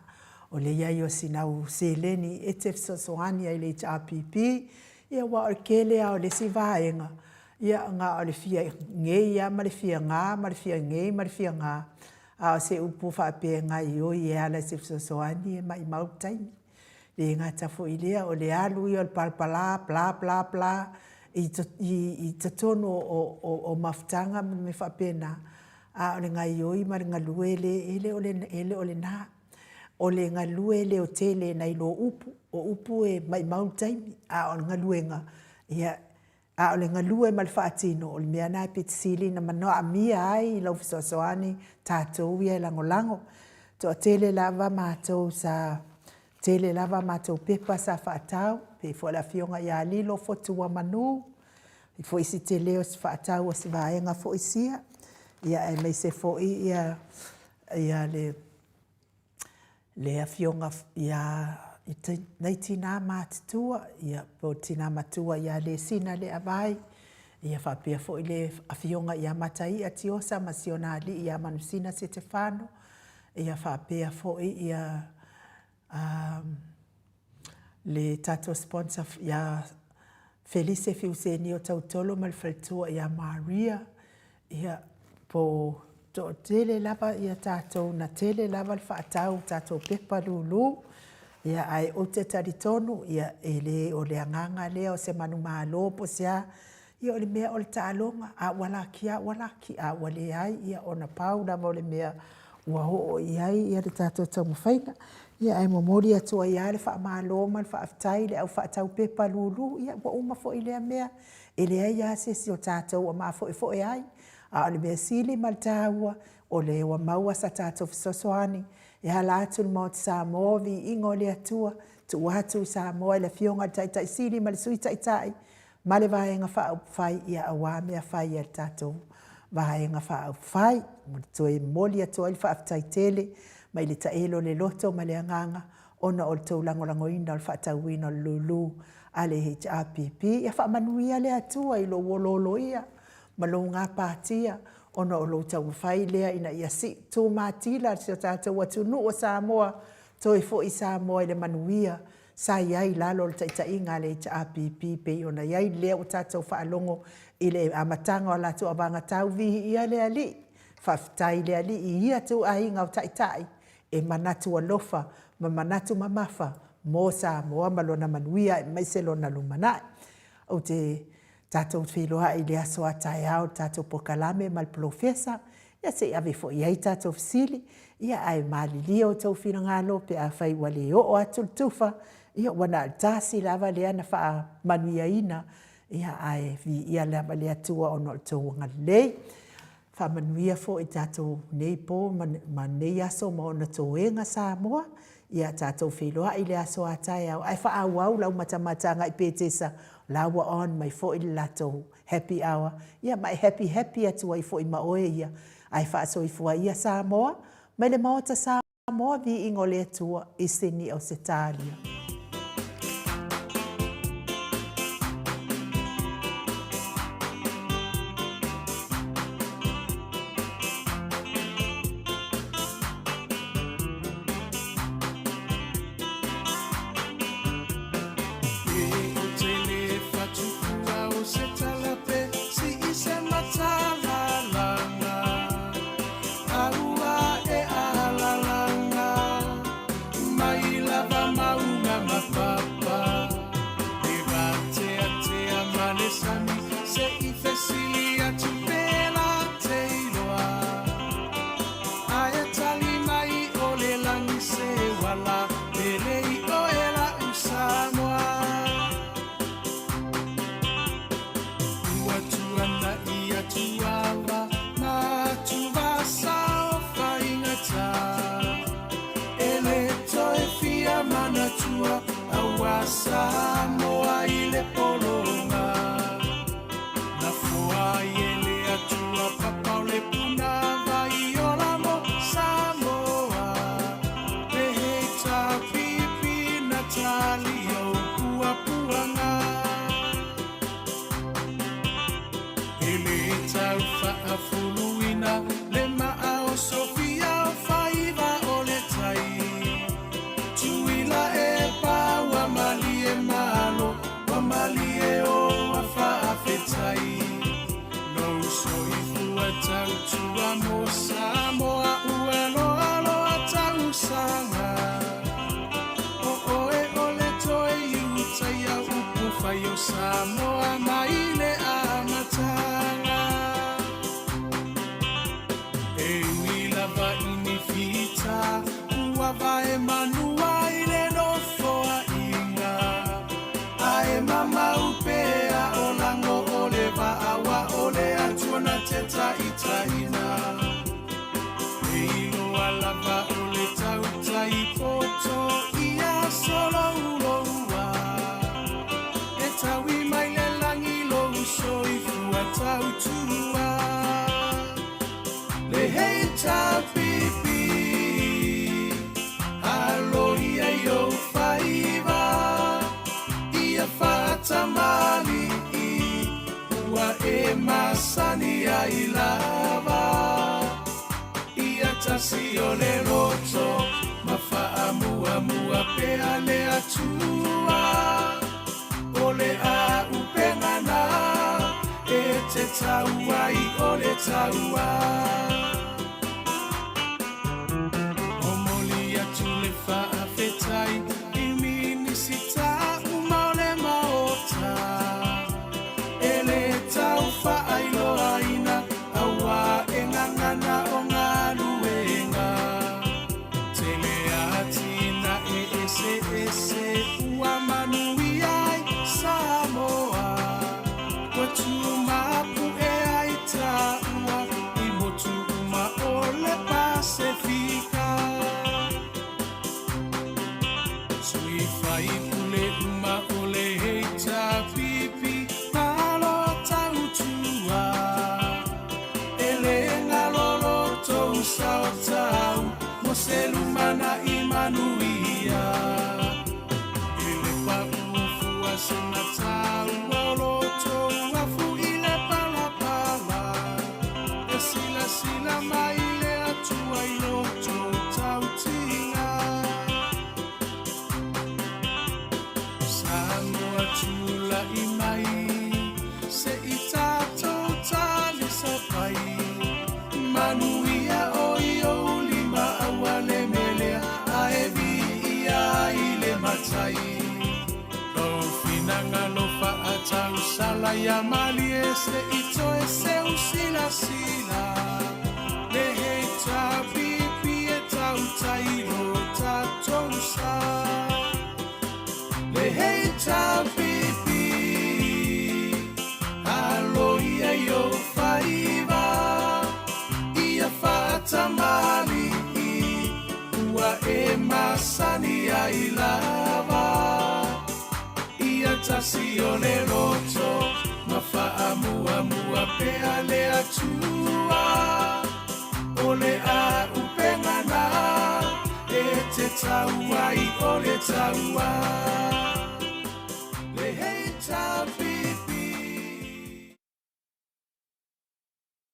o le i ai o sina au seleni e te fesoasoani ai i le HRPP, ia aua o le tele lava o le isi vaega, ia na o le fia gei lava ma le fia ga ma le fia gei ma le fia ga, A o se upu faapea e gaoioi e ala i se fesoasoani e maimau le taimi. Le gata foi i lea, o le alu ia o le palapala, bla bla bla, i totonu o mafutaga ma mea faapena, a o le gaoioi ma le galue e le o lena. O le galue e leotele nai lo upu, o upu e maimau le taimi, a o le galuega, ia, A o le galue ma le faatino, o le mea lena e pito sili ona manaomia ai i lau fesoasoani tatou ia e lagolago. Toatele lava matou sa tele lava a matou pepa sa faatau, pei foi o le afioga ia Lilo Fotuamanu, e foi si tele o si faatau o si vaega foi sia, ia aemaise foi ia ia le le afioga ia nai tina matutua, ia po o le tina matua ia Lesina Leavai, ia faapea foi le afioga ia Mataia Tiosa ma si ona alii ia Manusina Setefano, ia faapea foi ia le tatou sponsor ia Felise Fiusenia Tautolo ma le faletua ia Maria, Ia, po toatele lava ia tatou na tele lava le faatau o tatou pepa lulu, ia ae ou te talitonu, ia e le o le agaga lea o se manumalo po o se a, ia o le mea o le taaloga, a ua laki lava ua laki, a ua leai, ia ona pau lava o le mea ua oo i ai le tatou taumafaiga. Ia ae momoli atu ai lava le faamalo ma le faafetai i le au faatau pepa lulu, ia ua uma foi lea mea. E leai lava se isi o tatou ua mafoefoe ai, a o le mea sili ma le taua, o lea ua maua sa tatou fesoasoani e ala atu i le Maota Samoa, viiga o le Atua, Tuu atu i Samoa i le Afioga i le Taitai Sili ma le Sui Taitai ma le Vaega Faaupufai, ia aua mea fai a le tatou Vaega Faaupufai. Mo le toe momoli atu ai le faafetai tele mai le taelo o le loto ma le agaga ona o le tou lagolagoina o le faatauina o le lulu a le HRPP. Ia faamanuia le Atua i lou olooloia ma lou gapatia ona o lou taumafai lea ina ia sii tumatila si o tatou atunuu o Samoa, toe foi Samoa i le manuia sa i ai i lalo o le taitaiga a le HRPP pei ona i ai lea ua tatou faalogo i le amataga o latou avagatau. Viia le Alii, faafetai le Alii i ia ituaiga o taitai e manatu alofa ma manatu mamafa mo Samoa ma lona manuia aemaise lona lumanai. Ou te tatou feiloai i le aso a taeao i le tatou polokalame ma le polofesa, ia se i ave foi i ai tatou fesili, ia ae malilie outou finagalo pe afai ua le oo atu le tufa, ia ua na o le tasi lava lea na faamanuiaina, ia ae viia lava le Atua ona o le tou agalelei. Faamanuia foi i tatou nei po ma nei aso ma ona toega Samoa. Ia tatou feiloai i le aso a taeao ae faaauau lau matamata agai Petesa la ua on mai foi le latou happy hour ia ma e happy happy atu ai foi ma oe ia ae faasoifua ia Samoa mai le Maota Samoa viiga o le Atua i Sini Ausetalia. Ae tali mai o le lagi se uala pele i oe la'u Samoa. Ua tuana'i atu ava ma atuvasa o faigata. E le toe fia manatua aua Samoa i le pologa. Na foa ai e le Atua papa o le puna vai ola mo Samoa. Le HRPP na tali ou puapuaga. E le tau faafuluina le maa o Sofia o faiva o le tai. Tuila e pa ua malie malo, ua malie o ua faafetai. Lou soifua tautua mo Samoa ua loaloa tausaga. O oe o le toe iutaia upu fai o Samoa mai le amataga. E ui lava i ni fita, ua vae manua i le nofoaiga. Ae mamau pea o lago o le vaa wa o le Atua na te taitaina. E iloa lava o le tautai poto ia solouloua. E taui mai le lagi lou soifua tautua. Le HRPP, aloia i ou faiva, ia faatamali'i, ua e masani ai lava. Ia tasi o le loto, ma faamuamua pea le Atua. O le āupenga na e te tau ai o le taua. Momoli atu le faafetai i Minisita uma o le Maota e le tau faailoaina aua e gagana o galuega. Tele atinae eseese ua manuia ai Samoa. Ua tumapu'e ai taua i motu uma. Sina taua o lo outou afu i le palapala, e silasila mai le Atua i lo outou tautiga. Samoa tula'i mai, se i tatou talisapai. Manuia o i ou lima aua le melea, ae viia i le Matai. Lou finagalo faatausala ia malie se i toe seu silasila. Le HRPP e tautai lo tatou sa. Le HRPP, alo ia i ou faiva, ia faatamali'i ua e masani ai lava. Ia tasi o le loto ma faamuamua pea le Atua. O le auupega na e te tau ai o le taua.